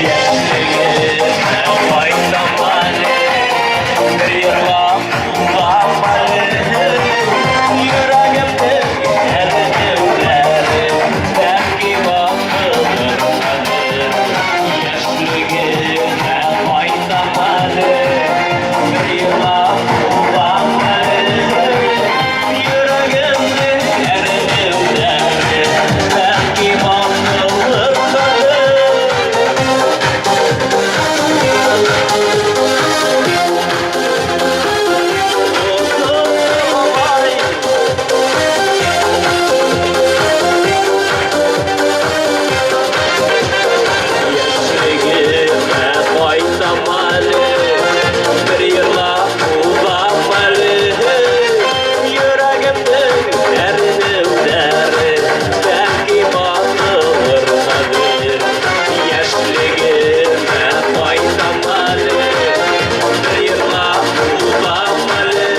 Йәшлегемә ҡайтам әле, бер йырлап һуҙам әле. Йөрәгемдең әрнеүҙәре бәлки баҫылыр хәҙер. Йәшлегемә ҡайтам әле, бер йырлап һуҙам әле. Йөрәгемдең әрнеүҙәре бәлки баҫылыр хәҙер. Йәшлегемә ҡайтам әле, бер йырлап һуҙам әле. Йөрәгемдең әрнеүҙәре бәлки баҫылыр хәҙер. Йәшлегемә ҡайтам әле, бер йырлап һуҙам әле.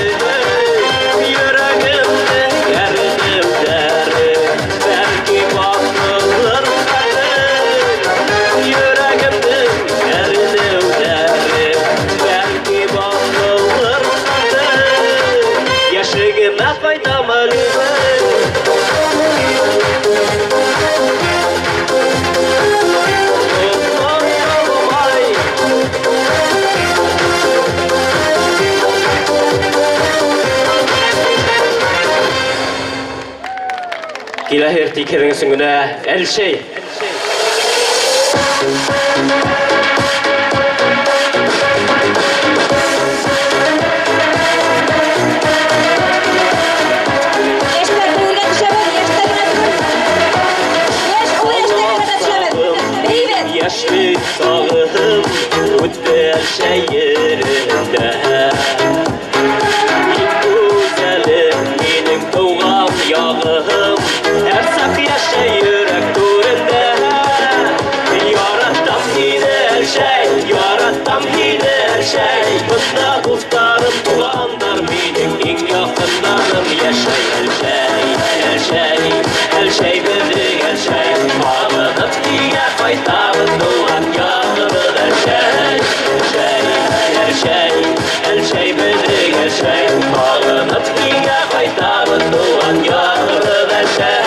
Йөрәгемдең әрнеүҙәре бәлки баҫылыр хәҙер. Йөрәгемдең әрнеүҙәре бәлки баҫылыр хәҙер. Йәшлегемә ҡайтам әле. Киләһе тик һеҙҙең өсөн генә Әлшәй. Йәшләр бейергә төшәбеҙ, йәштәр генә түгел. Йәш, оло йәштәр генә дә төшәбеҙ. Бейебеҙ. Йәшлек сағым үтте Әлшәй ерендә. Бик гүзәлем минең тыуған яғым, һәр саҡ йәшәй йөрәк түрендә. Яратам һине, Әлшәй, яратам һине, Әлшәй. Бында дуҫтарым, туғандар минең иң яҡындарым йәшәй. Әлшәй, Әлшәй, Әлшәй беҙҙең Әлшәй. Һағынып өйгә ҡайтабыҙ тыуған яғыбыҙ Әлшәй. Әлшәй, Әлшәй, Әлшәй беҙҙең Әлшәй. Һағынып өйгә ҡайтабыҙ тыуған яғыбыҙ Әлшәй.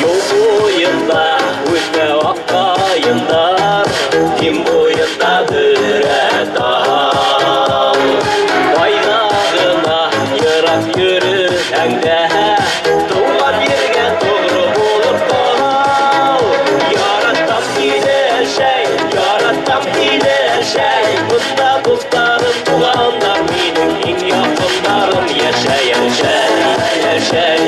Юл буйында үҫә аҡ ҡайындар, Дим буйында бөрә тал. Ҡайҙа ғына йыраҡ йөрөһәң дә, тыуған ергә тоғро булып ҡал. Яратам һине, Әлшәй, яратам һине, Әлшәй. Бында дуҫтарым, туғандар минең иң яҡындарым йәшәй. Әлшәй, Әлшәй,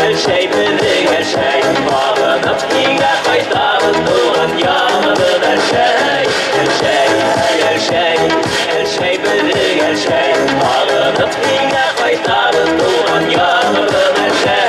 Әлшәй беҙҙең Әлшәй. Һағынып өйгә ҡайтабыҙ тыуған яғыбыҙ Әлшәй. Әлшәй, Әлшәй, Әлшәй беҙҙең Әлшәй. Һағынып өйгә ҡайтабыҙ тыуған яғыбыҙ Әлшәй.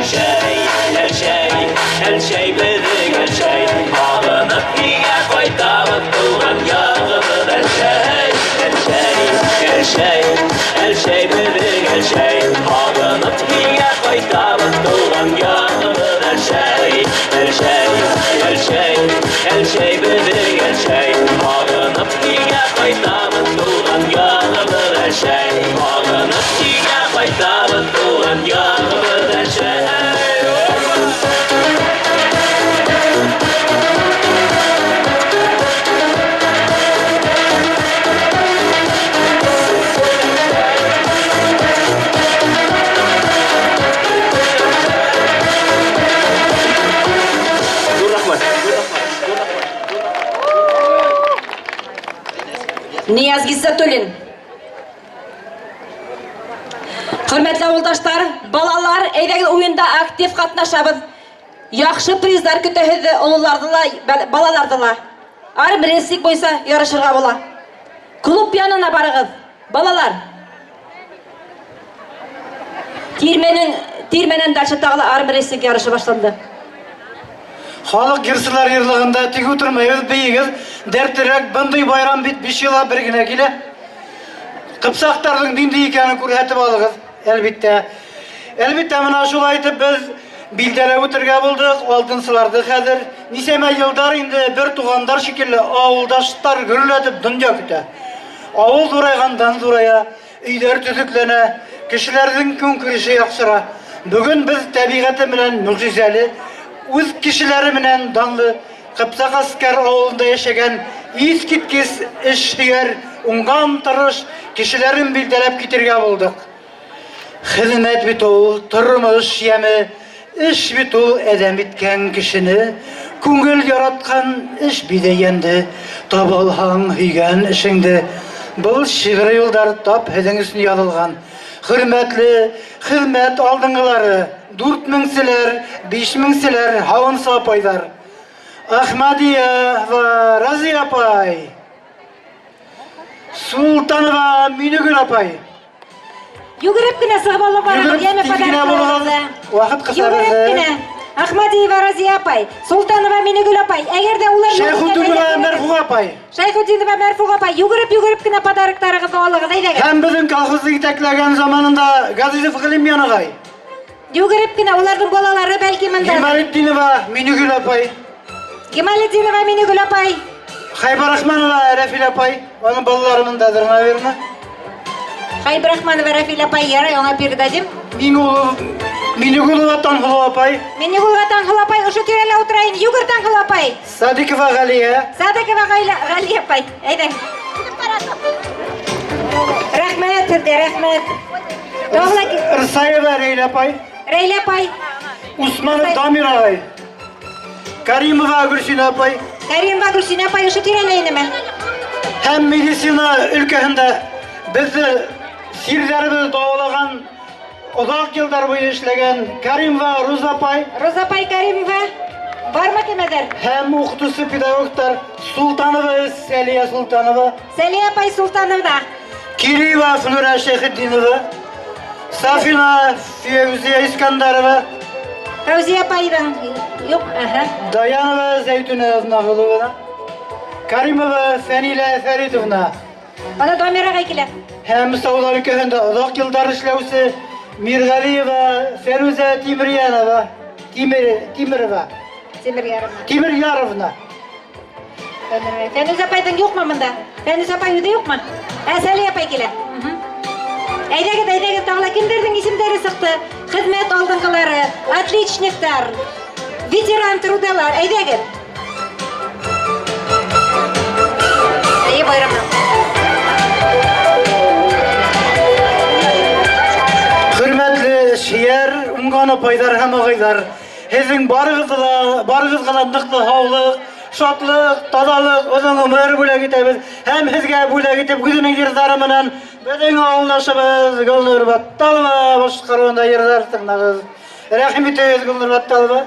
Әлшәй, Әлшәй, Әлшәй беҙҙең Әлшәй. Һағынып һиңә ҡайтабыҙ тыуған яғыбыҙ Әлшәй, Әлшәй, Әлшәй, Әлшәй беҙҙең Әлшәй. Һағынып һиңә ҡайтабыҙ тыуған яғыбыҙ Әлшәй, Әлшәй, Әлшәй, Әлшәй беҙҙең Әлшәй. Һағынып һиңә ҡайтабыҙ тыуған яғыбыҙ Әлшәй. Һағынып һиңә ҡайтабыҙ тыуған яғыбыҙ Әлшәй. Ҙур рәхмәт. Нияз Гиззатуллин. Хөрмәтле авылдаштар, балалар, әйҙәгеҙ уйында актив ҡатнашабыҙ. Яҡшы призлар көтә һеҙҙе, ололарҙы ла, балаларҙы ла. Армрестлинг буйынса ярышырға була. Клуб янына барығыҙ, балалар. Тирмәнең тирмәнән дальше тағы ла армрестлинг ярышы башланды. Халыҡ йырсылар йырлығында тик ултырмайбыҙ, бейегеҙ, дәртлерәк. Бындай байрам бит 5 йылға бер генә килә. Ҡыпсаҡтарҙың ниндәй икәнен күрһәтеп алығыҙ, әлбиттә. Әлбиттә, мына шулай итеп беҙ билдәләп үтергә булдыҡ алтынсыларҙы хәҙер. Нисәмә йылдар инде бер туғандар шикелле ауылдаштар гөрләтеп донъя көтә. Ауыл ҙурайғандан ҙурая, өйҙәр төҙөкләнә, кешеләрҙең көнкүреше яҡшыра. Бөгөн беҙ тәбиғәте менән мөғжизәле, үҙ кешеләре менән данлы Ҡыпсаҡ Аскәр ауылында йәшәгән иҫ киткес эшһөйәр, уңған, тырыш кешеләрен билдәләп китергә булдыҡ. Хеҙмәт бит ул тормош йәме, эш бит ул әҙәм иткән кешене, күңел яратҡан эш биҙәй йәнде, таба алһаң һөйгән эшеңде. Был шиғри юлдар тап һеҙҙең өсөн яҙылған. Хөрмәтле хеҙмәт алдынғылары, дүрт меңселәр, биш меңселәр, һауынсы апайҙар. Ахмадиева Разия апай, Султанова Минегөл апай. Йүгереп кенә сығып алып барығыҙ, Йүгереп йәме тиҙ генә булығыҙ. Ваҡыт ҡыҫа Йүгереп беҙҙе. кенә. Ахмадиева Разия апай, Султанова Минегөл апай, әгәр ҙә улар Шәйхетдинова Мәрфуға апай. Шәйхетдинова Мәрфуға апай, йүгереп-йүгереп кенә подароктарығыҙҙы алығыҙ, әйҙәгеҙ. Һәм беҙҙең колхозды етәкләгән заманында Газизов Ғилимйән ағай. Йүгереп кенә уларҙың балалары бәлки мында. Гималетдинова Минегөл апай. Гималетдинова Минегөл апай. Хайбарахманова Рәфил апай. Уның балалары мындаҙыр, наверное. Хайбрахманова Рафил апай, ярай, аңа передадим. Мингулов, Минегулова Танһылыу апай. Минегулова Танһылыу апай, ошо тирәлә ултыра инде. Йүгер, Танһылыу апай. Садикова Ғәлиә. Садикова Ғәлиә апай, әйҙә. Рәхмәт һеҙгә, рәхмәт. Тағы ла Рсаева Рәйлә апай. Рәйлә апай. Усманов Дамир ағай. Каримова Гөлсинә апай. Каримова Гөлсинә апай ошо тирәлә инеме? Һәм медицина өлкәһендә беҙҙе сирҙәребеҙҙе дауалаған, оҙаҡ йылдар буйы эшләгән Каримова Роза апай. Роза апай Каримова бармы кемәҙер? Һәм уҡытыусы педагогтар Султанова Сәлиә Султанова. Сәлиә апай Султанова. Киреева Флүрә Шәйхетдинова. Сафина Фәүзиә Искандарова. Фәүзиә апайҙың юҡ, аһа. Даянова Зәйтүнә Аҙнағоловна. Каримова Фәнилә Фәритовна. Ана Дамир ағай килә. Һәм сауҙа өлкәһендә оҙаҡ йылдар эшләүсе Мирғәлиева Фәрүзә Тимерьянова, Тимер, Тимерова, Тимерьяровна. Тимерьяровна. Фәнүзә апайҙың юҡмы бында? Фәнүзә апай үҙе юҡмы? Ә, Сәлиә апай килә. Әйҙәгеҙ, әйҙәгеҙ, тағы ла кемдәрҙең исемдәре сыҡты? Хеҙмәт алдынғылары, отличниктар, ветеран трудалар, әйҙәгеҙ. Әйе, байрамдан. Хөрмәтле эшһөйәр, уңған апайҙар һәм ағайҙар, һеҙҙең барығыҙға ла, барығыҙға ла ныҡлы һаулыҡ, шатлыҡ, таҙалыҡ, оҙон ғүмер бүләк итәбеҙ. Һәм һеҙгә бүләк итеп үҙенең йырҙары менән беҙҙең ауылдашыбыҙ Гөлнур Батталова башҡарыуында йырҙар тыңлағыҙ. Рәхим итегеҙ, Гөлнур Батталова.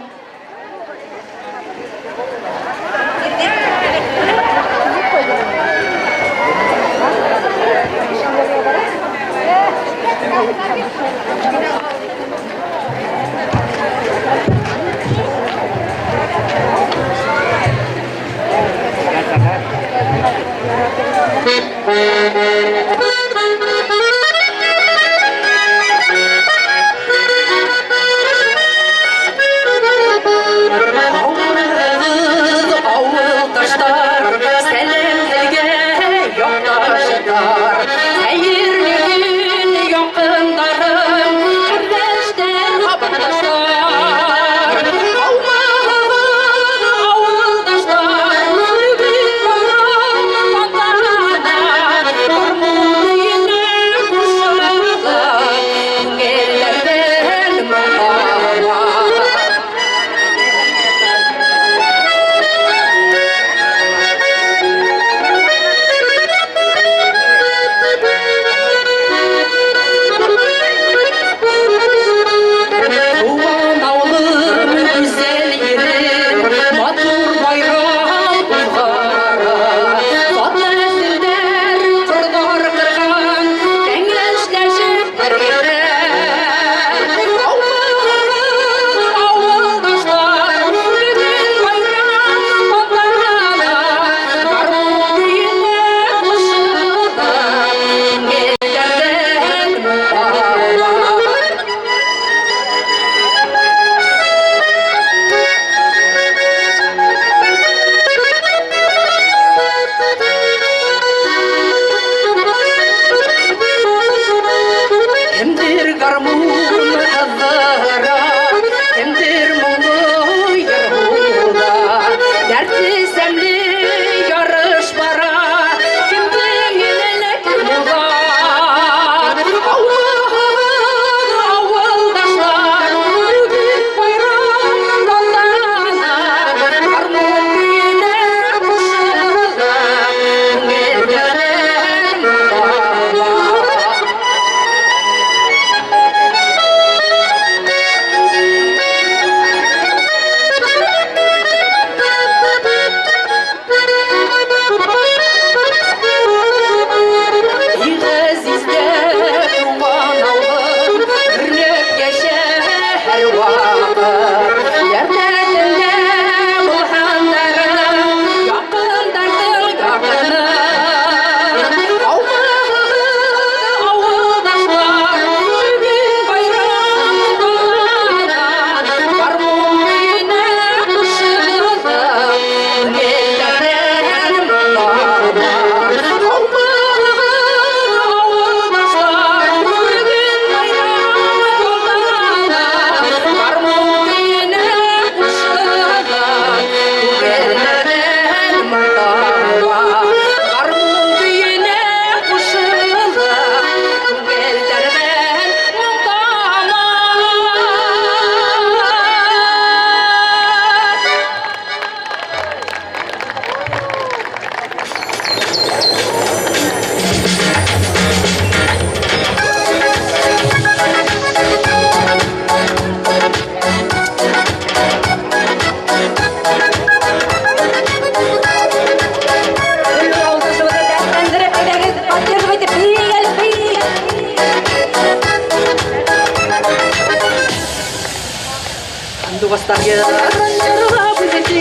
Сандуғастар йырын йырлап үтте,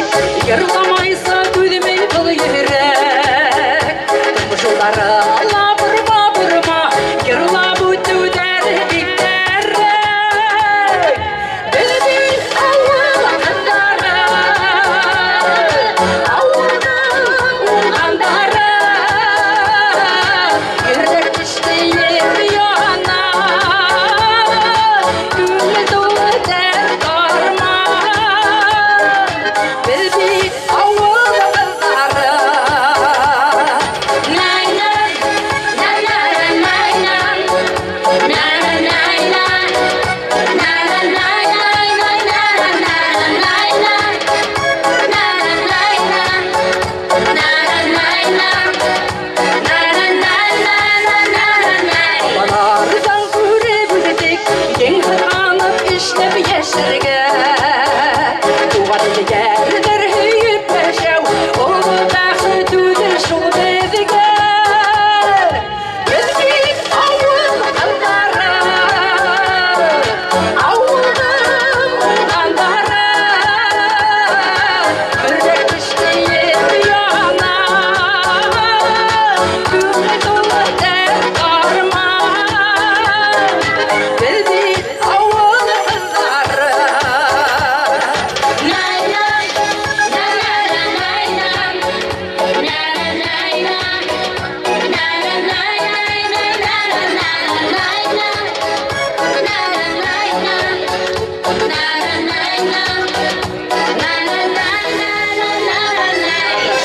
йырламайса түҙмәй был йөрәк. Тормош юлдары ла борма, борма, йырлап үтеүҙәр бик кәрәк. Беҙ бит ауыл ҡыҙҙары, ауылдың уңғандары. Йөрәк тешләйеп яна, күңел тулы дәрт арман. Беҙ бит ауыл ҡыҙҙары. Бабаларҙан күреп үҫтек, ең һыҙғанып эшләп йәшәргә. Туған илдәрҙер һөйөп йәшәү, оло бәхет үҙе шул беҙгә. Беҙ бит ауыл ҡыҙҙары, ауылдың уңғандары. Йөрәк тешләйеп яна, күңел тулы дәрт арман. Беҙ бит ауыл ҡыҙҙары.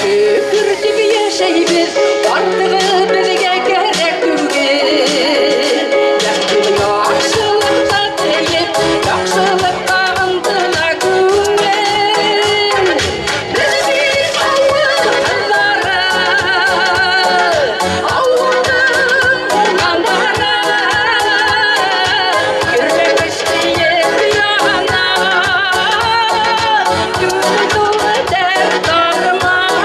Шөкөр тип йәшәйбеҙ, артығы беҙгә кәрәк түгел. Бәхетле яҡшылыҡта теләйеп, яҡшылыҡҡа ынтыла күңел. Беҙ бит ауыл ҡыҙҙары, ауылдың уңғандары. Йөрәк тешләйеп яна, күңел тулы дәрт арман.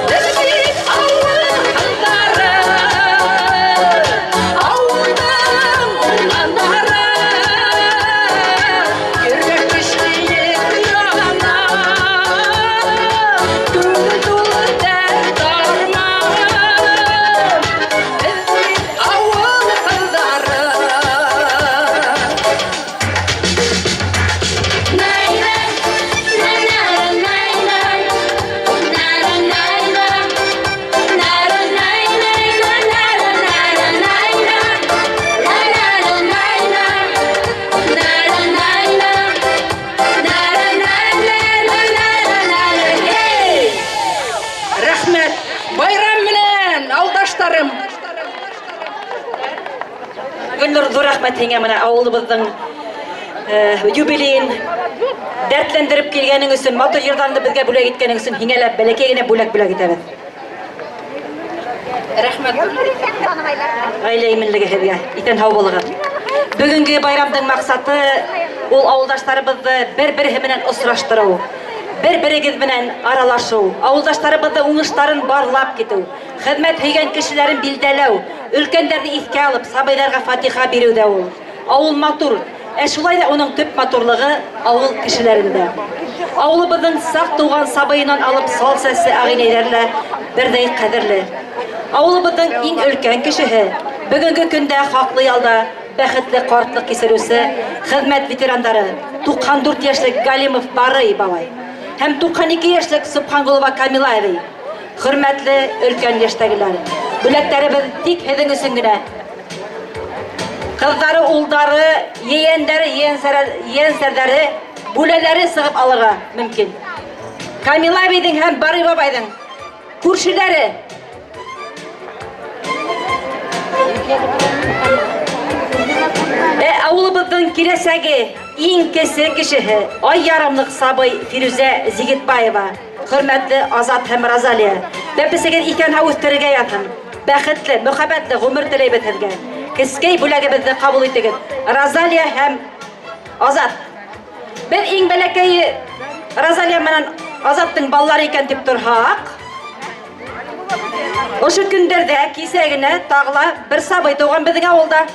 Беҙ бит ауыл ҡыҙҙары, ауылдың уңғандары. Йөрәк тешләйеп яна, күңел тулы дәрт арман. Беҙ бит ауыл ҡыҙҙары. Рәхмәт! Байрам менән, ауылдаштарым! Гөлнур, ҙур рәхмәт һиңә менә ауылыбыҙҙың юбилейын дәртләндереп килгәнең өсөн, матур йырҙарыңды беҙгә бүләк иткәнең өсөн һиңә лә бәләкәй генә бүләк бүләк итәбеҙ. Рәхмәт. Ғаилә именлеге һеҙгә, иҫән һау булығыҙ. Бөгөнгө байрамдың маҡсаты ул ауылдаштарыбыҙҙы бер-береһе менән осраштырыу, бер-берегеҙ менән аралашыу, ауылдаштарыбыҙҙың уңыштарын барлап китеү, хеҙмәт һөйгән кешеләрен билдәләү, өлкәндәрҙе иҫкә алып, сабыйҙарға фатиха биреү ҙә ул. Ауыл матур, ә шулай ҙа уның төп матурлығы ауыл кешеләрендә. Ауылыбыҙҙың саҡ тыуған сабыйынан алып сал сәсле ағинәйҙәр лә берҙәй ҡәҙерле. Ауылыбыҙҙың иң өлкән кешеһе, бөгөнгө көндә хаҡлы ялда бәхетле ҡартлыҡ кисереүсе хеҙмәт ветерандары 94 йәшлек Галимов Барый бабай һәм 92 йәшлек Субханғолова Камила әбей. Хөрмәтле өлкән йәштәгеләр, бүләктәребеҙ тик һеҙҙең өсөн генә. Ҡыҙҙары, улдары, ейәндәре, ейәнсәрҙәре, бүләләре сығып алырға мөмкин. Камила әбейҙең һәм Барый бабайҙың күршеләре. Ауылыбыҙҙың киләсәге иң кесе кешеһе, ай ярымлыҡ сабый Фирүзә Зигетбаева. Хөрмәтле Азат һәм Розалия, бәпесегеҙ иҫән һау үҫтерергә яҙһын. Бәхетле, мөхәббәтле ғүмер теләйбеҙ һеҙгә. Кескәй бүләгебеҙҙе ҡабул итегеҙ. Розалия һәм Азат. Беҙ иң бәләкәйе Розалия менән Азаттың балалары икән тип торһаҡ, ошо көндәрҙә кисә генә тағы ла бер сабый тыуған беҙҙең ауылда.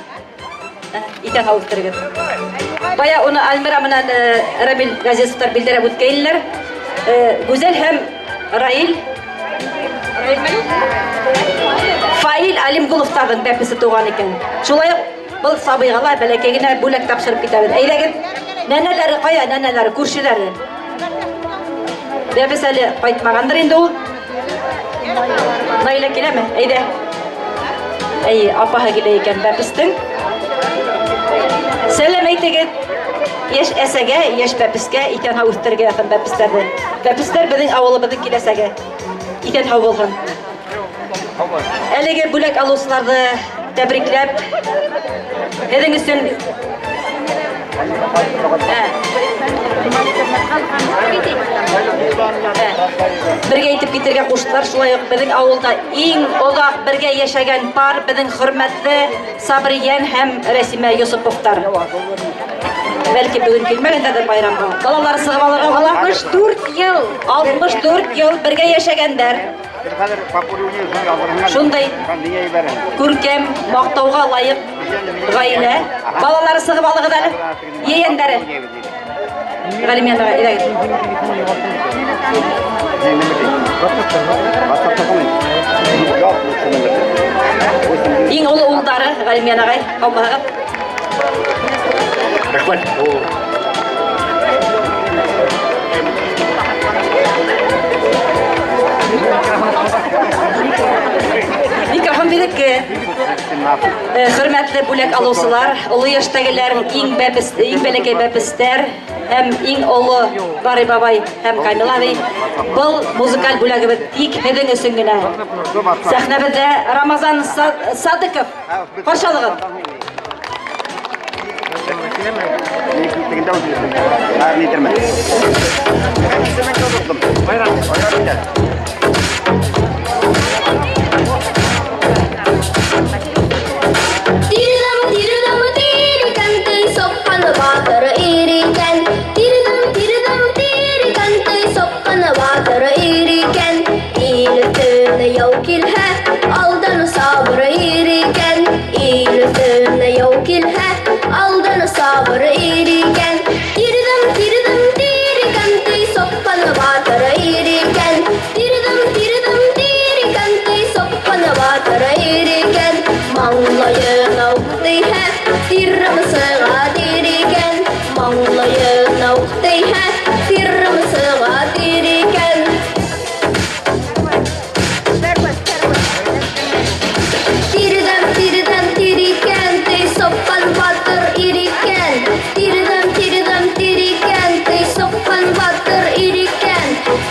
Иҫән һау үҫтерегеҙ. Бая уны Альмира менән Рамил Газизовтар билдәләп үткәйнеләр. Гүзәл һәм Раил Фаил Алимгуловтарҙың бәпесе туған икән. Шулай уҡ был сабыйға ла бәләкәй генә бүләк тапшырып китәбеҙ. Әйҙәгеҙ, нәнәләре ҡая, нәнәләре, күршеләре. Бәпес әле ҡайтмағандыр инде ул. Наилә киләме? Әйҙә. Әйе, апаһы килә икән бәпестең. Сәләм әйтегеҙ. Йәш әсәгә, йәш бәпескә иҫән-һау үҫтерергә яҙһын бәпестәрҙе. Бәпестәр беҙҙең ауылыбыҙҙың киләсәге. Иҫән-һау булһын. Әлеге бүләк алыусыларҙы тәбрикләп, һеҙҙең өсөн бергә әйтеп китергә ҡуштылар. Шулай уҡ беҙҙең ауылда иң оҙаҡ бергә йәшәгән пар беҙҙең хөрмәтле Сабриян һәм Рәсимә Йосоповтар. Бәлки бөгөн килмәгәндәрҙер байрамға. Балалар сығып алырға була. 64 йыл, 64 йыл бергә йәшәгәндәр. Шундай күркәм, маҡтауға лайыҡ ғаилә. Балалары сығып алығыҙ әле. Ейәндәре. Ғәлимйән ағай, әйҙәгеҙ. Иң оло улдары Ғәлимйән ағай, һаумыһығыҙ. Рәхмәт. Микрофон беҙҙеке. Хөрмәтле бүләк алыусылар, оло йәштәгеләр, иң бәпес, иң бәләкәй бәпестәр һәм иң оло Барый бабай һәм Камил абый. Был музыкаль бүләгебеҙ тик һеҙҙең өсөн генә. Сәхнәбеҙҙә Рамазан Садыков. Ҡаршы алығыҙ. Тирдам, тирдам, тирикән, соҡҡан батыр ир икән. Тирдам, тирдам, тирикән, соҡҡан батыр ир икән. Ил өҫтөнә яу килһә, алдан сабыр ир икән. Ил өҫтөнә яу килһә, алдан сабыр ир икән. Тирдам, тирдам, тирикән, соҡҡан батыр ир икән. Тирдам, тирдам, тирикән, соҡҡан батыр ир икән. Маңлайына уҡ тейһә, тирем сыға тир икән. Маңлайына уҡ тейһә, тирем сыға тир икән. Тирҙән, тирҙән, тир икән, тей соҡҡан батыр ир икән. Тирҙән, тирҙән, тир икән, тей соҡҡан батыр ир икән.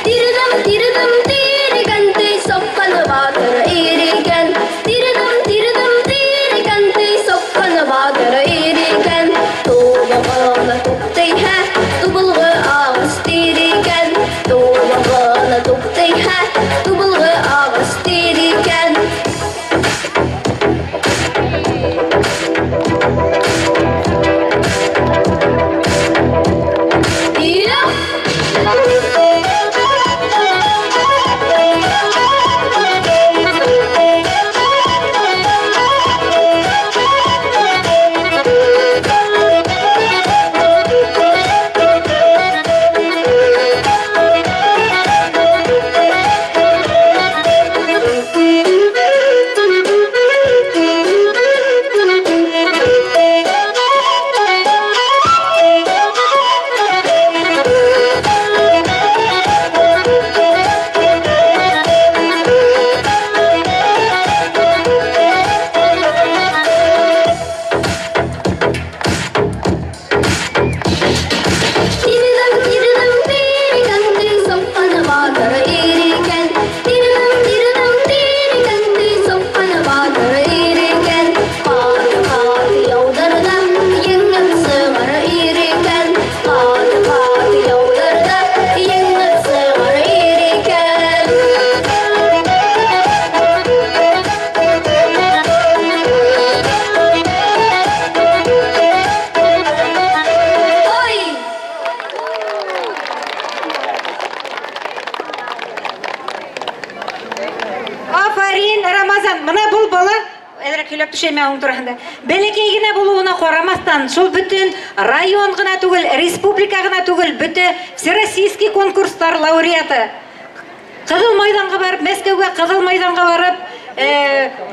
Тирҙән, тирҙән, тир икән, тей соҡҡан батыр ир икән. Тирҙән, тирҙән, тир икән, тей соҡҡан батыр ир икән. Тубығына туп тейһә, тубылғы ағыр. һөйләп төшәйем аның тураһында. Бәләкәй генә булыуына ҡарамаҫтан, шул бөтөн район ғына түгел, республика ғына түгел, бөтә всероссийский конкурстар лауреаты. Ҡыҙыл майҙанға барып, Мәскәүгә Ҡыҙыл майҙанға барып,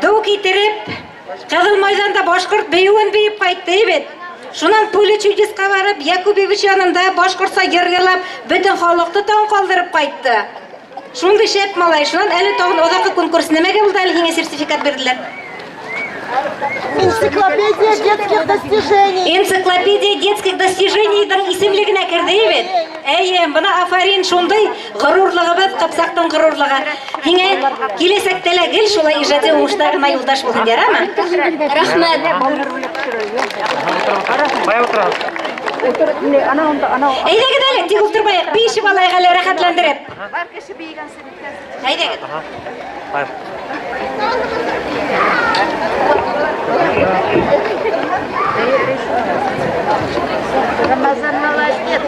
дыу китереп, Ҡыҙыл майҙанда башҡорт бейеүен бейеп ҡайтты бит. Шунан Поле чудесҡа барып, Якубевич янында башҡортса йыр йырлап, бөтөн халыҡты таң ҡалдырып ҡайтты. Шундай шәп малай. Шунан әле тағын аҙаҡҡы конкурс нимәгә булды әле һиңә сертификат бирҙеләр? Энциклопедия детских достижений. Энциклопедия детских достиженийҙың исемлегенә керҙе бит. Әйе, бына афарин, шундай ғорурлығыбыҙ, Ҡыпсаҡтың ғорурлығы. Һиңә киләсәктә лә гел шулай ижади уңыштар ғына юлдаш булһын, ярамы? Рәхмәт. Әйҙәгеҙ әле, тик ултырмайыҡ, бейешеп алайыҡ әле рәхәтләндереп. Әйҙәгеҙ. Рамазан молодец.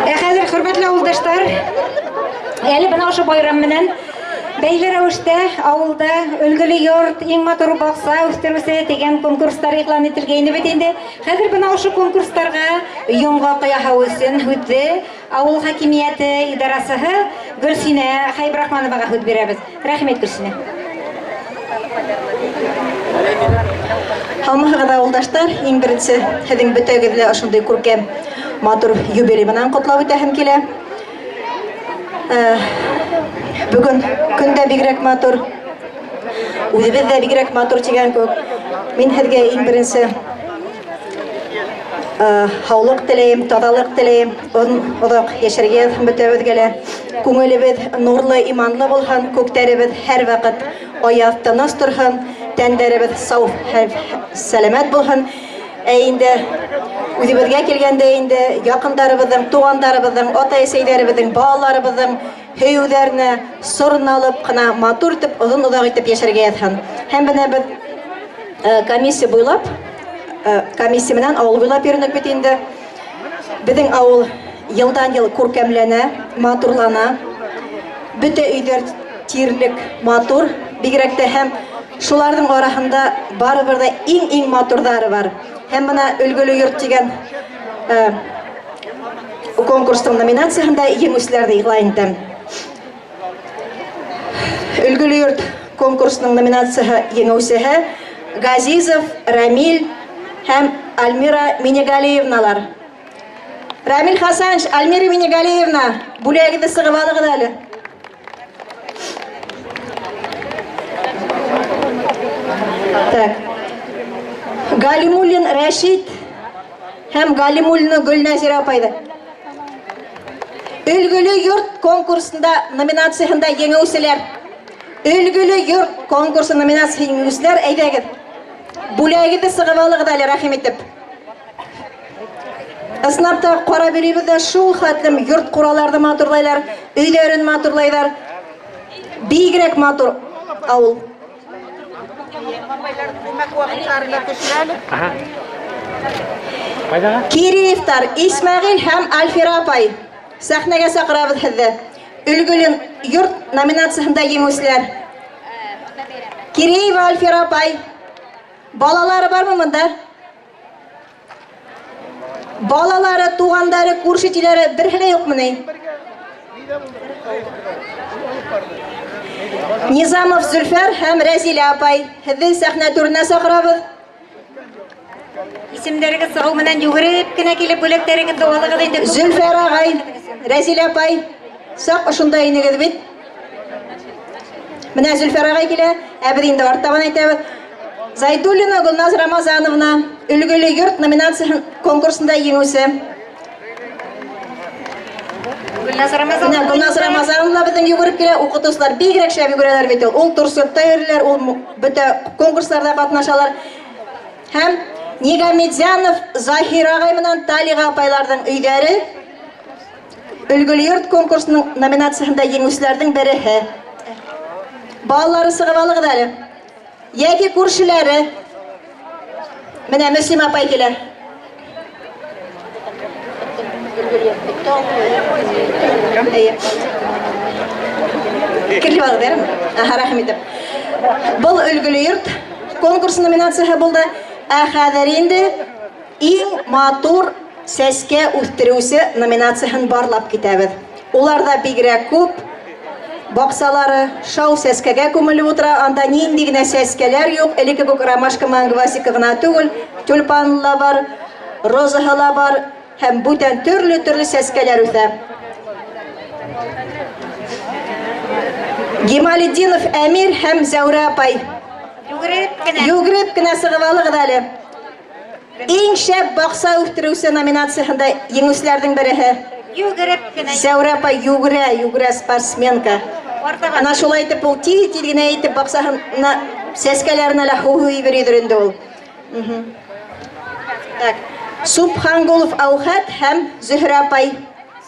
Ә хәҙер, хөрмәтле ауылдаштар, әле бына ошо байрам менән бәйле рәүештә ауылда өлгөлө йорт, иң матур баҡса үҫтереүсе тигән конкурстар иғлан ителгәйне бит инде. Хәҙер бына ошо конкурстарға йомғаҡ яһау өсөн һүҙҙе ауыл хакимиәте идарасыһы Гөлсинә Хәйбрахмановаға һүҙ бирәбеҙ. Рәхмәт, Гөлсинә. Һаумыһығыҙ, ауылдаштар! Иң беренсе һеҙҙең бөтәгеҙҙе лә ошондай күркәм матур юбилей менән ҡотлап үтәһем килә. Бөгөн көн дә бигерәк матур, үҙебеҙ ҙә бигерәк матур тигән кеүек. Мин һеҙгә иң беренсе һаулыҡ теләйем, таҙалыҡ теләйем, оҙаҡ йәшәргә яҙһын бөтәбеҙгә лә. Күңелебеҙ нурлы, иманлы булһын, күктәребеҙ һәр ваҡыт Аяҙ тыныс торһон, тәндәребеҙ сау һәм сәләмәт булһын. Ә инде үҙебеҙгә килгәндә инде яҡындарыбыҙҙың, туғандарыбыҙҙың, атай-әсәйҙәребеҙҙең, балаларыбыҙҙың һөйөүҙәренә сорналып ҡына матур итеп, оҙон-оҙаҡ итеп йәшәргә яҙһын. Һәм бына беҙ комиссия буйлап, комиссия менән авыл буйлап йөрөнөк бит инде. Беҙҙең авыл йылдан-йыл күркәмләнә, матурлана. Бөтә өйҙәр тиерлек матур, бигерәк тә һәм шуларҙың араһында барыбер ҙә иң-иң матурҙары бар. Һәм бына Өлгөлө йорт тигән конкурстың номинацияһында еңеүселәрҙе игълан итәм. Өлгөлө йорт конкурсының номинацияһы еңеүсеһе Газизов Рамиль һәм Альмира Минегалиевналар. Рамиль Хасанович, Альмира Минегалиевна, бүләгегеҙҙе сығып алығыҙ әле. Так. Галимуллин Рәшит һәм Галимуллина Гөлнәзирә апайды. Өлгөлө йорт конкурсында номинацияһында еңеүселәр. Өлгөлө йорт конкурсы номинацияһы еңеүселәр, әйҙәгеҙ. Бүләгегеҙҙе сығып алығыҙ әле, рәхим итеп. Ысынлап та ҡарап йөрөйбөҙ ҙә шул хәтлем йорт ҡураларҙы матурлайлар, өйҙәрен матурлайҙар. Бигерәк матур ауыл. Киреевтар, Исмәғил һәм Альфира апай. Сәхнәгә саҡырабыҙ һеҙҙе. Өлгөлө йорт номинацияһында еңеүселәр. Киреева Альфира апай. Балалары бармы монда? Балалары, туғандары, күрше-тирәләре берһе лә юҡмыни? Низамов Зөлфәр һәм Рәзилә апай, һеҙҙе сәхнә түренә саҡырабыҙ. Исемдәрегеҙ сығыу менән йүгереп кенә килеп бүләктәрегеҙҙе алығыҙ инде. Зөлфәр ағай, Рәзилә апай, саҡ ошонда инегеҙ бит. Менә Зөлфәр ағай килә, ә беҙ инде артабан әйтәбеҙ. Зайдуллина Гөлназ Рамазановна, Өлгөле йорт номинацияһын конкурсында еңүсе. Гөлназ Рамазановна. Менә Гөлназ Рамазановна безнең йүгереп килә, укытучылар бигрәк шәп йүгерәләр бит ул. Ул турсетта йөриләр, ул бөтә конкурсларда катнашалар. Һәм Нигамедзянов Заһир агай менән Талига апайларның өйҙәре Өлгөле йорт конкурсының номинацияһында еңүселәрҙең береһе. Балалары сығып алығыҙ әле. Йәки күршеләре. Менә Мөслим апай килә. Әйе. Керлеп алығыҙ, ярымы? Аһа, рәхим итеп. Был Өлгөле йорт конкурсы номинацияһы булды. Ә хәҙер инде Иң матур сәскә үстерүче номинацияһен барлап китәбез. Улар да бигрәк күп. Баксалары шау сәскәгә күмелеп утыра. Анда нинди генә сәскәләр юк. Элекке күк ромашка менән гвоздика гына түгел, тюльпан ла бар, розаһы ла бар һәм бүтән төрле-төрле сәскәләр үсә. Гималетдинов Әмир һәм Зәүрә апай. Йүгереп кенә. Йүгереп кенә сығып алығыҙ әле. Иң шәп бакса үстерүче номинацияһында еңүселәрҙең береһе. Йүгереп кенә. Зәүрә апай йүгерә, йүгерә спортсменка. Ана шулай итеп ул тиҙ-тиҙ генә итеп баксаһына сәскәләренә лә һыу һиберҙер инде ул. Так. Субхангулов Аухәт һәм Зөһрә апай.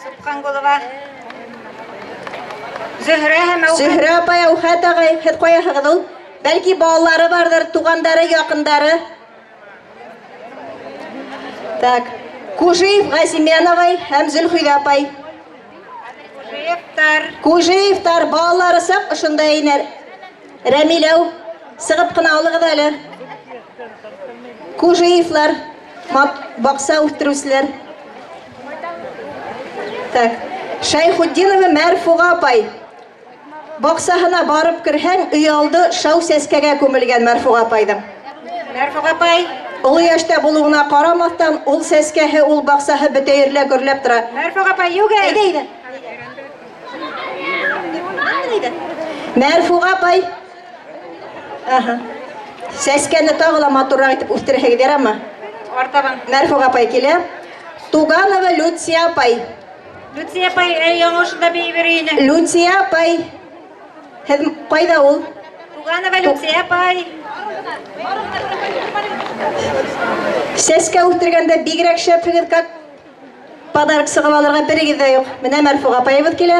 Субхангулова. Зөһрә һәм Аухәт. Зөһрә апай, Аухәт ағай, һеҙ ҡаяһығыҙ ул? Бәлки балалары барҙыр, туғандары, яҡындары. Так, Кужиев Газимен ағай һәм Зөлхиҙә апай. Кужиевтар. Кужиевтар балалары саҡ ошонда инер. Рәмиләү, сығып ҡына алығыҙ әле. Кужиевлар, баҡса үҫтереүселәр. Так, Шәйхутдинова Мәрфуға апай. Баксаһына барып керһәң, өйалды шау сәскәгә күмелгән Мәрфуға апайҙың. Мәрфуға апай. Оло йәштә булыуына ҡарамаҫтан, ул сәскәһе, ул баҡсаһы бөтә ерлә гөрләп тора. Мәрфуға апай, йүгер! Әйҙә, әйҙә. Әйҙә. Мәрфуға апай. Аһа. Сәскәне тағы ла матурыраҡ итеп үҫтерһәгеҙ ярамы? Артабан. Мәрфуға апай килә. Туганова Люция апай. Люция апай, әле яңы ошонда бейей йөрөй ине. Люция апай, һеҙ ҡайҙа ул? Туганова Люция апай. Сәскә үҫтергәндә бигерәк шәпһегеҙ, как подарок сығып алырға берегеҙ ҙә юҡ. Менә Мәрфуға апайыбыҙ килә.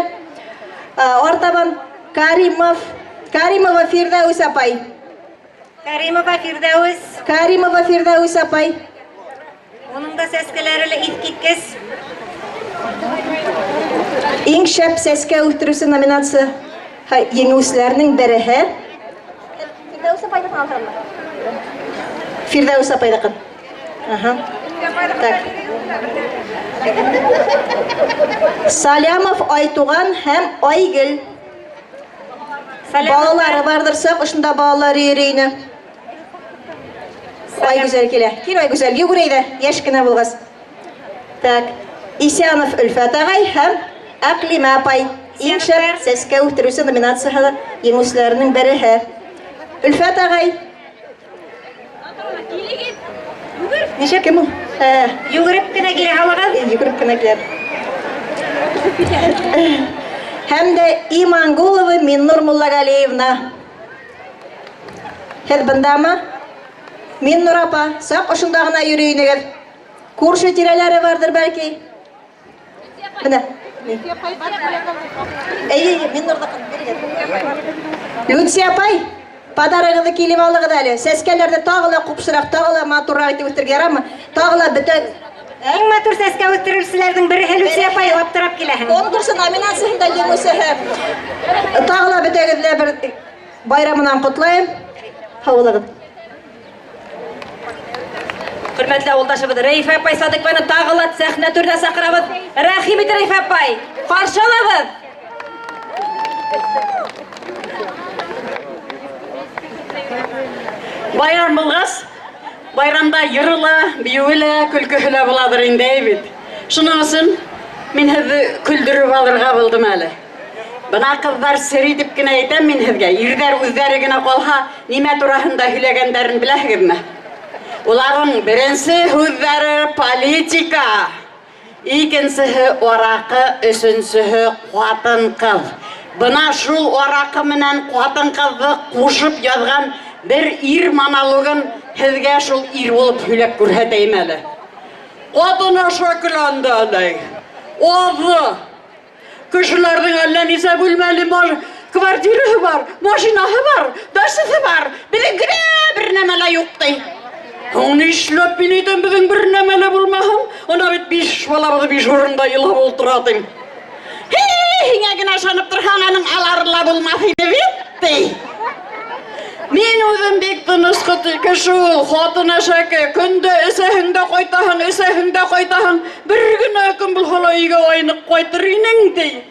Артабан Каримов, Каримова Фирҙәүес апай. Каримова Фирҙәүес. Каримова Фирҙәүес апай. Уның да сәскәләре лә иҫ киткес. Иң шәп сәскә үҫтереүсе номинация еңеүселәренең береһе. Фирҙәүес апайҙыҡын алһынмы? Фирҙәүес апайҙыҡын. Ага. Так. Салямов Айтуған һәм Айгөл. Балалары барҙыр, саҡ ошонда балалар йөрөй ине. Айгүзәл килә. Кил, Айгүзәл, йүгер әйҙә, йәш кенә булғас. Так. Исянов Өлфәт ағай һәм Әҡлимә апай. Иң шәп сәскә үҫтереүсе номинацияһында еңеүселәренең береһе. Өлфәт ағай. Нисә кем ул? Йүгереп кенә килә һалығыҙ. Йүгереп кенә килә. Һәм дә Имангулова Миннур Муллагалиевна. Һеҙ бындамы? Миннур апа, саҡ ошонда ғына йөрөй инегеҙ. Күрше тирәләре барҙыр бәлки. Менә. Әйе, әйе, Миннурҙыҡын бирегеҙ. Люция апай, подарогығыҙҙы килеп алығыҙ әле. Сәскәләрҙе тағы ла ҡупшыраҡ, тағы ла матурыраҡ итеп үҫтерергә ярамы? Тағы ла бөтә Иң матур сәскә үҫтереүселәрҙең береһе Люция апай, аптырап киләһең. Конкурсы номинацияһында еңеүсеһе. Тағы ла бөтәгеҙҙе лә бер байрам менән ҡотлайым. Һау булығыҙ. Хөрмәтле ауылдашыбыҙ Рәйфә апай Садыҡованы тағы ла сәхнә түренә саҡырабыҙ. Рәхим ит, Рәйфә апай. Ҡаршы алабыҙ. Байрам булғас, байрамда йыры ла, бейеүе лә, көлкөһө лә булалыр инде, әй бит. Шуның өсөн мин һеҙҙе көлдөрөп алырға булдым әле. Бына ҡыҙҙар сер итеп кенә әйтәм мин һеҙгә, ирҙәр үҙҙәре генә ҡалһа, нимә тураһында һөйләгәндәрен беләһегеҙме? Уларҙың беренсе һүҙҙәре политика, икенсеһе араҡы, өсөнсөһө ҡатын-ҡыҙ. Бына шул араҡы менән ҡатын-ҡыҙҙы ҡушып яҙған бер ир монологын һеҙгә шул ир булып һөйләп күрһәтәйем әле. Ҡатын аша көләнде әле. Аҙҙы. Кешеләрҙең әллә нисә бүлмәле квартираһы бар, машинаһы бар, дачаһы бар. Беҙҙең генә бер нәмә лә юҡ ти. Һуң нишләп мин әйтәм, беҙҙең бер нәмә лә булмаһын? Ана бит биш балабыҙ биш урында илап ултыра тим. Һи, һиңә генә ышанып торһаң, аның алары ла булмаҫ ине бит, ти. Мин үҙем бик тыныс кеше ул, хатын әшәке, көндә эсәһең дә ҡайтаһың, эсәһең дә ҡайтаһың, бер генә көн булһа ла өйгә айныҡ ҡайтыр инең, ти.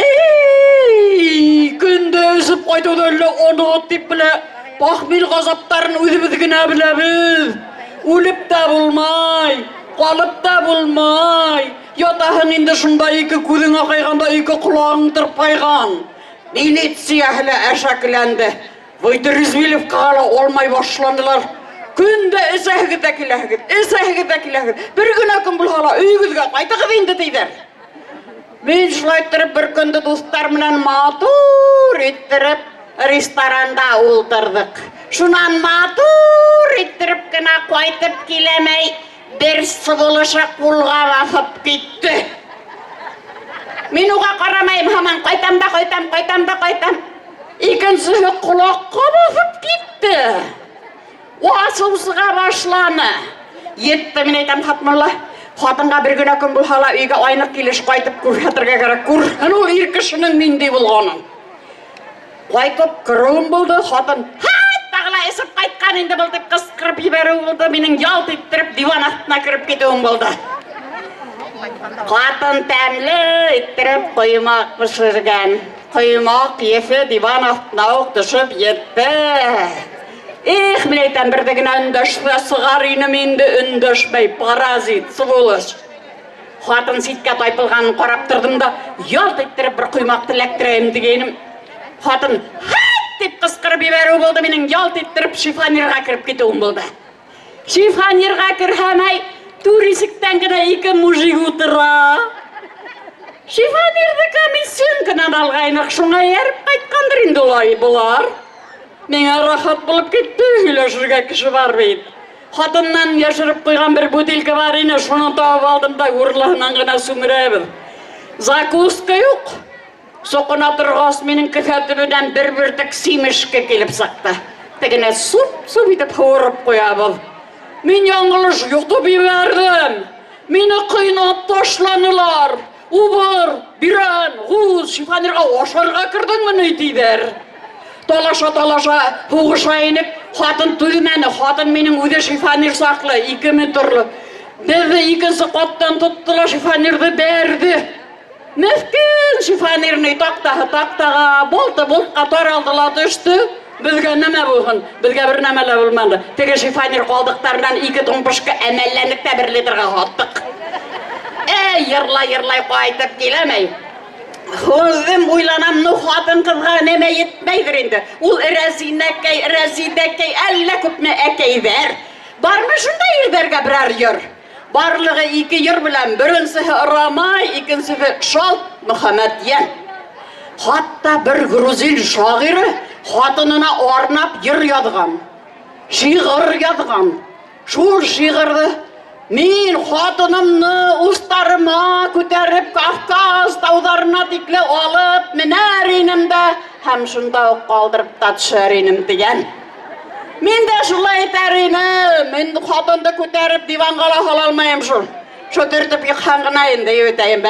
Эй, көндә эсеп ҡайтыуҙы әллә оноғот тип белә, похмель ғазаптарын үҙебеҙ генә беләбеҙ. Үлеп тә булмай, ҡалып та булмай. Ятаһың инде шунда ике күҙең аҡайған да ике ҡолағың тырпайған. Милицияһы ла әшәкеләнде. Вытрезвиловкаға ла алмай башланылар. Көндә эсәһегеҙ ҙә киләһегеҙ, эсәһегеҙ ҙә киләһегеҙ. Бер генә көн булһа ла өйөгөҙгә ҡайтығыҙ инде, тиҙәр. Мин шулай иттереп бер көндө дуҫтар менән матур иттереп ресторанда ултырҙыҡ. Шунан матур иттереп кенә ҡайтып киләмәй, бер сволочы ҡулға баҫып китте. Мин уға ҡарамайым, һаман ҡайтам да ҡайтам, ҡайтам да ҡайтам. Икенсеһе ҡолаҡҡа баҫып китте. Асыу сыға башланы. Етте, мин әйтәм, Хатмулла. Ҡатынға бер генә көн булһа ла өйгә айныҡ килеш ҡайтып күрһәтергә кәрәк. Күрһен ул ир кешенең ниндәй булғанын. Ҡайтып кереүем булды, ҡатын, һайт, тағы ла эсеп ҡайтҡан инде был тип ҡысҡырып ебәреү булды, минең ялт иттереп диван аҫтына кереп китеүем булды. Ҡатын тәмле иттереп ҡоймаҡ бешергән. Ҡоймаҡ еҫе диван аҫтына уҡ төшөп етте. Их, мин әйтәм, берҙе генә өндәшһә сығар инем инде, өндәшмәй, паразит, сволочь. Ҡатын ситкә тайпылғанын ҡарап торҙом да, ялт иттереп бер ҡоймаҡты эләктерәйем тигәйнем. Ҡатын һайт тип ҡысҡырып ебәреү булды, минең ялт иттереп шифонерға кереп китеүем булды. Шифонерға керһәм, әй, түр ишектән генә ике мужик утыра. Шифонерҙы комиссионканан алғайныҡ, шуңа эйәреп ҡайтҡандыр инде улай былар. Миңә рәхәт булып китте, һөйләшергә кеше бар бит. Хатыннан яшереп куйган бер бутылка бар ине, шуны табып алдым да урлыһынан гына сүмерәбез. Закуска юк. Соҡона торғас, минең кеҫә төбөнән бер бөртөк семечка килеп сыҡты. Тегене суп-суп итеп һурып ҡуябыҙ. Мин яңылыш йотоп ебәрҙем. Мине ҡыйнап ташланылар. Убыр, бирән, ғуз, шифонерға ашарға керҙеңме ни, тиҙәр. Талаша-талаша һуғыша инек, хатын түҙмәне. Хатын минең үҙе шифонер саҡлы, 2 метрлы. Беҙҙе икенсе ҡаттан тотто ла шифонерҙы бәрҙе. Меҫкен шифонерный таҡтаһы таҡтаға, болты болтҡа таралды ла төштө. Беҙгә нәмә булһын? Беҙгә бер нәмә лә булманы. Теге шифонер ҡалдыҡтарынан 2 тумпышка әмәлләнек тә 1 литрға һаттыҡ. Эй, йырлай-йырлай ҡайтып киләмәй. Үҙем уйланам, ну хатын-ҡыҙға нәмә етмәйҙер инде. Ул рәзинәкәй, рәзидәкәй, әллә күпме әкәйҙәр. Бармы шунда ирҙәргә берәр йыр? Барлығы 2 йыр белән, беренсеһе Рамай, икенсеһе Шалт Мөхәммәтйән. Хатта бер грузин шағиры хатынына арнап йыр яҙған, шиғыр яҙған. Шул шиғырҙы мин хатынымны устарыма күтәреп Кавказ тауҙарына тикле алып менәр инем дә һәм шунда уҡ ҡалдырып та төшәр инем тигән. Мин дә шулай итәр инем. Мин хатынды күтәреп диванға ла һала алмайым шул. Шул төртөп йыҡһаң ғына инде, әйтәйем.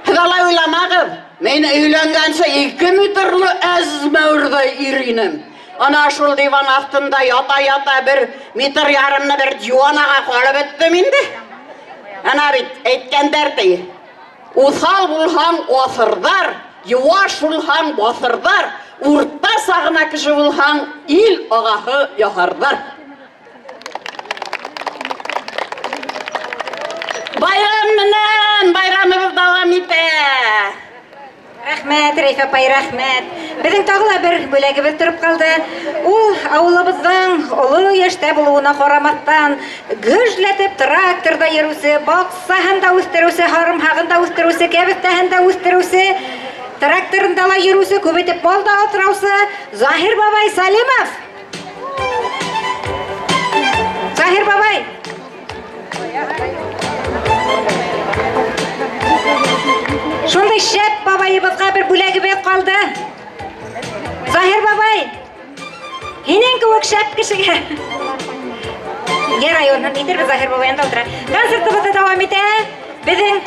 Һеҙ алай уйламағыҙ. Мин өйләнгәнсе 2 метрлы әзмәүерҙәй ир инем. Ана шул диван аҫтында ята-ята 1,5 метр бер диванаға ҡалып бөттөм инде. Ана бит әйткәндәр ти. Уҫал булһаң аҫырҙар, йыуаш булһаң баҫырҙар, уртаса ғына кеше булһаң ил ағаһы яһарҙар. Байрам менән байрамыбыҙ дауам итә. Рәхмәт, Рәйфә апай, рәхмәт. Беҙҙең тағы ла бер бүләгебеҙ тороп ҡалды. Ул ауылыбыҙҙың оло йәштә булыуына ҡарамаҫтан, гөжләтеп тракторҙа йөрөүсе, баҡсаһын да үҫтереүсе, һарымһағын да үҫтереүсе, кәбеҫтәһен дә үҫтереүсе, тракторында ла йөрөүсе, күп итеп мал да аҫраусы Заһир бабай Салимов. Заһир бабай. Шундай шәп бабайыбыҙға бер бүләгебеҙ ҡалды. Заһир бабай, һинең кеүек шәп кешегә. Ярай, уны әйтербеҙ, Заһир бабай янда ултыра. Концертыбыҙҙы дауам итә. Беҙҙең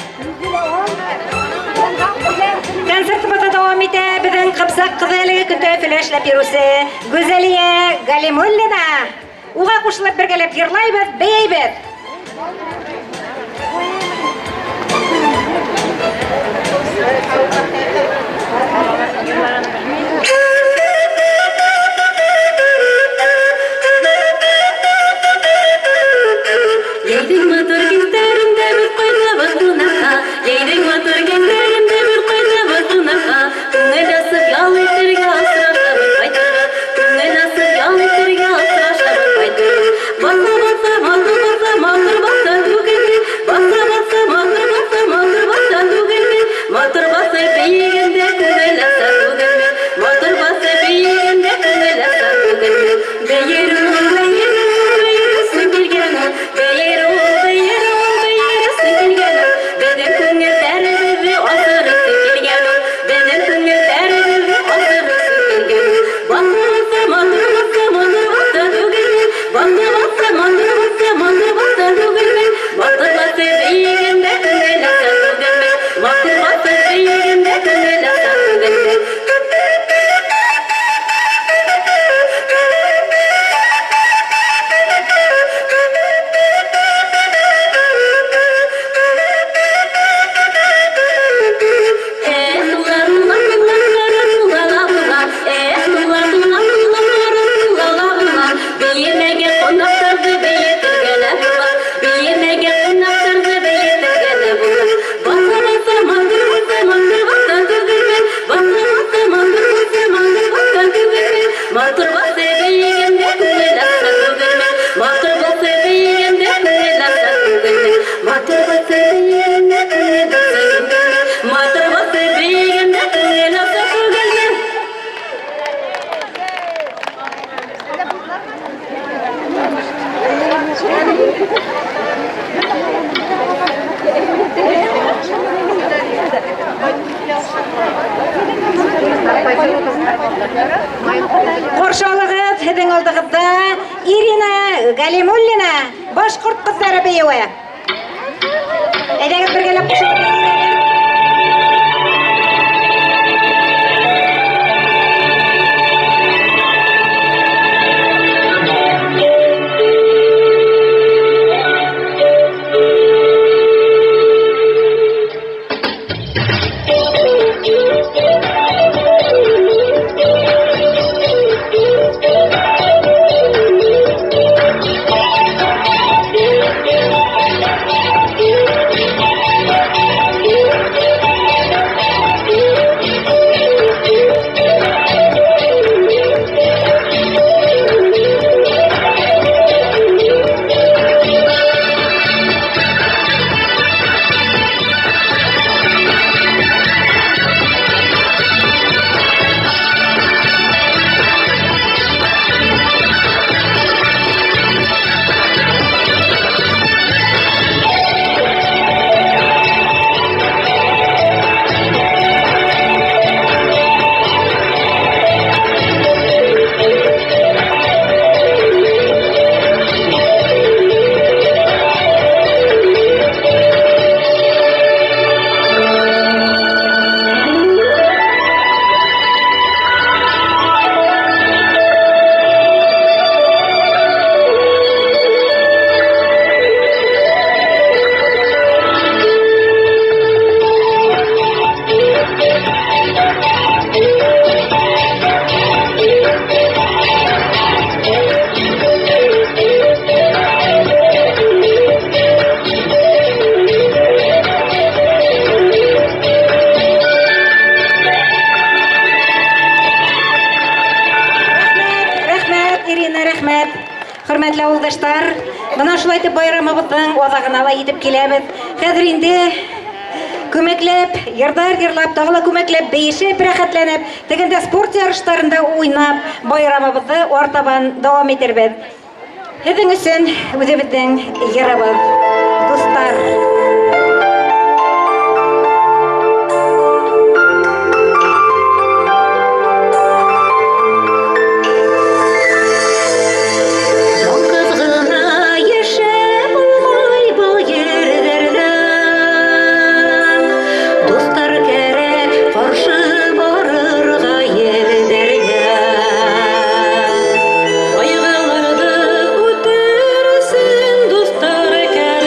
концертыбыҙҙы дауам итә. Беҙҙең Ҡыпсаҡ ҡыҙы әлеге көндә Өфөлә эшләп йөрөүсе Гүзәлиә Галимуллина. Уға ҡушылып бергәләп йырлайбыҙ, бейейбеҙ. Йәйҙең матур кистәрендә беҙ ҡайтабыҙ ҡунаҡҡа. Йәйҙең матур кистәрендә беҙ ҡайтабыҙ ҡунаҡҡа. Күңел асып ял итергә осрашабыҙ ҡайтырға. Күңел асып ял итергә осрашабыҙ ҡайтырға. Баҫа, баҫа, матур баҫа, матур баҫа түгелме? Баҫа, баҫа, матур баҫа, матур баҫа түгелме? Матур баҫа бейегәндә күңел аса түгелме? Матур баҫа бейегәндә күңел аса түгелме? Бейер ул, бейер ул, бейерсе килгән ул. Бейер ул, бейер ул, бейерсе килгән ул. Беҙҙең күңелдә Ҡаршы алығыҙ, һеҙҙең алдығыҙҙа Ирина Галимуллина, башҡорт ҡыҙҙары бейеүе. Әйҙәгеҙ бергәләп ҡушылып бейейек әле. Рәхмәт, Ирина, рәхмәт. Хөрмәтле ауылдаштар, бына шулай итеп байрамыбыҙҙың аҙағына ла етеп киләбеҙ. Хәҙер инде күмәкләп, йырҙар йырлап, тағы ла күмәкләп бейешеп, рәхәтләнеп, тегендә спорт ярыштарында уйнап, байрамыбыҙҙы артабан дауам итербеҙ. Һеҙҙең өсөн үҙебеҙҙең йырыбыҙ, дуҫтар. Ялгыз гына яшәп булмай был ерҙәрҙә. Дуҫтар кәрәк ҡаршы барырға елдәргә. Ҡайғыларҙы үтер өсөн дуҫтар кәрәк.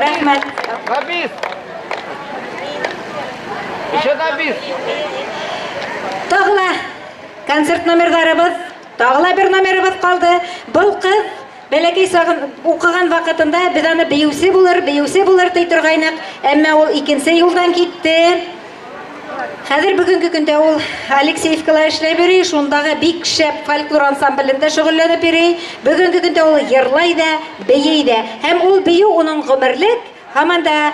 Рәхмәт. На бис! Еще на бис! Тағы ла концерт номерҙарыбыҙ, тағы ла бер номерыбыҙ ҡалды. Был ҡыҙ бәләкәй сағын уҡыған ваҡытында беҙ аны бейеүсе булыр, бейеүсе булыр ти торғайныҡ, әммә ул икенсе юлдан китте. Хәҙер бөгөнгө көндә ул Алексеевкала эшләп йөрөй, шундағы бик шәп фольклор ансамблендә шөғөлләнеп йөрөй. Бөгөнгө көндә ул йырлай ҙа, бейей ҙә. Һәм ул бейеү уның ғүмерлек, һаман да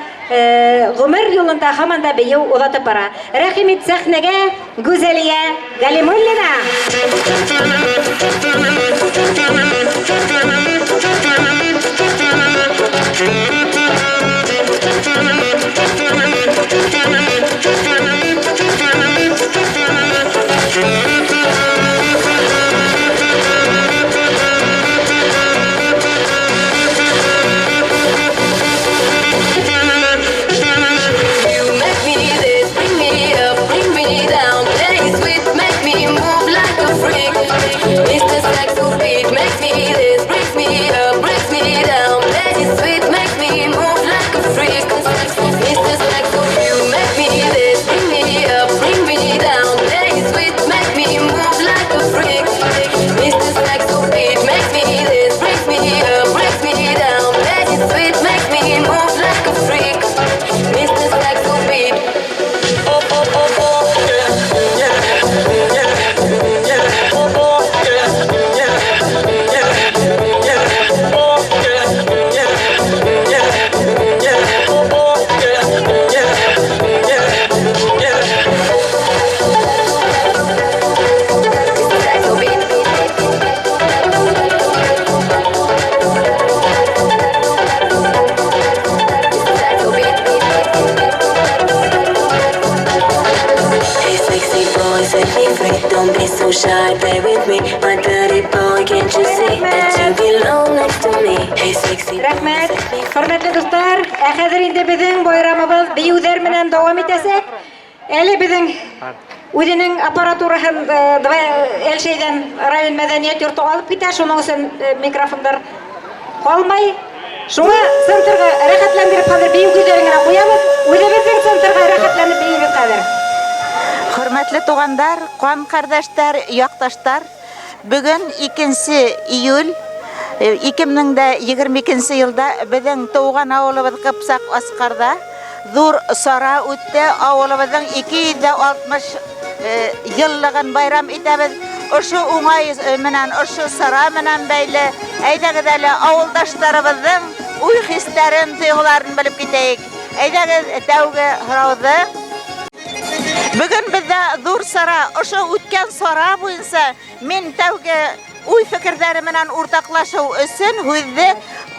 ғүмер юлында һаман да бейеү оҙатып бара. Рәхим ит сәхнәгә Гүзәлия Галимуллина. You make me this, bring me up, bring me down. Play sweet, make me move like a freak. Mr. Saxo beat makes me this, brings me up, brings me down. Play sweet, makes me move like a freak. Mr. Saxo, you make me this, bring me up, bring me down. Play sweet, make me move like a freak. Mr. Saxo beat makes me this, brings me up, brings me down. Play sweet, makes me move like a freak. Mr. Saxo beat. Oh, oh, oh, oh, yeah, yeah, yeah, yeah. Oh, oh, yeah, yeah, yeah, yeah. Oh, yeah, yeah, yeah, yeah. Oh, oh, yeah, yeah, yeah, yeah. Hey, sexy boy, set me free. Don't be so shy, play with me. My dirty boy, can't you see that you belong next to me? Hey, sexy Рәхмәт. Хөрмәтле дуҫтар, ә хәҙер инде беҙҙең байрамыбыҙ бейеүҙәр менән дауам итәсәк. Әле беҙҙең үҙенең аппаратураһын Әлшәйҙән район мәҙәниәт йорто алып китә, шуның өсөн микрофондар ҡалмай. Шуңа центрға рәхәтләндереп хәҙер бейеү көйҙәрен генә ҡуябыҙ. Үҙебеҙҙең центрға рәхәтләнеп бейебеҙ хәҙер. Хөрмәтле туғандар, ҡан ҡәрҙәштәр, яҡташтар, бөгөн 2 июль 2022 йылда беҙҙең тыуған ауылыбыҙ Ҡыпсаҡ Асҡарҙа ҙур сара үтте. Ауылыбыҙҙың 260 йыллығын байрам итәбеҙ. Ошо уңай менән, ошо сара менән бәйле, әйҙәгеҙ әле ауылдаштарыбыҙҙың уй-хистәрен, тойғоларын белеп китәйек. Әйҙәгеҙ тәүге һорауҙы. Бөгөн беҙҙә ҙур сара, ошо үткән сара буйынса мин тәүге уй-фекерҙәре менән уртаҡлашыу өсөн һүҙҙе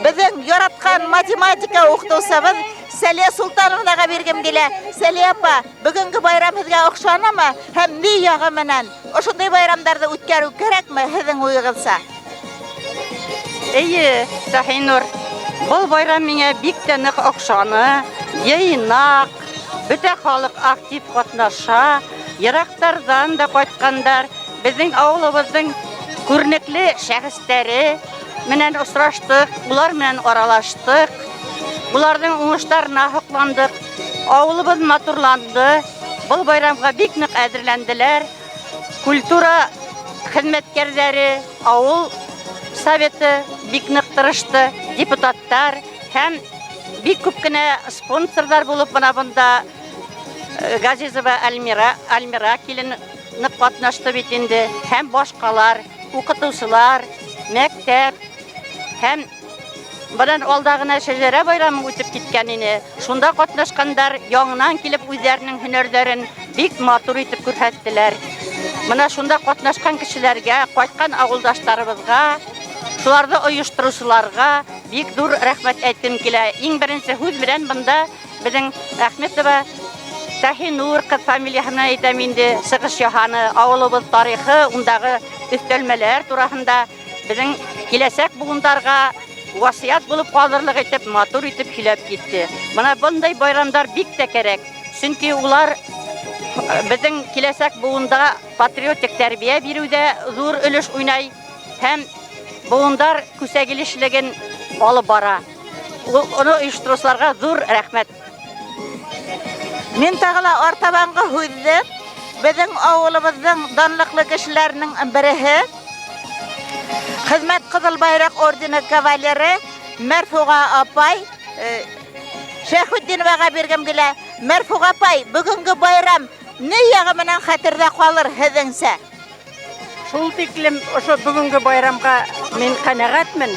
беҙҙең яратҡан математика уҡытыусыбыҙ Сәлиә Солтановнаға биргем килә. Сәлиә апа, бөгөнгө байрам һеҙгә оҡшанымы һәм ни яғы менән ошондай байрамдарҙы үткәреү кәрәкме һеҙҙең уйығыҙса? Эйе, Сәхинур, был байрам миңә бик тә ныҡ оҡшаны. Йыйнаҡ, бөтә халыҡ актив ҡатнаша, йыраҡтарҙан да ҡайтҡандар, беҙҙең ауылыбыҙҙың күренекле шәхестәре менән осраштыҡ, улар менән аралаштыҡ, уларҙың уңыштарына һоҡландыҡ, ауылыбыҙ матурланды, был байрамға бик ныҡ әҙерләнделәр. Культура хеҙмәткәрҙәре, ауыл советы бик ныҡ тырышты, депутаттар һәм бик күп кенә спонсорҙар булып бына бында Газизова Альмира, Альмира килен ныҡ ҡатнашты бит инде, һәм башҡалар, уҡытыусылар, мәктәп һәм бынан алда ғына шәжәрә байрамы үтеп киткән ине. Шунда ҡатнашҡандар яңынан килеп үҙҙәренең һөнәрҙәрен бик матур итеп күрһәттеләр. Бына шунда ҡатнашҡан кешеләргә, ҡайтҡан ауылдаштарыбыҙға, шуларҙы ойоштороусыларға бик ҙур рәхмәт әйткем килә. Иң беренсе һүҙ менән бында беҙҙең Әхмәтова Таһинур ҡыҙ фамилияһы менән әйтәм инде, сығыш яһаны, ауылыбыҙ тарихы, ундағы өҫтәлмәләр тураһында беҙҙең киләсәк быуындарға васыят булып ҡалырлыҡ итеп, матур итеп һөйләп китте. Бына бындай байрамдар бик тә кәрәк, сөнки улар беҙҙең киләсәк быуында патриотик тәрбиә биреүҙә ҙур өлөш уйнай һәм быуындар күсәгилешлеген алып бара. Уны ойоштороусыларға ҙур рәхмәт. Мин тағы ла артабанғы һүҙҙе беҙҙең ауылыбыҙҙың данлыҡлы кешеләренең береһе, Хеҙмәт Ҡыҙыл Байраҡ ордены кавалеры Мәрфуға апай Шәйхетдиноваға биргем килә. Мәрфуға апай, бөгөнгө байрам ни яғы менән хәтерҙә ҡалыр һеҙҙеңсә? Шул тиклем ошо бөгөнгө байрамға мин ҡәнәғәтмен.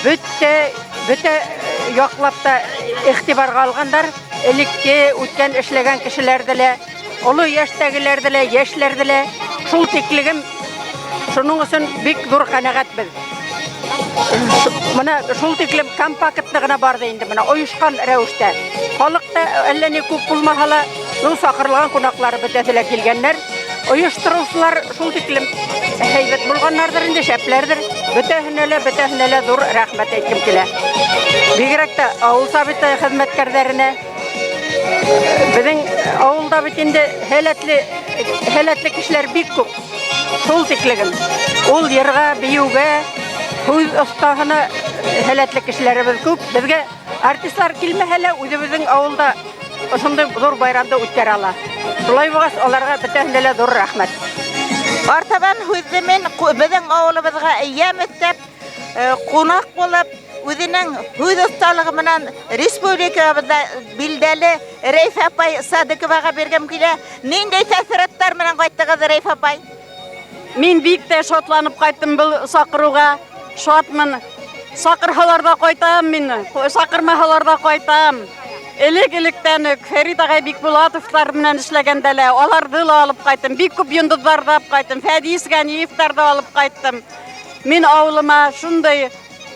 Бөтә яҡлап та иғтибарға алғандар, элекке үткән эшләгән кешеләрҙе лә, оло йәштәгеләрҙе лә, йәшләрҙе лә, шул тиклегем, шуның өсөн бик ҙур ҡәнәғәтбеҙ. Мына шул тиклем компактны ғына барҙы инде, мына ойошҡан рәүештә. Халыҡ та әллә ни күп булмаһа ла, ну саҡырылған ҡунаҡлар бөтәһе лә килгәндәр. Ойоштороусылар шул тиклем һәйбәт булғандарҙыр инде, шәпләрҙер. Бөтәһенә лә ҙур рәхмәт әйткем килә. Бигерәк тә ауыл советы хеҙмәткәрҙәренә. Беҙҙең ауылда бит инде һәләтле кешеләр бик күп. Шул тиклегем. Ул йырға, бейеүгә, һүҙ оҫтаһына һәләтле кешеләребеҙ күп. Беҙгә артистлар килмәһә лә, үҙебеҙҙең ауылда ошондай ҙур байрамды үткәрә ала. Шулай булғас, аларға бөтәһенә лә ҙур рәхмәт. Артабан һүҙҙе мин беҙҙең ауылыбыҙға йәм өҫтәп, ҡунаҡ булып, үҙенең һүҙ оҫталығы менән республикабыҙҙа билдәле Рәйфә апай Садыҡоваға биргем килә. Ниндәй тәьҫораттар менән ҡайттығыҙ, Рәйфә апай? Мин бик тә шатланып ҡайттым был саҡырыуға. Шатмын. Саҡырһалар ҙа ҡайтам мин, саҡырмаһалар ҙа ҡайтам. Элек-электән үк Фәрит ағай Бикбулатовтар менән эшләгәндә лә аларҙы ла алып ҡайттым. Бик күп йондоҙҙарҙы алып ҡайттым. Фәдис Ғәниевтарҙы алып ҡайттым. Мин ауылыма шундай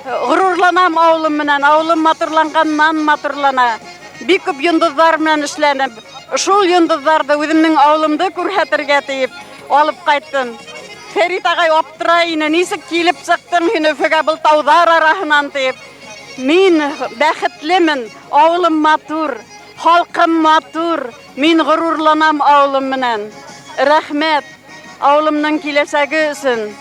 ғорурланам ауылым менән. Ауылым матурланғаннан матурлана. Бик күп йондоҙҙар менән эшләнеп, шул йондоҙҙарҙы үҙемдең ауылымды күрһәтергә тиеп алып ҡайттым. Фәрит ағай аптырай ине, нисек килеп сыҡтың һин Өфөгә был тауҙар араһынан тиеп. Мин бәхетлемен, ауылым матур, халҡым матур, мин ғорурланам ауылым менән. Рәхмәт ауылымдың киләсәге өсөн.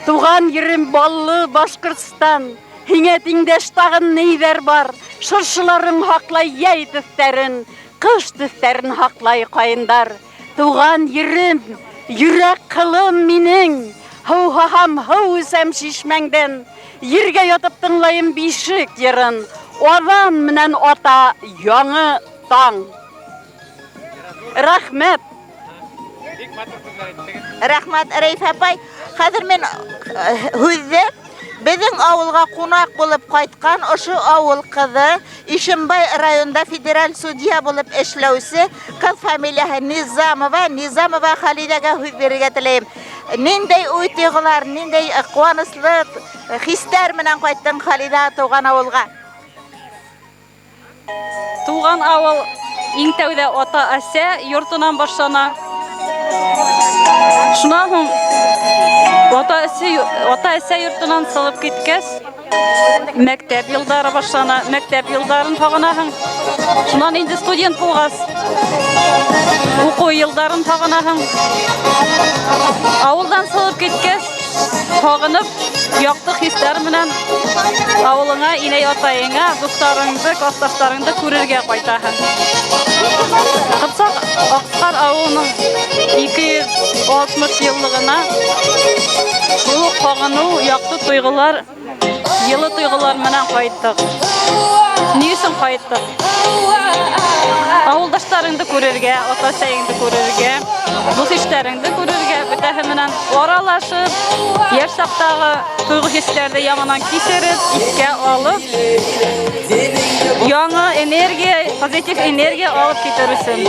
Туған ерем баллы Башҡортостан, һиңә тиңдәш тағын ниҙәр бар? Шыршыларың һаҡлай йәй төҫтәрен, ҡыш төҫтәрен һаҡлай ҡайындар. Туған ерем, йөрәк ҡылым минең, һыуһаһам һыу эсәм шишмәңдән. Ергә ятып тыңлайым бишек йырын, аҙан менән ата яңы таң. Рәхмәт. Рәхмәт, Рәйфә апай. Хәҙер мин һүҙҙе беҙҙең ауылға ҡунаҡ булып ҡайтҡан ошо ауыл ҡыҙы, Ишембай районында федераль судья булып эшләүсе ҡыҙ фамилияһы Низамова, Низамова Халиҙәгә һүҙ бирергә теләйем. Ниндәй уй-тойғолар, ниндәй ҡыуаныслы хистәр менән ҡайттың, Халиҙә, тыуған ауылға? Тыуған ауыл иң тәүҙә ата-әсә йортонан башлана. Шунан һуң ата-әсә йортонан сығып киткәс, мәктәп йылдары башлана, мәктәп йылдарын һағынаһың. Шунан инде студент булғас, уҡыу йылдарын һағынаһың. Ауылдан сығып киткәс, һағынып, яҡты хистәр менән ауылыңа, инәй-атайыңа, дуҫтарыңды, класташтарыңды күрергә ҡайтаһың. Ҡыпсаҡ Аҡсҡар ауылының 260 йыллығына шул уҡ һағыныу, яҡты тойғолар, йылы тойғолар менән ҡайттыҡ. Ни өсөн ҡайттыҡ? Ауылдаштарыңды күрергә, ата-әсәйеңде күрергә, дуҫ-иштәреңде күрергә, бөтәһе менән аралашып, йәш саҡтағы тойғо хистәрҙе яңынан кисереп, иҫкә алып, яңы энергия, позитив энергия алып китер өсөн.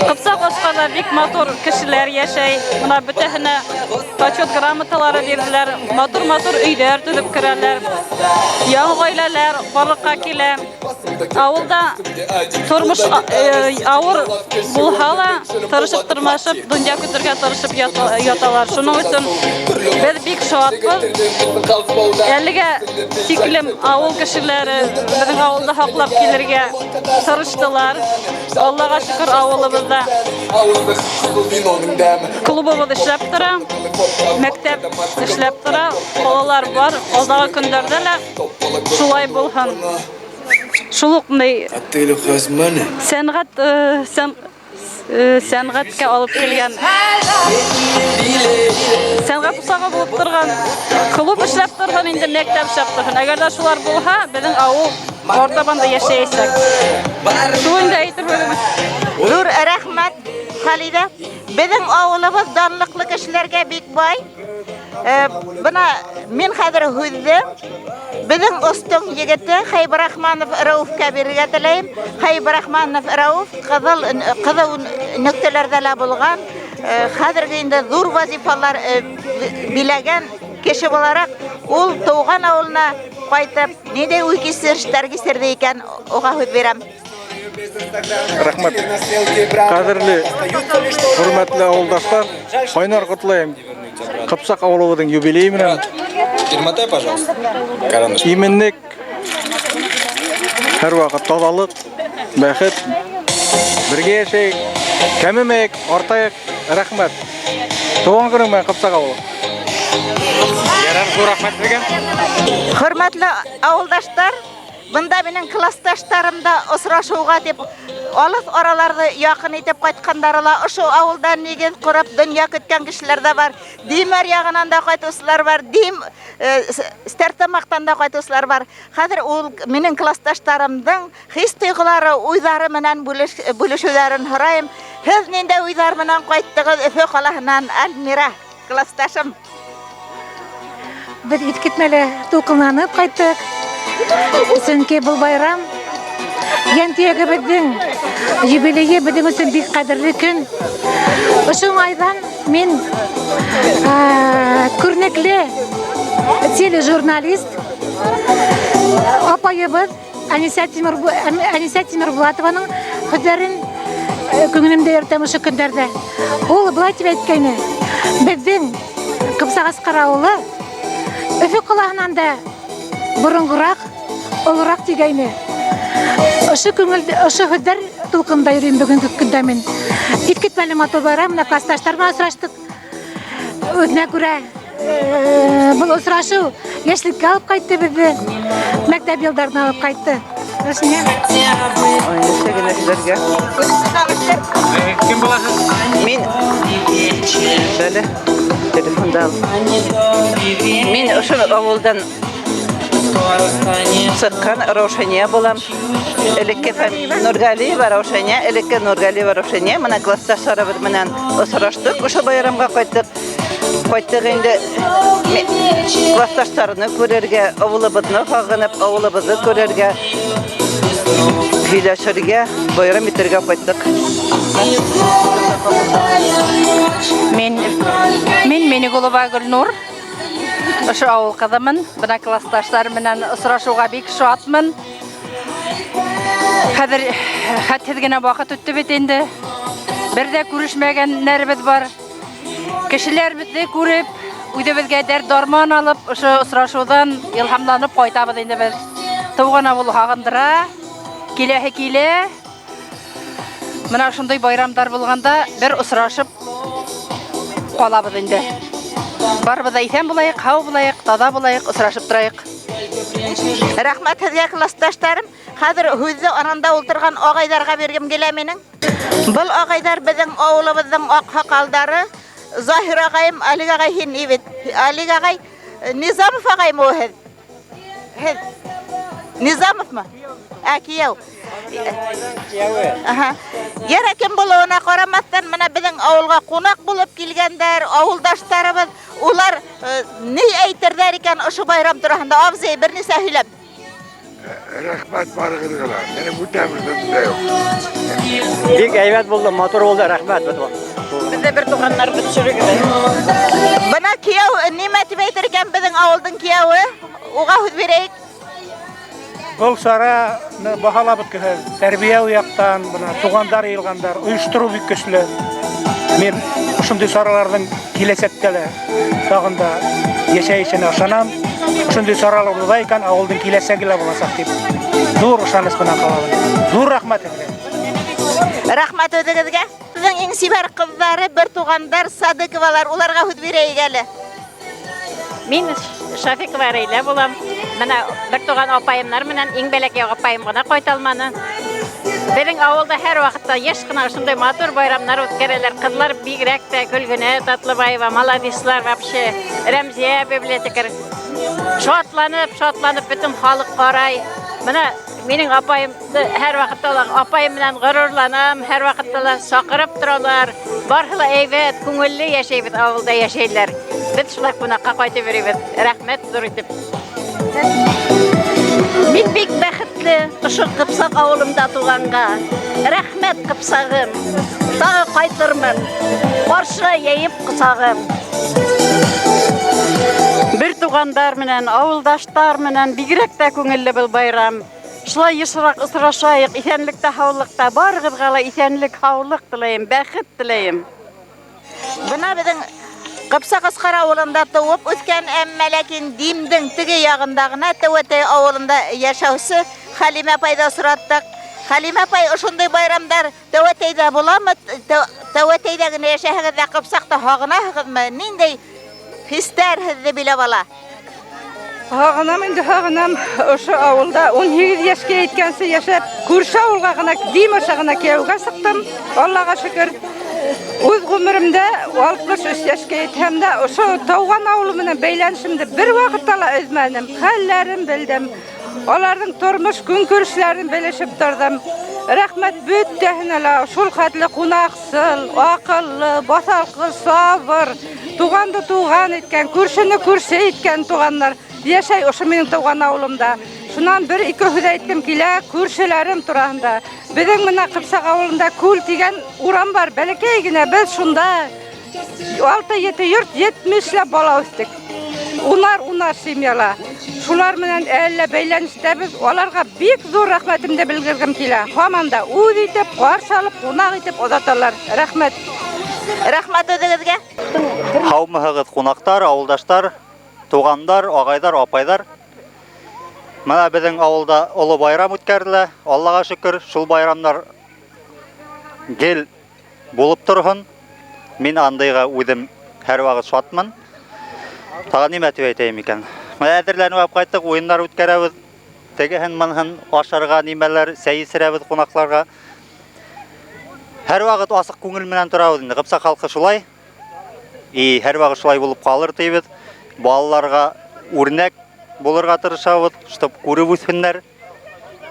Ҡыпсаҡ Асҡарҙа бик матур кешеләр йәшәй. Бына бөтәһенә почет грамоталары бирҙеләр, матур-матур өйҙәр төҙөп керәләр. Яңы ғаиләләр барлыҡҡа килә. Ауылда тормош ауыр булһа ла, тырышып тырмашып, донъя көтөргә тырышып яталар. Шуның өсөн беҙ бик шатбыҙ. Әлегә тиклем ауыл кешеләре беҙҙең ауылды һаҡлап килергә тырыштылар. Аллаға шөкөр, ауылыбыҙҙа клубыбыҙ эшләп тора, мәктәп эшләп тора, балалар бар. Алдағы көндәрҙә лә шулай булһын. Шул уҡ мындай сәнғәт сәнғәткә алып килгән сәнғәт усағы булып торған клуб эшләп торһон инде, мәктәп эшләп торһон. Әгәр дә шулар булһа, беҙҙең ауыл артабан да йәшәйәсәк. Шул инде әйтер һүҙебеҙ. Ҙур рәхмәт, Халиҙә. Беҙҙең ауылыбыҙ данлыҡлы кешеләргә бик бай. Бына мин хәҙер һүҙҙе беҙҙең остоң егете Хәйбрахманов Рәүефкә бирергә теләйем. Хәйбрахманов Рәүеф ҡыҙыл ҡыҙыу нөктәләрҙә лә булған, хәҙерге инде ҙур вазифалар биләгән кеше булараҡ, ул тыуған ауылына ҡайтып, ниндәй уй кисерештәр кисерҙе икән, уға һүҙ бирәм. Рәхмәт. Ҡәҙерле, хөрмәтле ауылдаштар, ҡайнар ҡотлайым. Ҡыпсаҡ ауылыбыҙҙың юбилейы менән. Перемотай, пожалуйста. Карандаш. Именлек, һәр ваҡыт таҙалыҡ, бәхет. Бергә йәшәйек, кәмемәйек, артайыҡ. Рәхмәт. Тыуған көнөң менән, Ҡыпсаҡ ауылы. Ярар, ҙур рәхмәт һеҙгә. Хөрмәтле ауылдаштар, бында минең классташтарым да осрашыуға тип алыҫ араларҙы яҡын итеп ҡайтҡандары ла, ошо ауылда нигеҙ ҡороп донъя көткән кешеләр ҙә бар. Димәр яғынан да ҡайтыусылар бар, Дим Стәртамаҡтан да ҡайтыусылар бар. Хәҙер ул минең классташтарымдың хис тойғолары, уйҙары менән бүлешеүҙәрен һорайым. Һеҙ ниндәй уйҙар менән ҡайттығыҙ Өфө ҡалаһынан, Альмира, классташым? Беҙ иҫ китмәле тулҡынланып ҡайттыҡ. Сөнки был байрам йәнтөйәгебеҙҙең юбилейы беҙҙең өсөн бик ҡәҙерле көн. Ошо уңайҙан мин күренекле тележурналист апайыбыҙ Әнисә Тимербулатованың һүҙҙәрен күңелемдә йөрөтәм ошо көндәрҙә. Ул былай тип әйткәйне: беҙҙең Ҡыпсаҡ Асҡар ауылы Өфө ҡалаһынан да боронғораҡ, олораҡ тигәйне. Ошо күңел, ошо һүҙҙәр тулҡында йөрөйөм бөгөнгө көндә мин. Иҫ китмәле матур байрам, менә классташтар менән осраштыҡ. Үҙенә күрә был осрашыу йәшлеккә алып ҡайтты беҙҙе, мәктәп йылдарына алып ҡайтты. Ой, нәрсә генә һөйләргә? Кем булаһың? Мин әле телефонда ал. Мин ошо ауылдан сыҡҡан Раушания булам. Элекке Нургалиева Раушания, элекке Нургалиева Раушания. Мына классташтарыбыҙ менән осраштыҡ, ошо байрамға ҡайттыҡ. Ҡайттыҡ инде классташтарны күрергә, ауылыбыҙны һағынып, ауылыбыҙҙы күрергә, һөйләшергә, байрам итергә ҡайттыҡ. Мин Минигулова Гөлнур. Ошо ауыл ҡыҙымын. Бына классташтар менән осрашыуға бик шатмын. Хәҙер хәтһеҙ генә ваҡыт үтте бит инде. Бер ҙә күрешмәгәндәребеҙ бар. Кешеләр беҙҙе күреп, үҙебеҙгә дәрт-дарман алып, ошо осрашыуҙан илһамланып ҡайтабыҙ инде беҙ. Тыуған ауыл һағындыра, киләһе килә. Бына ошондай байрамдар булғанда бер осрашып ҡалабыҙ инде. Барыбыҙ ҙа иҫән булайыҡ, һау булайыҡ, таҙа булайыҡ, осрашып торайыҡ. Рәхмәт һеҙгә, классташтарым. Хәҙер һүҙҙе ананда ултырған ағайҙарға биргем килә минең. Был ағайҙар беҙҙең ауылыбыҙҙың аҡһаҡалдары. Заһир ағайым, Алик ағай һин ни бит? Алик ағай, Низамов ағаймы ул һеҙ? Һеҙ? Низамовмы? Ә, кейәү. Аһа. Йәрә кем булыуына ҡарамаҫтан, бына беҙҙең ауылға ҡунаҡ булып килгәндәр, ауылдаштарыбыҙ, улар ни әйтерҙәр икән ошо байрам тураһында? Абзый, бер нисә һөйләп. Рәхмәт барығыҙға ла. Минең бүтән бер һүҙем дә юҡ. Бик әйбәт булды, матур булды, рәхмәт. Беҙҙә бер туғандарыбыҙ төшөрөгөҙ. Бына кейәү нимә тип әйтер икән беҙҙең ауылдың кейәүе? Уға һүҙ бирәйек. Был сараны баһалап бөткөһөҙ. Тәрбиәү яҡтан, бына туғандар йыйылғандар, ойоштороу бик көслө. Мин ошондай сараларҙың киләсәктә лә тағын да йәшәйешенә ышанам. Ошондай саралар була икән, ауылдың киләсәге лә буласаҡ тип ҙур ышаныс менән ҡалабыҙ. Ҙур рәхмәт һеҙгә. Рәхмәт үҙегеҙгә. Беҙҙең иң сибәр ҡыҙҙары, бер туғандар Садыҡовалар, уларға һүҙ бирәйек әле. Мин Шафиҡова Рәйлә булам. Менә бер туған апайымнар менән иң бәләкәй апайым ғына ҡайта алманы. Беҙҙең ауылда һәр ваҡытта йыш ҡына ошондай матур байрамнар үткәрәләр. Ҡыҙлар бигерәк тә Гөлгөнә Татлыбаева, маладислар вообще, Рәмзиә библиотекарь. Шатланып, шатланып бөтөн халыҡ ҡарай. Бына минең апайымды һәр ваҡытта ла апайым менән ғорурланам, һәр ваҡытта ла саҡырып торалар. Барыһы ла әйбәт, күңелле йәшәйбеҙ, ауылда йәшәйләр. Беҙ шулай ҡунаҡҡа ҡайтып йөрөйбөҙ. Рәхмәт ҙур итеп. Мин бик бәхетле ошо Ҡыпсаҡ ауылында туғанға. Рәхмәт, Ҡыпсағым. Тағы ҡайтырмын. Ҡаршыға йәйеп ҡосағым. Бер туғандар менән, ауылдаштар менән бигерәк тә күңелле был байрам. Шулай йышыраҡ осрашайыҡ, иҫәнлектә, һаулыҡта. Барығыҙға ла иҫәнлек, һаулыҡ теләйем, бәхет теләйем. Бына беҙҙең Ҡыпсаҡ Асҡар ауылында тыуып үҫкән, әммә ләкин Димдең теге яғында ғына Тәүәтәй ауылында йәшәүсе Хәлимә апайҙы осраттыҡ. Хәлимә апай, ошондай байрамдар Тәүәтәйҙә буламы? Тәүәтәйҙә генә йәшәһегеҙ ҙә Ҡыпсаҡты һағынаһығыҙмы? Ниндәй хистәр һеҙҙе биләп ала? Һағынам инде, һағынам. Ошо ауылда 18 йәшкә еткәнсе йәшәп, күрше ауылға ғына, Дим аша ғына кейәүгә сыҡтым. Аллаға шөкөр. Үҙ ғүмеремдә 63 йәшкә етһәм дә, ошо тыуған ауылы менән бәйләнешемде бер ваҡытта ла өҙмәнем. Хәлләрен белдем. Аларҙың тормош көнкүрешләрен белешеп торҙом. Рәхмәт бөтәһенә лә, шул хәтле ҡунаҡсыл, аҡыллы, баҫалҡы, сабыр, туғанды туған иткән, күршене күрше иткән туғандар йәшәй ошо минең тыуған ауылымда. Шунан бер-ике һүҙ әйткем килә күршеләрем тураһында. Беҙҙең мына Ҡыпсаҡ ауылында Күл тигән урам бар, бәләкәй генә. Беҙ шунда 6-7 йорт, 70-ләп бала үҫтек. Унар-унар семьяла. Шулар менән әллә бәйләнештәбеҙ. Аларға бик ҙур рәхмәтемде белдергем килә. Һаман да үҙ итеп, ҡаршы алып, ҡунаҡ итеп оҙаталар. Рәхмәт. Рәхмәт үҙегеҙгә. Һаумыһығыҙ, ҡунаҡтар, ауылдаштар, туғандар, ағайҙар, апайҙар. Мына беҙҙең ауылда оло байрам үткәрелә. Аллаға шөкөр, шул байрамдар гел булып торһон. Мин андайға үҙем һәр ваҡыт шатмын. Тағы нимә тип әйтәйем икән? Мына әҙерләнеп алып ҡайттыҡ, уйындар үткәрәбеҙ. Тегеһен, мынһын ашарға нимәләр, сәй эсерәбеҙ ҡунаҡларға. Һәр ваҡыт асыҡ күңел менән торабыҙ инде. Ҡыпсаҡ халҡы шулай. И һәр ваҡыт шулай булып ҡалыр тейбеҙ. Балаларға үрнәк булырға тырышабыҙ, чтоб күреп үҫһеннәр.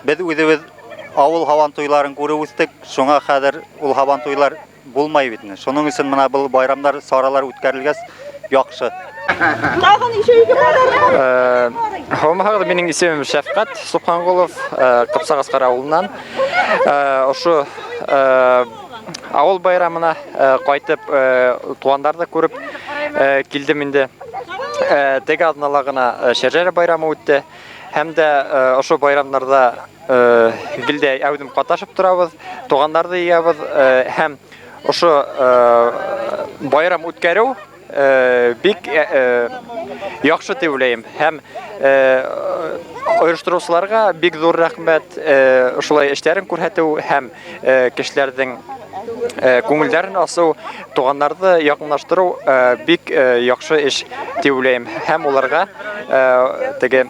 Беҙ үҙебеҙ ауыл һабан туйларын күреп үҫтек. Шуңа хәҙер ул һабан туйлар булмай бит инде. Шуның өсөн мына был байрамдар, саралар үткәрелгәс яҡшы. Һаумыһығыҙ, минең исемем Шәфҡәт Субханғолов, Ҡыпсаҡ Асҡар ауылынан. Ошо ауыл байрамына ҡайтып, туғандарҙы күреп килдем инде. Теге аҙнала ғына Шәжәрә байрамы үтте. Һәм дә ошо байрамдарҙа гел дә әүҙем ҡатнашып торабыҙ, туғандарҙы йыябыҙ, һәм ошо байрам үткәреү бик яҡшы тип уйлайым. Һәм ойоштороусыларға бик ҙур рәхмәт, ошолай эштәрен күрһәтеү һәм кешеләрҙең күңелдәрен асыу, туғандарҙы яҡынлаштырыу бик яҡшы эш тип уйлайым. Һәм уларға теге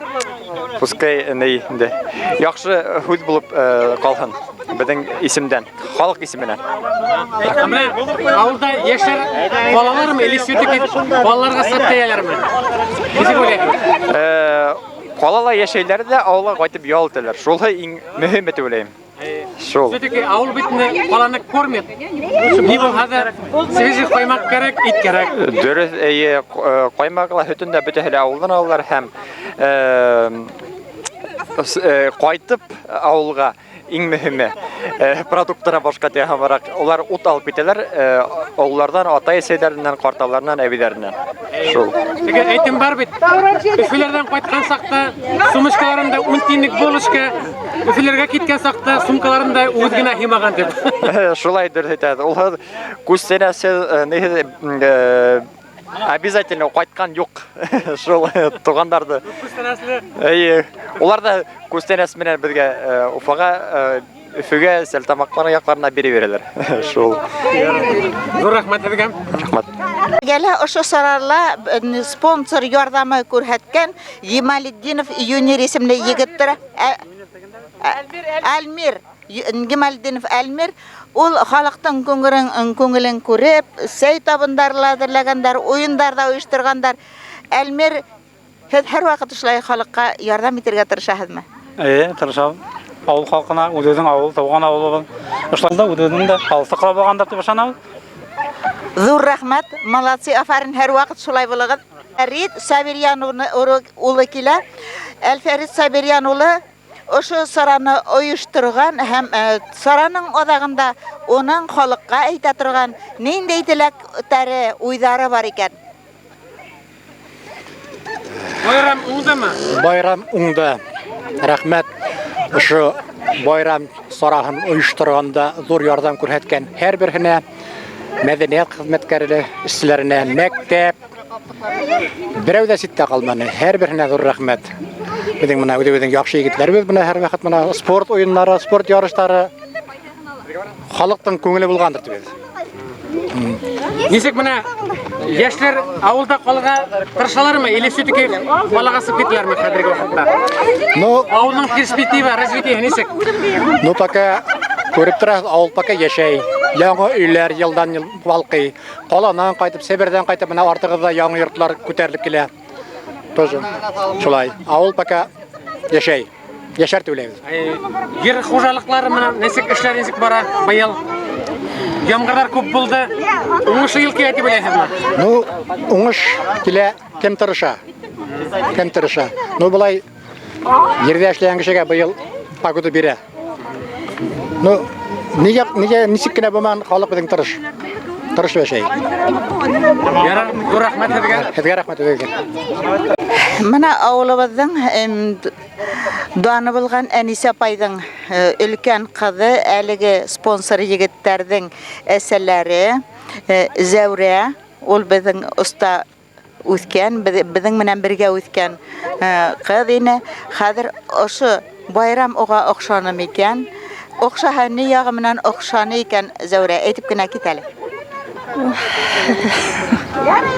пускай ни инде яҡшы һүҙ булып ҡалһын беҙҙең исемдән, халыҡ исеменән. Менә ауылда йәштәр ҡалалармы или все-таки балаларға сығып китәләрме? Нисек уйлайһың? Ҡалала йәшәйләр ҙә ауылға ҡайтып ял итәләр. Шулһы иң мөһиме тип уйлайым. Шул. Все-таки ауыл бит инде ҡаланы кормит. Ни булһа ҙа свежий ҡаймаҡ кәрәк, ит кәрәк. Дөрөҫ, эйе, ҡаймаҡ ла, һөтөн дә бөтәһе лә ауылдан алалар һәм ҡайтып ауылға иң мөһиме, продукттарҙан башҡа тиһәм, улар ут алып китәләр, ололарҙан, атай-әсәйҙәренән, ҡарталарынан, әбейҙәренән. Шул. Теге әйтем бар бит. Өфөләрҙән ҡайтҡан саҡта сумочкаларында ун тинлек булочка, Өфөләргә киткән саҡта сумкаларында үҙ генә һыймаған тип. Шулай дөрөҫ әйтәһеҙ. Ул күстәнәсе, ниһеҙ, обязательно ҡайтҡан юҡ. Шул туғандарҙы. Күстәнәсле. Эйе. Улар ҙа күстәнәс менән беҙгә Уфаға, Өфөгә, Сәлтамаҡлар яҡларына бирә бирәләр. Шул. Ҙур рәхмәт һеҙгә. Рәхмәт. Гәлә ошо сарала спонсор ярҙамы күрһәткән Гималетдинов Юнир исемле егет тора. Әлмир Гималетдинов Әлмир ул халыҡтың күңелен күреп, сәй табындары ла әҙерләгәндәр, уйындар ҙа ойошторғандар. Әлмир, һеҙ һәр ваҡыт ошолай халыҡҡа ярҙам итергә тырышаһыҙмы? Эйе, тырышабыҙ. Ауыл халҡына, үҙебеҙҙең ауыл, тыуған ауылыбыҙ. Ошолай ҙа үҙебеҙҙең дә алыҫта ҡала булғандар тип ышанабыҙ. Ҙур рәхмәт, молодцы, афарин, һәр ваҡыт шулай булығыҙ. Фәрит Сабирйән улы килә. Әлфәрит Сабирйән улы ошо сараны ойошторған һәм сараның аҙағында уның халыҡҡа әйтә торған ниндәй теләктәре, уйҙары бар икән? Байрам уңдымы? Байрам уңды. Рәхмәт. Ошо байрам сараһын ойошторғанда ҙур ярҙам күрһәткән һәр береһенә, мәҙәниәт хеҙмәткәре эшселәренә, мәктәп, берәү ҙә ситтә ҡалманы. Һәр береһенә ҙур рәхмәт. Беҙҙең бына үҙебеҙҙең яҡшы егетләребеҙ бына һәр ваҡыт бына спорт уйындары, спорт ярыштары халыҡтың күңеле булғандыр тип. Нисек бына йәштәр ауылда ҡалырға тырышалармы или все-таки ҡалаға сығып китәләрме хәҙерге ваҡытта? Ну, ауылдың перспектива развитие нисек? Ну, пока күреп торабыҙ, ауыл пока йәшәй. Яңы өйләр йылдан йыл балҡый. Ҡаланан ҡайтып, Себерҙән ҡайтып, бына артығыҙҙа яңы йортлар күтәрелеп килә. Тоже шулай. Ауыл пока йәшәй. Йәшәр тип уйлайбыҙ. Ер хужалыҡлары менән нисек эшләр нисек бара быйыл? Ямғырҙар күп булды. Уңышлы йыл килә тип уйлайһыҙмы? Ну, уңыш килә, кем тырыша? Кем тырыша? Ну, былай ерҙә эшләгән кешегә быйыл погода бирә. Ну, нигә нисек кенә булмаһын, халыҡ беҙҙең тырыш. Тырыш йәшәй. Ярар, ҙур рәхмәт һеҙгә. Һеҙгә рәхмәт үҙегеҙгә. Бына ауылыбыҙҙың даны булған Әнисә апайҙың өлкән ҡыҙы, әлеге спонсор егеттәрҙең әсәләре, Зәүрә, ул беҙҙең оҫта үҫкән, беҙҙең менән бергә үҫкән ҡыҙ ине. Хәҙер ошо байрам уға оҡшаны микән? Оҡшаһа, ни яғы менән оҡшаны икән, Зәүрә, әйтеп кенә кит әле.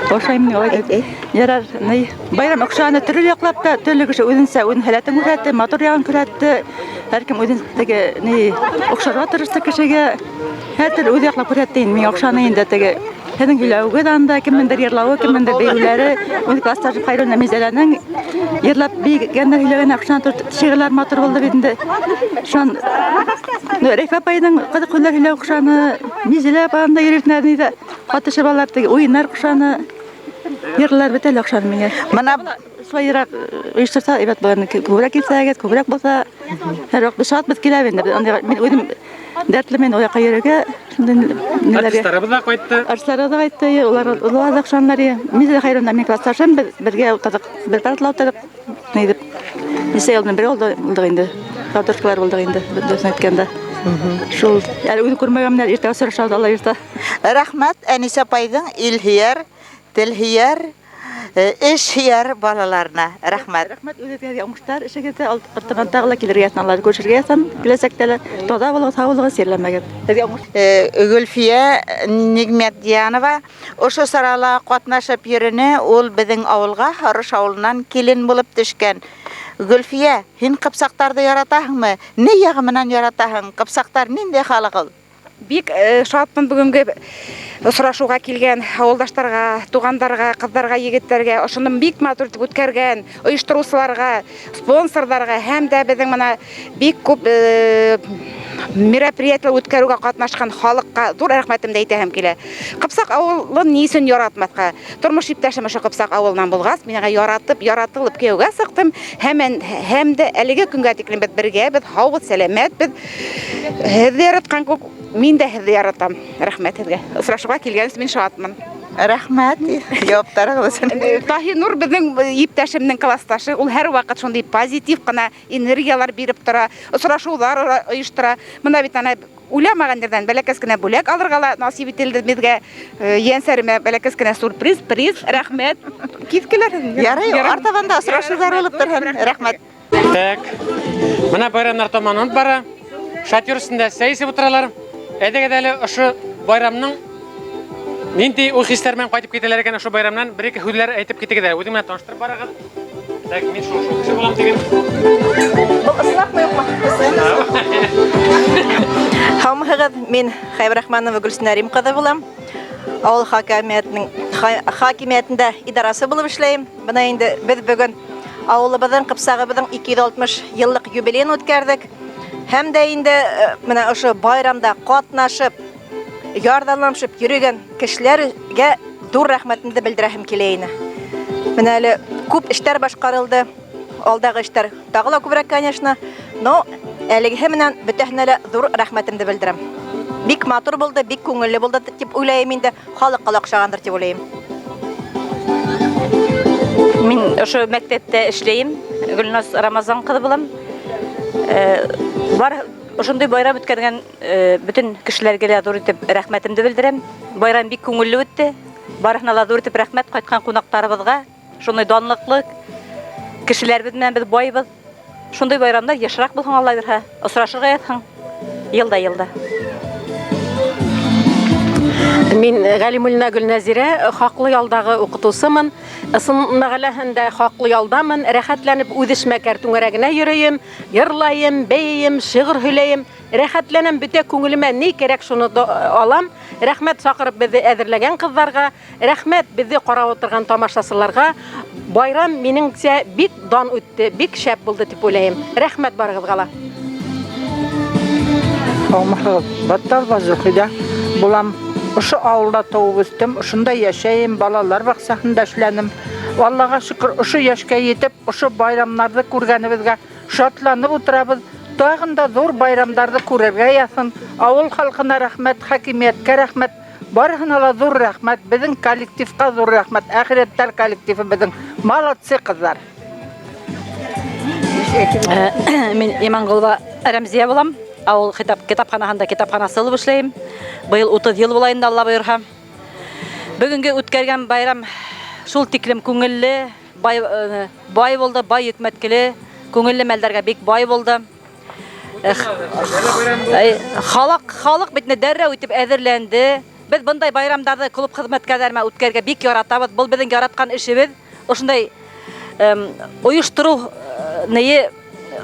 Оҡшаймы ни, алай әйт. Ярар, ни, байрам оҡшаны төрлө яҡлап та, төрлө кеше үҙенсә үҙенең һәләтен күрһәтте, матур яғын күрһәтте. Һәр кем үҙен теге ни оҡшарға тырышты кешегә. Һәр төрлө үҙ яҡлап күрһәтте инде, миңә оҡшаны инде теге. Һеҙҙең һөйләүегеҙ анда, кемдеңдер йырлауы, кемдеңдер бейеүләре, үҙ классташы Хәйруллина Мизәләнең йырлап бейегәндәр һөйләгән оҡшаны тор, шиғырлар матур булды бит инде. Шунан Рәйфә апайҙың ҡыҙыҡ һүҙҙәр һөйләүе оҡшаны, Мизәлә апай анда йөрөтнәр ни ҙә ҡатышып алар, теге уйындар оҡшаны, йырлар бөтә лә оҡшаны миңә. Бына шулайыраҡ ойошторһа әйбәт булыр, күберәк килсәгеҙ, күберәк булһа, һәр ваҡыт шатбыҙ киләбеҙ инде. Андайға мин үҙем дәртле мин ул яҡҡа йөрөргә, шундай ниләргә. Артистарыбыҙ ҙа ҡайтты. Артистарыбыҙ ҙа ҡайтты, улар ҙа оҡшанылар. Мин дә Хәйруллина, мин классташым, беҙ бергә ултырҙыҡ, бер партала ултырҙыҡ. Ни тип, нисә йыл менән бергә булдыҡ инде. Тартышкалар булдыҡ инде, дөрөҫөн әйткәндә. Шул, әле үҙем күрмәгәнмен, иртә осрашабыҙ, Алла йорта. Рәхмәт Әнисә апайҙың илһөйәр, телһөйәр, эш һөйәр балаларына. Рәхмәт. Рәхмәт үҙегеҙгә уңыштар эшегеҙҙә, артабан тағы ла килергә яҙһын, Алла күрешергә яҙһын, киләсәктә лә таҙа булығыҙ, һау булығыҙ, сирләмәгеҙ. Һеҙгә уңыш. Гөлфиә Ниғмәтйәнова ошо сарала ҡатнашып йөрөнө, ул беҙҙең ауылға Һарыш ауылынан килен булып төшкән. Гөлфиә, һин ҡыпсаҡтарҙы яратаһыңмы? Ни яғы менән яратаһың? Ҡыпсаҡтар ниндәй халыҡ ул? Бик шатмын бөгөнгө осрашыуға килгән ауылдаштарға, туғандарға, ҡыҙҙарға, егеттәргә, ошоно бик матур итеп үткәргән ойоштороусыларға, спонсорҙарға һәм дә беҙҙең бына бик күп мероприятиелар үткәреүгә ҡатнашҡан халыҡҡа ҙур рәхмәтемде әйтәһем килә. Ҡыпсаҡ ауылын ни өсөн яратмаҫҡа? Тормош иптәшем ошо Ҡыпсаҡ ауылынан булғас, мин уға яратып, яратылып кейәүгә сыҡтым. Һәм дә әлеге көнгә тиклем беҙ бергәбеҙ, һаубыҙ, сәләмәтбеҙ. Һеҙҙе яратҡан күк, мин дә һеҙҙе яратам. Рәхмәт һеҙгә. Осрашыуға килгән өсөн мин шатмын. Рәхмәт яуаптарығыҙ өсөн. Таһинур беҙҙең иптәшемдең классташы, ул һәр ваҡыт шундай позитив ҡына энергиялар биреп тора, осрашыуҙар ойоштора. Бына бит ана уйламаған ерҙән бәләкәс кенә бүләк алырға ла насип ителде беҙгә. Ейәнсәремә бәләкәс кенә сюрприз, приз, рәхмәт. Киҫкеләр. Ярай, артабан да осрашыуҙар булып торһон. Рәхмәт. Так. Бына байрамдар тамамланып бара. Шатер өҫтөндә сәй эсеп ултыралар. Әйҙәгеҙ әле ошо байрамның Нинди уй-хисләр менән кайтып китәләр икән ошо байрамнан? Бер-ике һүҙләр әйтеп китегеҙ әле. Үҙең менән таныштырып барығыҙ. Так, мин шул шул кеше булам тиген. Был ысынлапмы, юҡмы? Һаумыһығыҙ, мин Хәйбрахманова Гөлсинә Рим ҡыҙы булам. Авыл хакимиятенең хакимиятендә идарасы булып эшләйем. Бына инде беҙ бөгөн авылыбыҙҙың, Ҡыпсағыбыҙҙың 260 йыллыҡ юбилейын үткәрҙек. Һәм дә инде менә ошо байрамда ҡатнашып, ярҙамлашып йөрөгән кешеләргә ҙур рәхмәтемде белдерәһем килә ине. Менә әле күп эштәр башҡарылды. Алдағы эштәр тағы ла күберәк, конечно, но әлегеһе менән бөтәһенә лә ҙур рәхмәтемде белдерәм. Бик матур булды, бик күңелле булды дип уйлайым инде. Халыҡҡа ла оҡшағандыр дип уйлайым. Мин ошо мәктәптә эшләйем. Гөлназ Рамазан ҡыҙы булам. Бар ошондай байрам үткәргән бөтөн кешеләргә лә ҙур итеп рәхмәтемде белдерәм. Байрам бик күңелле үтте. Барыһына ла ҙур итеп рәхмәт ҡайтҡан ҡунаҡтарыбыҙға. Шундай данлыҡлы кешеләребеҙ менән беҙ байбыҙ. Шундай байрамдар йышыраҡ булһын, Алла бирһә. Осрашырға яҙһын. Йылда-йылда. Мин Галимуллина Гөлнәзирә, хаҡлы ялдағы уҡытыусымын. Ысын мәғәләһендә хаҡлы ялдамын. Рәхәтләнеп үҙ эшмәкәр түңәрәгенә йөрөйөм, йырлайым, бейейем, шиғыр һөйләйем. Рәхәтләнәм, бөтә күңелемә ни кәрәк шуны алам. Рәхмәт саҡырып беҙҙе әҙерләгән ҡыҙҙарға, рәхмәт беҙҙе ҡарап ултырған тамашасыларға. Байрам минеңсә бик дан үтте, бик шәп булды тип уйлайым. Рәхмәт барығыҙға ла. Һаумыһығыҙ, Батталова Зөхидә булам. Ошо ауылда тыуып үҫтем, ошонда йәшәйем, балалар баҡсаһында эшләнем. Аллаға шөкөр, ошо йәшкә етеп, ошо байрамнарҙы күргәнебеҙгә шатланып ултырабыҙ. Тағын да ҙур байрамдарҙы күрергә яҙһын. Ауыл халҡына рәхмәт, хакимиәткә рәхмәт, барыһына ла ҙур рәхмәт, беҙҙең коллективҡа ҙур рәхмәт, әхирәттәр коллективы беҙҙең. Молодцы ҡыҙҙар. Мин Иманғолова Рәмзиә булам. Ауыл китапханаһында китапханасы булып эшләйем. Быйыл 30 йыл була инде, Алла бойорһа. Бөгөнгө үткәргән байрам шул тиклем күңелле, бай булды, бай йөкмәткеле, күңелле мәлдәргә бик бай булды. Халыҡ бит инде дәррәү итеп әҙерләнде. Беҙ бындай байрамдарҙы клуб хеҙмәткәрҙәре менән үткәрергә бик яратабыҙ. Был беҙҙең яратҡан эшебеҙ. Ошондай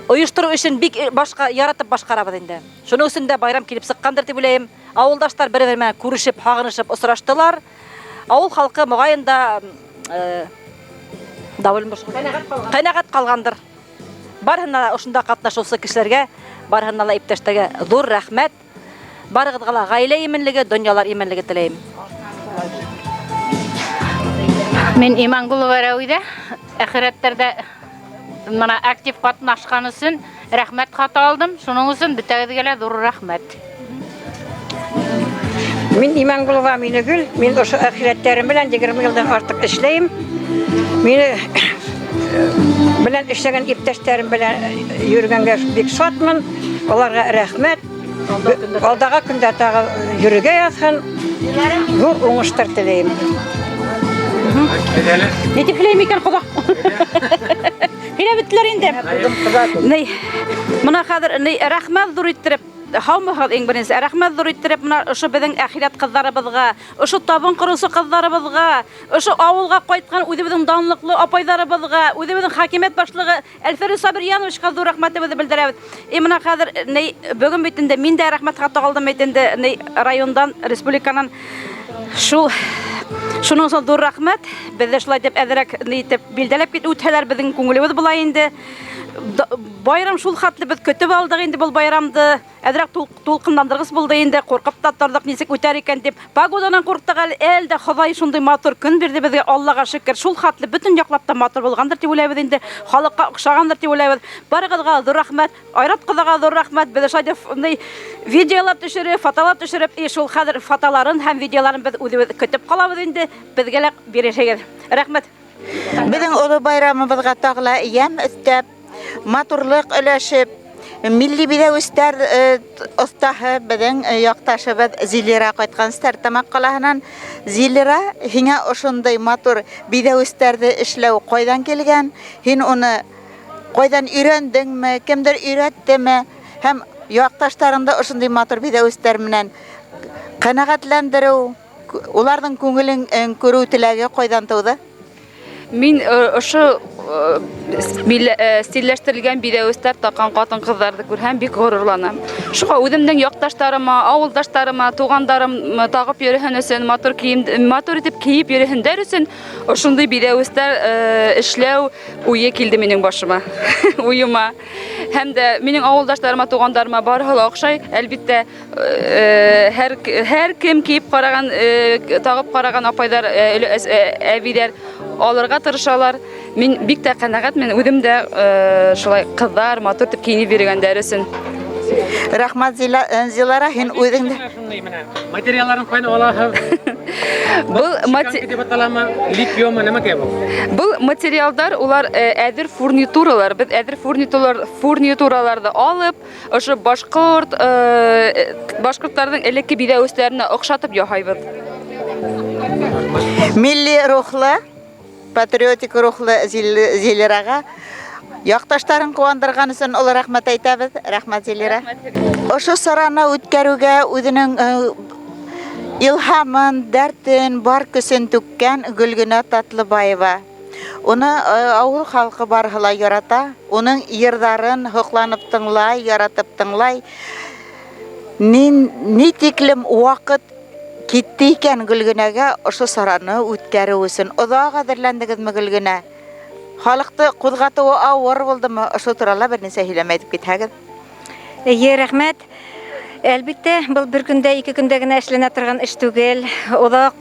ойоштороу эшен бик башҡа яратып башҡарабыҙ инде. Шуның өсөн дә байрам килеп сыҡҡандыр тип уйлайым. Ауылдаштар бер-бер менән күрешеп, һағынышып осраштылар. Ауыл халҡы моғайын да доволен ҡәнәғәт ҡалғандыр. Барыһына ла ошонда ҡатнашыусы кешеләргә, барыһына ла иптәштәргә ҙур рәхмәт. Барығыҙға ла ғаилә именлеге, донъялар именлеге теләйем. Мин Иманғолова Рәүиҙә, әхирәттәрҙә мына актив ҡатнашҡан өсөн рәхмәт хаты алдым. Шуның өсөн бөтәгеҙгә лә ҙур рәхмәт. Мин Иманғолова Минегөл, мин ошо әхирәттәрем белән 20 йылдан артыҡ эшләйем. Мине белән эшләгән иптәштәрем белән йөрөгәнгә бик шатмын. Уларға рәхмәт. Алдағы көндә тағы йөрөргә яҙһын. Ҙур уңыштар теләйем. Ни тип һөйләйем икән, ҡоҙа? Һөйләп бөттөләр инде. Ни, мына хәҙер, ни, рәхмәт ҙур иттереп, һаумыһығыҙ иң беренсе, рәхмәт ҙур иттереп, мына ошо беҙҙең әхирәт ҡыҙҙарыбыҙға, ошо табын ҡороусы ҡыҙҙарыбыҙға, ошо ауылға ҡайтҡан үҙебеҙҙең данлыҡлы апайҙарыбыҙға, үҙебеҙҙең хакимиәт башлығы Әлфәр Сабирьяновичҡа ҙур рәхмәтебеҙҙе белдерәбеҙ. И мына хәҙер, ни, бөгөн бит инде мин дә рәхмәт хаты алдым бит инде, ни, райондан, республиканан. Шуның өсөн ҙур рәхмәт. Беҙҙе шулай итеп әҙерәк ни итеп билдәләп кит үтһәләр, беҙҙең күңелебеҙ була инде. Байрам шул хәтле беҙ көтөп алдыҡ инде был байрамды. Әҙерәк тулҡынландырғыс булды инде, ҡурҡып та торҙоҡ, нисек үтәр икән тип. Погоданан ҡурҡтыҡ әле, әле дә Хоҙай шундай матур көн бирҙе беҙгә, Аллаға шөкөр. Шул хәтле бөтөн яҡлап та матур булғандыр тип уйлайбыҙ инде, халыҡҡа оҡшағандыр тип уйлайбыҙ. Барығыҙға ҙур рәхмәт, Айрат ҡоҙаға ҙур рәхмәт. Беҙ ошолай итеп бындай видеолар төшөрөп, фотолар төшөрөп, и шул хәҙер фотоларын һәм видеоларын беҙ үҙебеҙ көтөп ҡалабыҙ инде, беҙгә лә бирерһегеҙ. Рәхмәт. Беҙҙең оло байрамыбыҙға тағы ла йәм өҫтәп, матурлыҡ өләшеп, милли биҙәүестәр оҫтаһы беҙҙең яҡташыбыҙ Зилира ҡайтҡан Стәрлетамаҡ ҡалаһынан. Зилира, һиңә ошондай матур биҙәүестәрҙе эшләү ҡайҙан килгән? Һин уны ҡайҙан өйрәндеңме? Кемдер өйрәттеме? Һәм яҡташтарыңды ошондай матур биҙәүестәр менән ҡәнәғәтләндереү Уларҙың күңелен күреү теләге ҡайҙан тыуҙы? Мин ошо стилләштерелгән биҙәүестәр таҡҡан ҡатын-ҡыҙҙарҙы күрһәм, бик ғорурланам. Шуға үҙемдең яҡташтарыма, ауылдаштарыма, туғандарым тағып йөрөһөн өсөн, матур кейем, матур итеп кейеп йөрөһөндәр өсөн ошондай биҙәүестәр эшләү уйы килде минең башыма, уйыма. Һәм дә минең ауылдаштарыма, туғандарыма барыһы ла оҡшай. Әлбиттә, һәр кем кейеп ҡараған, тағып ҡараған апайҙар, әбейҙәр алырға тырышалар. Мин бик тә ҡәнәғәтмен, үҙем дә шулай ҡыҙҙар матур итеп кейенеп йөрөгәндәр өсөн. Рәхмәт, Зилара, һин үҙең дә. Материалларын ҡайҙан алаһығыҙ? Был дип аталамы, литьёмы, нәмәкәй был? Был материалдар улар әҙер фурнитуралар. Беҙ әҙер фурнитураларҙы алып, ошо башҡорттарҙың элекке биҙәүестәренә оҡшатып яһайбыҙ. Милли рухлы, патриотик рухлы Зилираға яҡташтарын ҡыуандырған өсөн оло рәхмәт әйтәбеҙ. Рәхмәт, Зилира. Ошо сараны үткәреүгә үҙенең илһамын, дәртен, бар көсөн түккән Гөлгенә Татлыбаева. Уны ауыл халҡы барыһы ла ярата, уның йырҙарын һоҡланып тыңлай, яратып тыңлай. Ни тиклем ваҡыт китте икән Гөлгенәгә ошо сараны үткәреү өсөн? Оҙаҡ әҙерләндегеҙме, Гөлгенә? Халыҡты ҡуҙғатыуы ауыр булдымы? Ошо турала бер нисә һөйләмә әйтеп китһәгеҙ. Эйе, рәхмәт. Әлбиттә, был бер көндә, ике көндә генә эшләнә торған эш түгел. Оҙаҡ,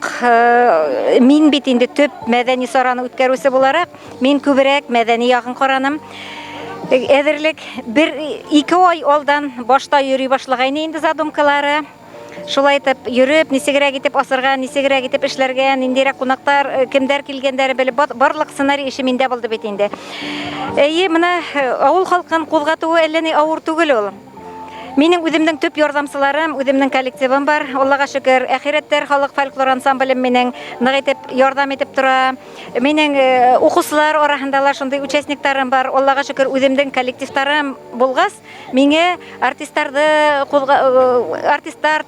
мин бит инде төп мәҙәни сараны үткәреүсе булараҡ, мин күберәк мәҙәни яғын ҡараным. Әҙерлек бер ике ай алдан башта йөрөй башлағайны инде задумкалары. Шулай итеп йөрөп, нисегерәк итеп асырға, нисегерәк итеп эшләргә, ниндәйерәк ҡунаҡтар, кемдәр килгәндәре белеп, барлыҡ сценарий эше миндә булды бит инде. Эйе, бына ауыл халҡын ҡуҙғатыуы әллә ни ауыр түгел ул. Минең үҙемдең төп ярҙамсыларым, үҙемдең коллективым бар. Аллаға шөкөр, Әхирәттәр халыҡ фольклор ансамблем минең ныҡ итеп ярҙам итеп тора. Минең уҡыусылар араһында ла шундай участниктарым бар. Аллаға шөкөр, үҙемдең коллективтарым булғас, миңә артисттар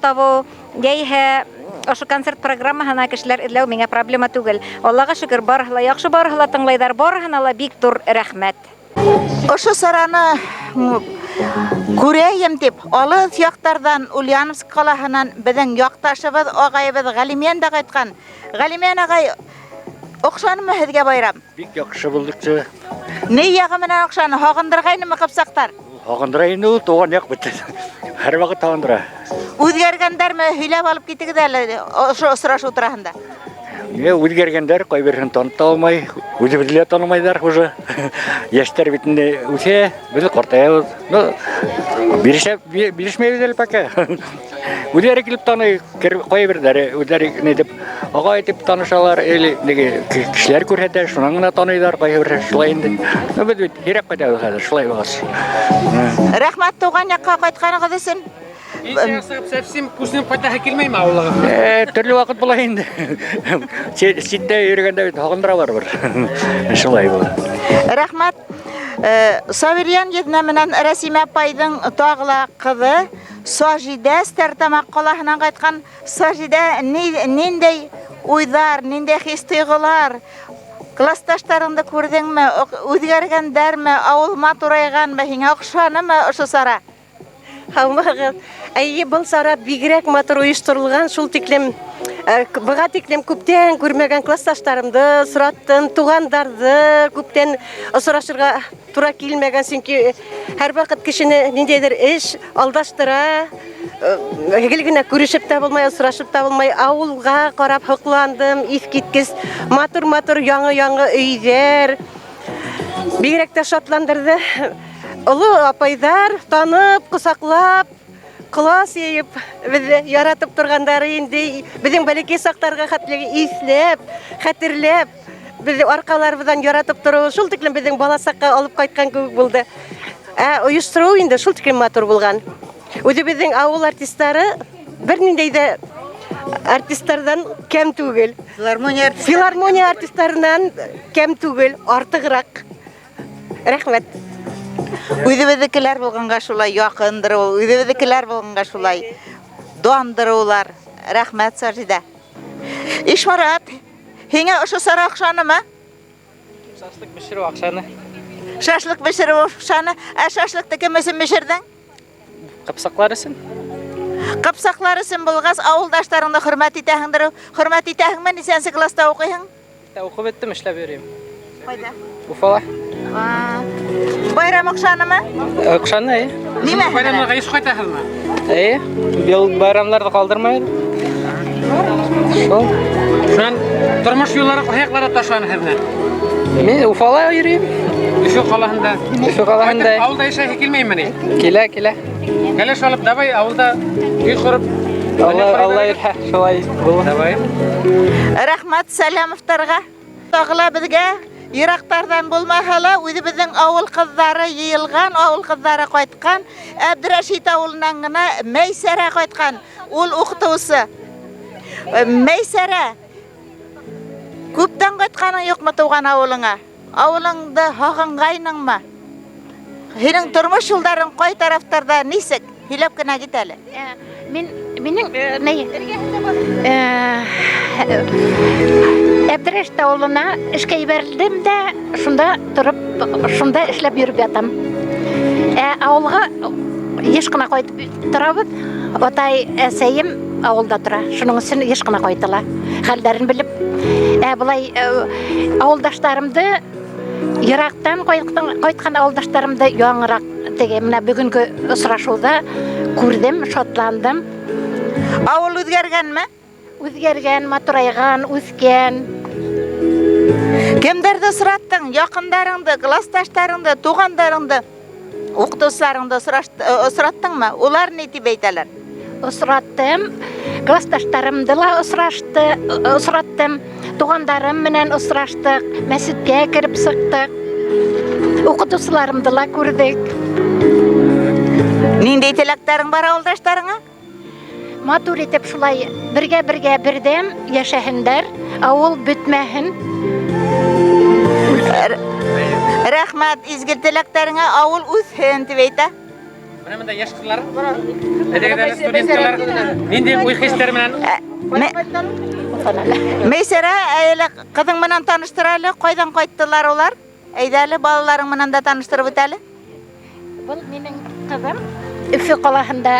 табыу, йәиһә ошо концерт программаһына кешеләр эҙләү миңә проблема түгел. Аллаға шөкөр, барыһы ла яҡшы, барыһы ла тыңлайҙар, барыһына ла бик ҙур рәхмәт. Ошо сараны күрәйем тип, алыҫ яҡтарҙан, Ульяновск ҡалаһынан беҙҙең яҡташыбыҙ, ағайыбыҙ Ғәлимйән дә ҡайтҡан. Ғәлимйән ағай, оҡшанымы һеҙгә байрам? Бик яҡшы булдыҡсы. Ни яғы менән оҡшаны? Һағындырғайнымы ҡыпсаҡтар? Һағындыра инде ул, тыуған яҡ бит. Һәр ваҡыт һағындыра. Үҙгәргәндәрме? Һөйләп алып китегеҙ әле ошо осрашыу тураһында. Не, үҙгәргәндәр, ҡайберһен танып та алмай, үҙебеҙҙе лә танымайҙар уже. Йәштәр бит инде үҫә, беҙ ҡартаябыҙ. Ну, бирешмәйбеҙ әле пока. Үҙҙәре килеп таный, ҡайберҙәре үҙҙәре ни тип, ағай тип танышалар, или теге кешеләр күрһәтә, шунан ғына таныйҙар, ҡайберҙәре шулай инде. Ну, беҙ бит һирәк ҡайтабыҙ хәҙер, шулай булғас. Рәхмәт тыуған яҡҡа ҡайтҡанығыҙ өсөн. Пенсияға сығып, совсем күсенеп ҡайтаһы килмәйме ауылға? Төрлө ваҡыт була инде. Ситтә йөрөгәндә бит һағындыра барыбер. Шулай була. Рәхмәт. Сабирйән еҙнә менән Рәсимә апайҙың тағы ла ҡыҙы Сажидә Стәртамаҡ ҡалаһынан ҡайтҡан. Сажидә, ниндәй уйҙар, ниндәй хис-тойғолар? Класташтарыңды күрҙеңме? Үҙгәргәндәрме? Ауыл матурайғанмы? Һиңә оҡшанымы ошо сара? Һаумыһығыҙ. Әйе, был сара бигерәк матур ойошторолған. Шул тиклем, быға тиклем күптән күрмәгән класташтарымды осраттым, туғандарҙы күптән осрашырға тура килмәгән, сөнки һәр ваҡыт кешене ниндәйҙер эш алдаштыра. Гел генә күрешеп тә булмай, осрашып та булмай. Ауылға ҡарап һоҡландым, иҫ киткес матур-матур яңы-яңы өйҙәр. Бигерәк тә шатландырҙы. Оло апайҙар танып, ҡосаҡлап, ҡолас йыйып, беҙҙе яратып торғандары инде беҙҙең бәләкәй саҡтарға хәтле иҫләп, хәтерләп, беҙҙе арҡаларыбыҙҙан яратып тороуы шул тиклем беҙҙең бала саҡҡа алып ҡайтҡан кеүек булды. Ә ойоштороу инде шул тиклем матур булған. Үҙебеҙҙең ауыл артистары бер ниндәй ҙә артистарҙан кәм түгел. Филармония артистары. Филармония артистарынан кәм түгел, артығыраҡ. Рәхмәт. Үҙебеҙҙекеләр булғанға шулай яҡындыр ул, үҙебеҙҙекеләр булғанға шулай дандыр улар. Рәхмәт, Сажидә. Ишмарат, һиңә ошо сара оҡшанымы? Шашлык бешереү оҡшаны. Шашлык бешереү оҡшаны. Ә шашлыкты кем өсөн бешерҙең? Ҡыпсаҡлар өсөн. Ҡыпсаҡлар өсөн булғас, ауылдаштарыңды хөрмәт итәһеңдер. Хөрмәт итәһеңме? Нисәнсе класста уҡыйһың? Уҡып бөттөм, эшләп йөрөйөм. Ҡайҙа? Уфала. Байрам оҡшанымы? Оҡшаны, эйе. Нимә? Байрамдарға еш ҡайтаһыҙмы? Эйе. Был байрамдарҙы ҡалдырмайбыҙ. Шул. Шунан тормош юллары ҡайһы яҡларға ташланы һеҙҙе? Мин Уфала йөрөйөм. Өфө ҡалаһында. Өфө ҡалаһында. Ҡайтып ауылда йәшәйһе килмәйме ни? Килә, килә. Кәләш алып, давай ауылда өй ҡороп. Алла бирһә, шулай булыр. Давай. Рәхмәт Сәләмовтарға. Тағы ла беҙгә йыраҡтарҙан булмаһа ла үҙебеҙҙең ауыл ҡыҙҙары йыйылған, ауыл ҡыҙҙары ҡайтҡан. Әбдрәшит ауылынан ғына Мәйсәрә ҡайтҡан. Ул уҡытыусы. Мәйсәрә, күптән ҡайтҡаның юҡмы тыуған ауылыңа? Ауылыңды һағынғайныңмы? Һинең тормош юлдарың ҡай тарафтарҙа, нисек? Һөйләп кенә кит әле. Мин, минең, ни, Әбдрәшит ауылына эшкә ебәрелдем дә, шунда тороп, шунда эшләп йөрөп ятам. Ауылға йыш ҡына ҡайтып торабыҙ. Атай, әсәйем ауылда тора. Шуның өсөн йыш ҡына ҡайтыла. Хәлдәрен белеп. Былай, ауылдаштарымды, йыраҡтан ҡайтҡан ауылдаштарымды яңыраҡ теге менә бөгөнгө осрашыуҙа күрҙем, шатландым. Ауыл үҙгәргәнме? Үҙгәргән, матурайған, үҫкән. Кемдәрҙе осраттың? Яҡындарыңды, класташтарыңды, туғандарыңды, уҡытыусыларыңды осраттыңмы? Улар ни тип әйтәләр? Осраттым. Класташтарымды ла осраттым. Туғандарым менән осраштыҡ, мәсеткә кереп сыҡтыҡ. Уҡытыусыларымды ла күрҙек. Ниндәй теләктәрең бар ауылдаштарыңа? Матур итеп шулай бергә-бергә берҙәм йәшәһендәр, ауыл бөтмәһен. Рәхмәт изге теләктәреңә, ауыл үҫһен тип әйтә. Бына бында йәш ҡыҙҙар, әҙәгәҙә студенткалар ниндәй уй-хистәр менән? Мәйсәрә, әле ҡыҙың менән таныштыр әле, ҡайҙан ҡайттылар улар? Әйҙә әле, балаларың менән дә таныштырып үт әле. Был минең ҡыҙым Өфө ҡалаһында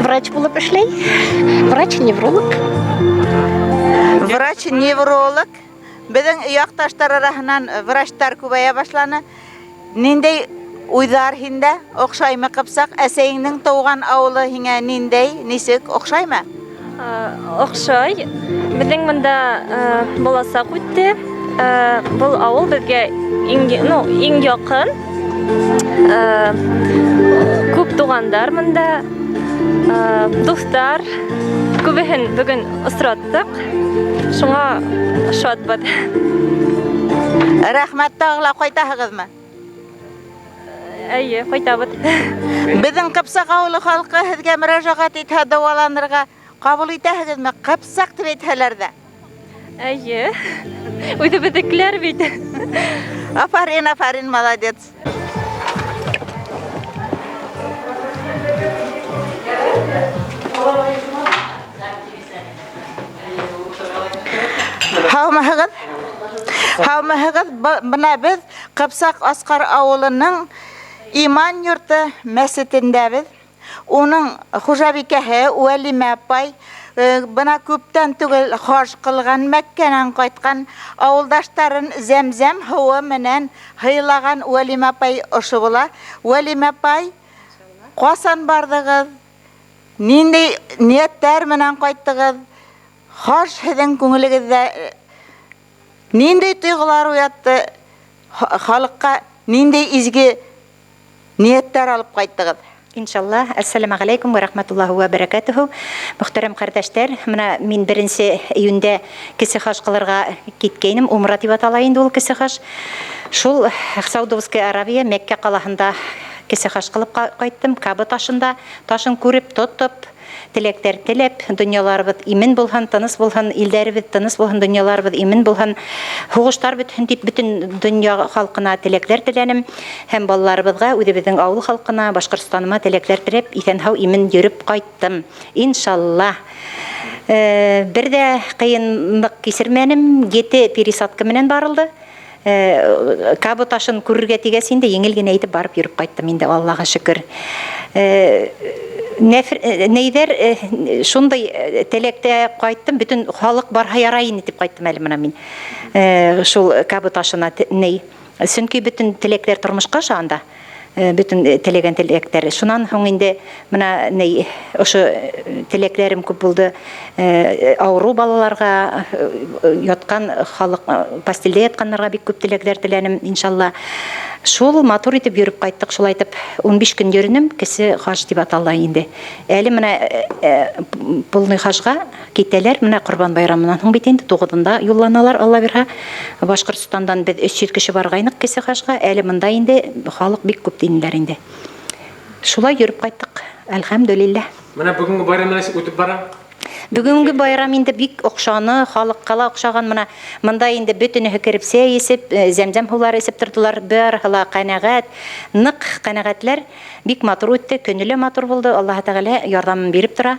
врач булып эшләй. Врач-невролог. Врач-невролог. Беҙҙең яҡташтар араһынан врачтар күбәйә башланы. Ниндәй уйҙар һиндә? Оҡшаймы Ҡыпсаҡ? Әсәйеңдең тыуған ауылы һиңә ниндәй, нисек оҡшаймы? Оҡшай. Беҙҙең бында баласаҡ үтте. Был ауыл беҙгә иң яҡын. Күп туғандар бында, дуҫтар. Күбеһен бөгөн осраттыҡ. Шуңа шатбыҙ. Рәхмәт, тағы ла ҡайтаһығыҙмы? Эйе, ҡайтабыҙ. Беҙҙең Ҡыпсаҡ ауылы халҡы һеҙгә мөрәжәғәт итһә дауаланырға ҡабул итәһегеҙме? Ҡыпсаҡ тип әйтһәләр ҙә. Эйе, үҙебеҙҙекеләр бит. Афарин, афарин, молодец. Һаумыһығыҙ? Һаумыһығыҙ? Бына беҙ Ҡыпсаҡ Асҡар ауылының Иман йорто мәсетендәбеҙ. Уның хужабикәһе Вәлимә апай, бына күптән түгел хаж ҡылған, Мәккәнән ҡайтҡан ауылдаштарын зәмзәм һыуы менән һыйлаған Вәлимә апай ошо була. Вәлимә апай, ҡасан барҙығыҙ? Ниндәй ниәттәр менән ҡайттығыҙ? Хаж һеҙҙең күңелегеҙҙә ниндәй тойғолар уятты? Халыҡҡа ниндәй изге ниәттәр алып ҡайттығыҙ? Иншалла. Ассаламу алейкум ва рахматуллахи ва баракатуху. Мөхтәрәм ҡәрҙәштәр, мына мин беренсе июндә кесе хаж ҡылырға киткәйнем. Умра тип атала инде ул кесе хаж. Шул Саудовская Аравия, Мәккә ҡалаһында кесе хаж ҡылып ҡайттым. Каба ташында, ташын күреп, тотоп, теләктәр теләп, донъяларыбыҙ имен булһын, тыныс булһын, илдәребеҙ тыныс булһын, донъяларыбыҙ имен булһын, һуғыштар бөтһөн тип бөтөн донъя халҡына теләктәр теләнем һәм балаларыбыҙға, үҙебеҙҙең ауыл халҡына, Башҡортостаныма теләктәр теләп, иҫән-һау имен йөрөп ҡайттым. Иншалла. Бер ҙә ҡыйынлыҡ кисермәнем, 7 пересадка менән барылды. Кабы ташын күрергә тигәс инде еңел генә итеп барып йөрөп ҡайттым инде, Аллаға шөкөр. Нейҙәр шундай теләктә ҡайттым, бөтөн халыҡ барһа ярай ине тип ҡайттым әле мына мин. Шул Кабы ташына ней. Сөнки бөтөн теләктәр тормошҡа аша анда. Бөтөн теләгән теләктәр. Шунан һуң инде мына ней ошо теләкләрем күп булды. Ауырыу балаларға, ятҡан халыҡ, постелдә ятҡаннарға бик күп теләкләр теләнем, иншалла. Шул матур итеп йөрөп ҡайттыҡ, шулай итеп 15 көн йөрөнөм, кесе хаж тип атала инде. Әле мына полный хажға китәләр, мына Ҡорбан байрамынан һуң бит инде 9-ында юлланалар, Алла бирһә. Башҡортостандан беҙ 300 кеше барғайныҡ кесе хажға, әле мында инде халыҡ бик күп тинеләр инде. Шулай йөрөп ҡайттыҡ, әлхәмдүлилләһ. Мына бөгөнгө байрам нисек үтеп бара? Бөгөнгө байрам инде бик оҡшаны, халыҡҡа ла оҡшаған. Мына мында инде бөтөнөһө кереп сәй эсеп, зәмзәм һыулары эсеп торҙолар, барыһы ла ҡәнәғәт, ныҡ ҡәнәғәтләр. Бик матур үтте, көнө лә матур булды. Аллаһ Тәғәлә ярҙамын биреп тора.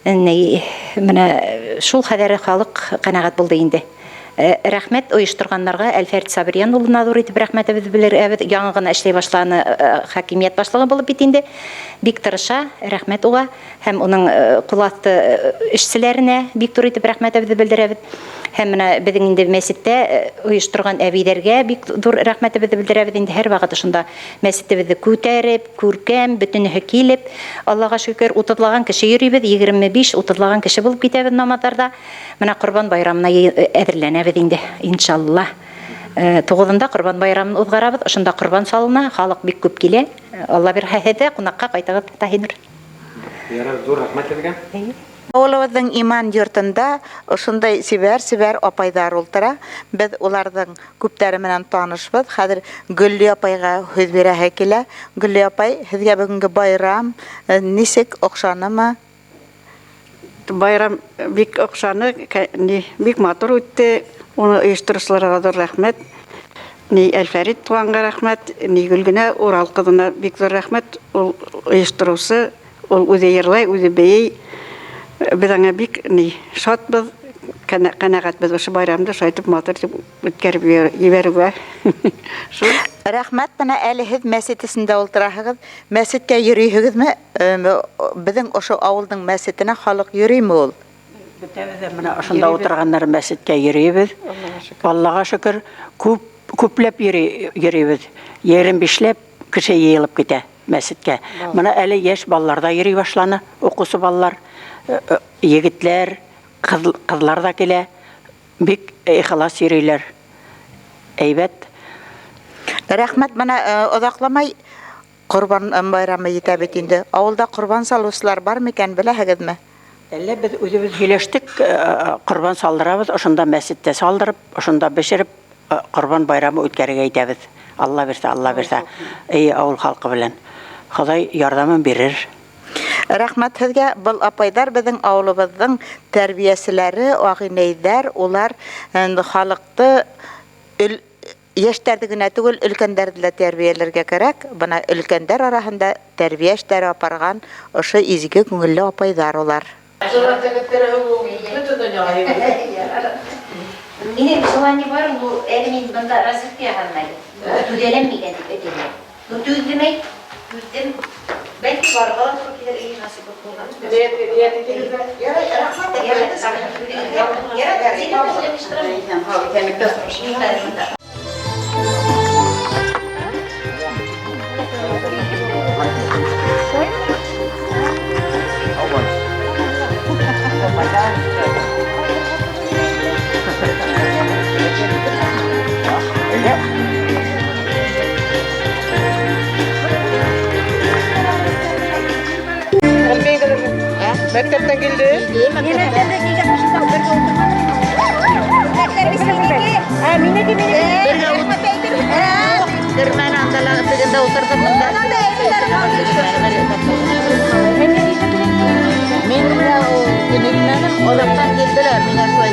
Мына шул хәҙәре халыҡ ҡәнәғәт булды инде. Рәхмәт ойошторғандарға, Әлфәрт Сабирйән улына ҙур итеп рәхмәтебеҙҙе белдерәбеҙ. Яңы ғына эшләй башланы, хакимиәт башлығы булып бит инде. Бик тырыша, рәхмәт уға һәм уның ҡул аҫты эшселәренә бик ҙур итеп рәхмәтебеҙҙе белдерәбеҙ. Һәм мына беҙҙең инде мәсеттә ойошторған әбейҙәргә бик ҙур рәхмәтебеҙҙе белдерәбеҙ инде. Һәр ваҡыт ошонда мәсетебеҙҙе күтәреп, күркәм, бөтөнөһө килеп, Аллаға шөкөр, 30-лаған кеше йөрөйбөҙ, 25-30-лаған кеше булып китәбеҙ намаҙҙарҙа. Мына Ҡорбан байрамына әҙерләнәбеҙ инде, иншалла. 9-ында Ҡорбан байрамын уҙғарабыҙ, ошонда ҡорбан салына, халыҡ бик күп килә. Алла бирһә, һеҙ ҙә ҡунаҡҡа ҡайтығыҙ, Таһинур. Ярар, ҙур рәхмәт һеҙгә. Ауылыбыҙҙың иман йортонда ошондай сибәр-сибәр апайҙар ултыра. Беҙ уларҙың күптәре менән танышбыҙ. Хәҙер Гөлли апайға һүҙ бирәһе килә. Гөлли апай, һеҙгә бөгөнгө байрам нисек оҡшанымы? Байрам бик оҡшаны, бик матур үтте. Уны ойоштороусыларға ҙур рәхмәт. Ни Әлфәрит туғанға рәхмәт, ни Гөлгенә Урал ҡыҙына бик ҙур рәхмәт. Ул ойоштороусы, ул үҙе йырлай, үҙе бейей. Беҙ аңа бик шатбыҙ, ҡәнәғәтбеҙ ошо байрамды шулай итеп матур итеп үткәреп ебәреүгә. Шул. Рәхмәт, бына әле һеҙ мәсет эсендә ултыраһығыҙ. Мәсеткә йөрөйһөгөҙмө? Беҙҙең ошо ауылдың мәсетенә халыҡ йөрөймө ул? Бөтәбеҙ ҙә мына ошонда ултырғандар мәсеткә йөрөйбөҙ. Аллаға шөкөр, күпләп йөрөйбөҙ. 25-ләп кеше йыйылып китә мәсеткә. Мына әле йәш балалар ҙа йөрөй башланы, уҡыусы балалар, егетләр, ҡыҙлар ҙа килә. Бик ихлас йөрөйләр. Әйбәт. Рәхмәт, мына оҙаҡламай Ҡорбан байрамы етә бит инде. Ауылда ҡорбан салыусылар бар микән, беләһегеҙме? Әллә беҙ үҙебеҙ һөйләштек, ҡорбан салдырабыҙ, ошонда мәсеттә салдырып, ошонда бешереп, ҡорбан байрамы үткәрергә итәбеҙ. Алла бирсә, Алла бирсә. Эй, ауыл халҡы белән. Хоҙай ярҙамын бирер. Рәхмәт һеҙгә. Был апайҙар беҙҙең ауылыбыҙҙың тәрбиәселәре, ағинәйҙәр, улар халыҡты йәштәрҙе генә түгел, өлкәндәрҙе лә тәрбиәләргә кәрәк. Бына өлкәндәр араһында тәрбиә эштәре апарған ошо изге күңелле апайҙар улар. Минең желание бар, ул әле мин бында разведка яһаным әле. Түҙәләнмәгән тип әйтәләр. Ну, түҙҙем әйт, түҙҙем. Бәлки барырға ла тура килер, эй, насип булһа. Ярай, рәхмәт. Ярай, Мәктәптән килде. Минеке, минеке. Кермән анда ла тегендә ултырҙым бында. Мин менә ул көнөлмәнем, оҙаҡтан килделәр, миңә шулай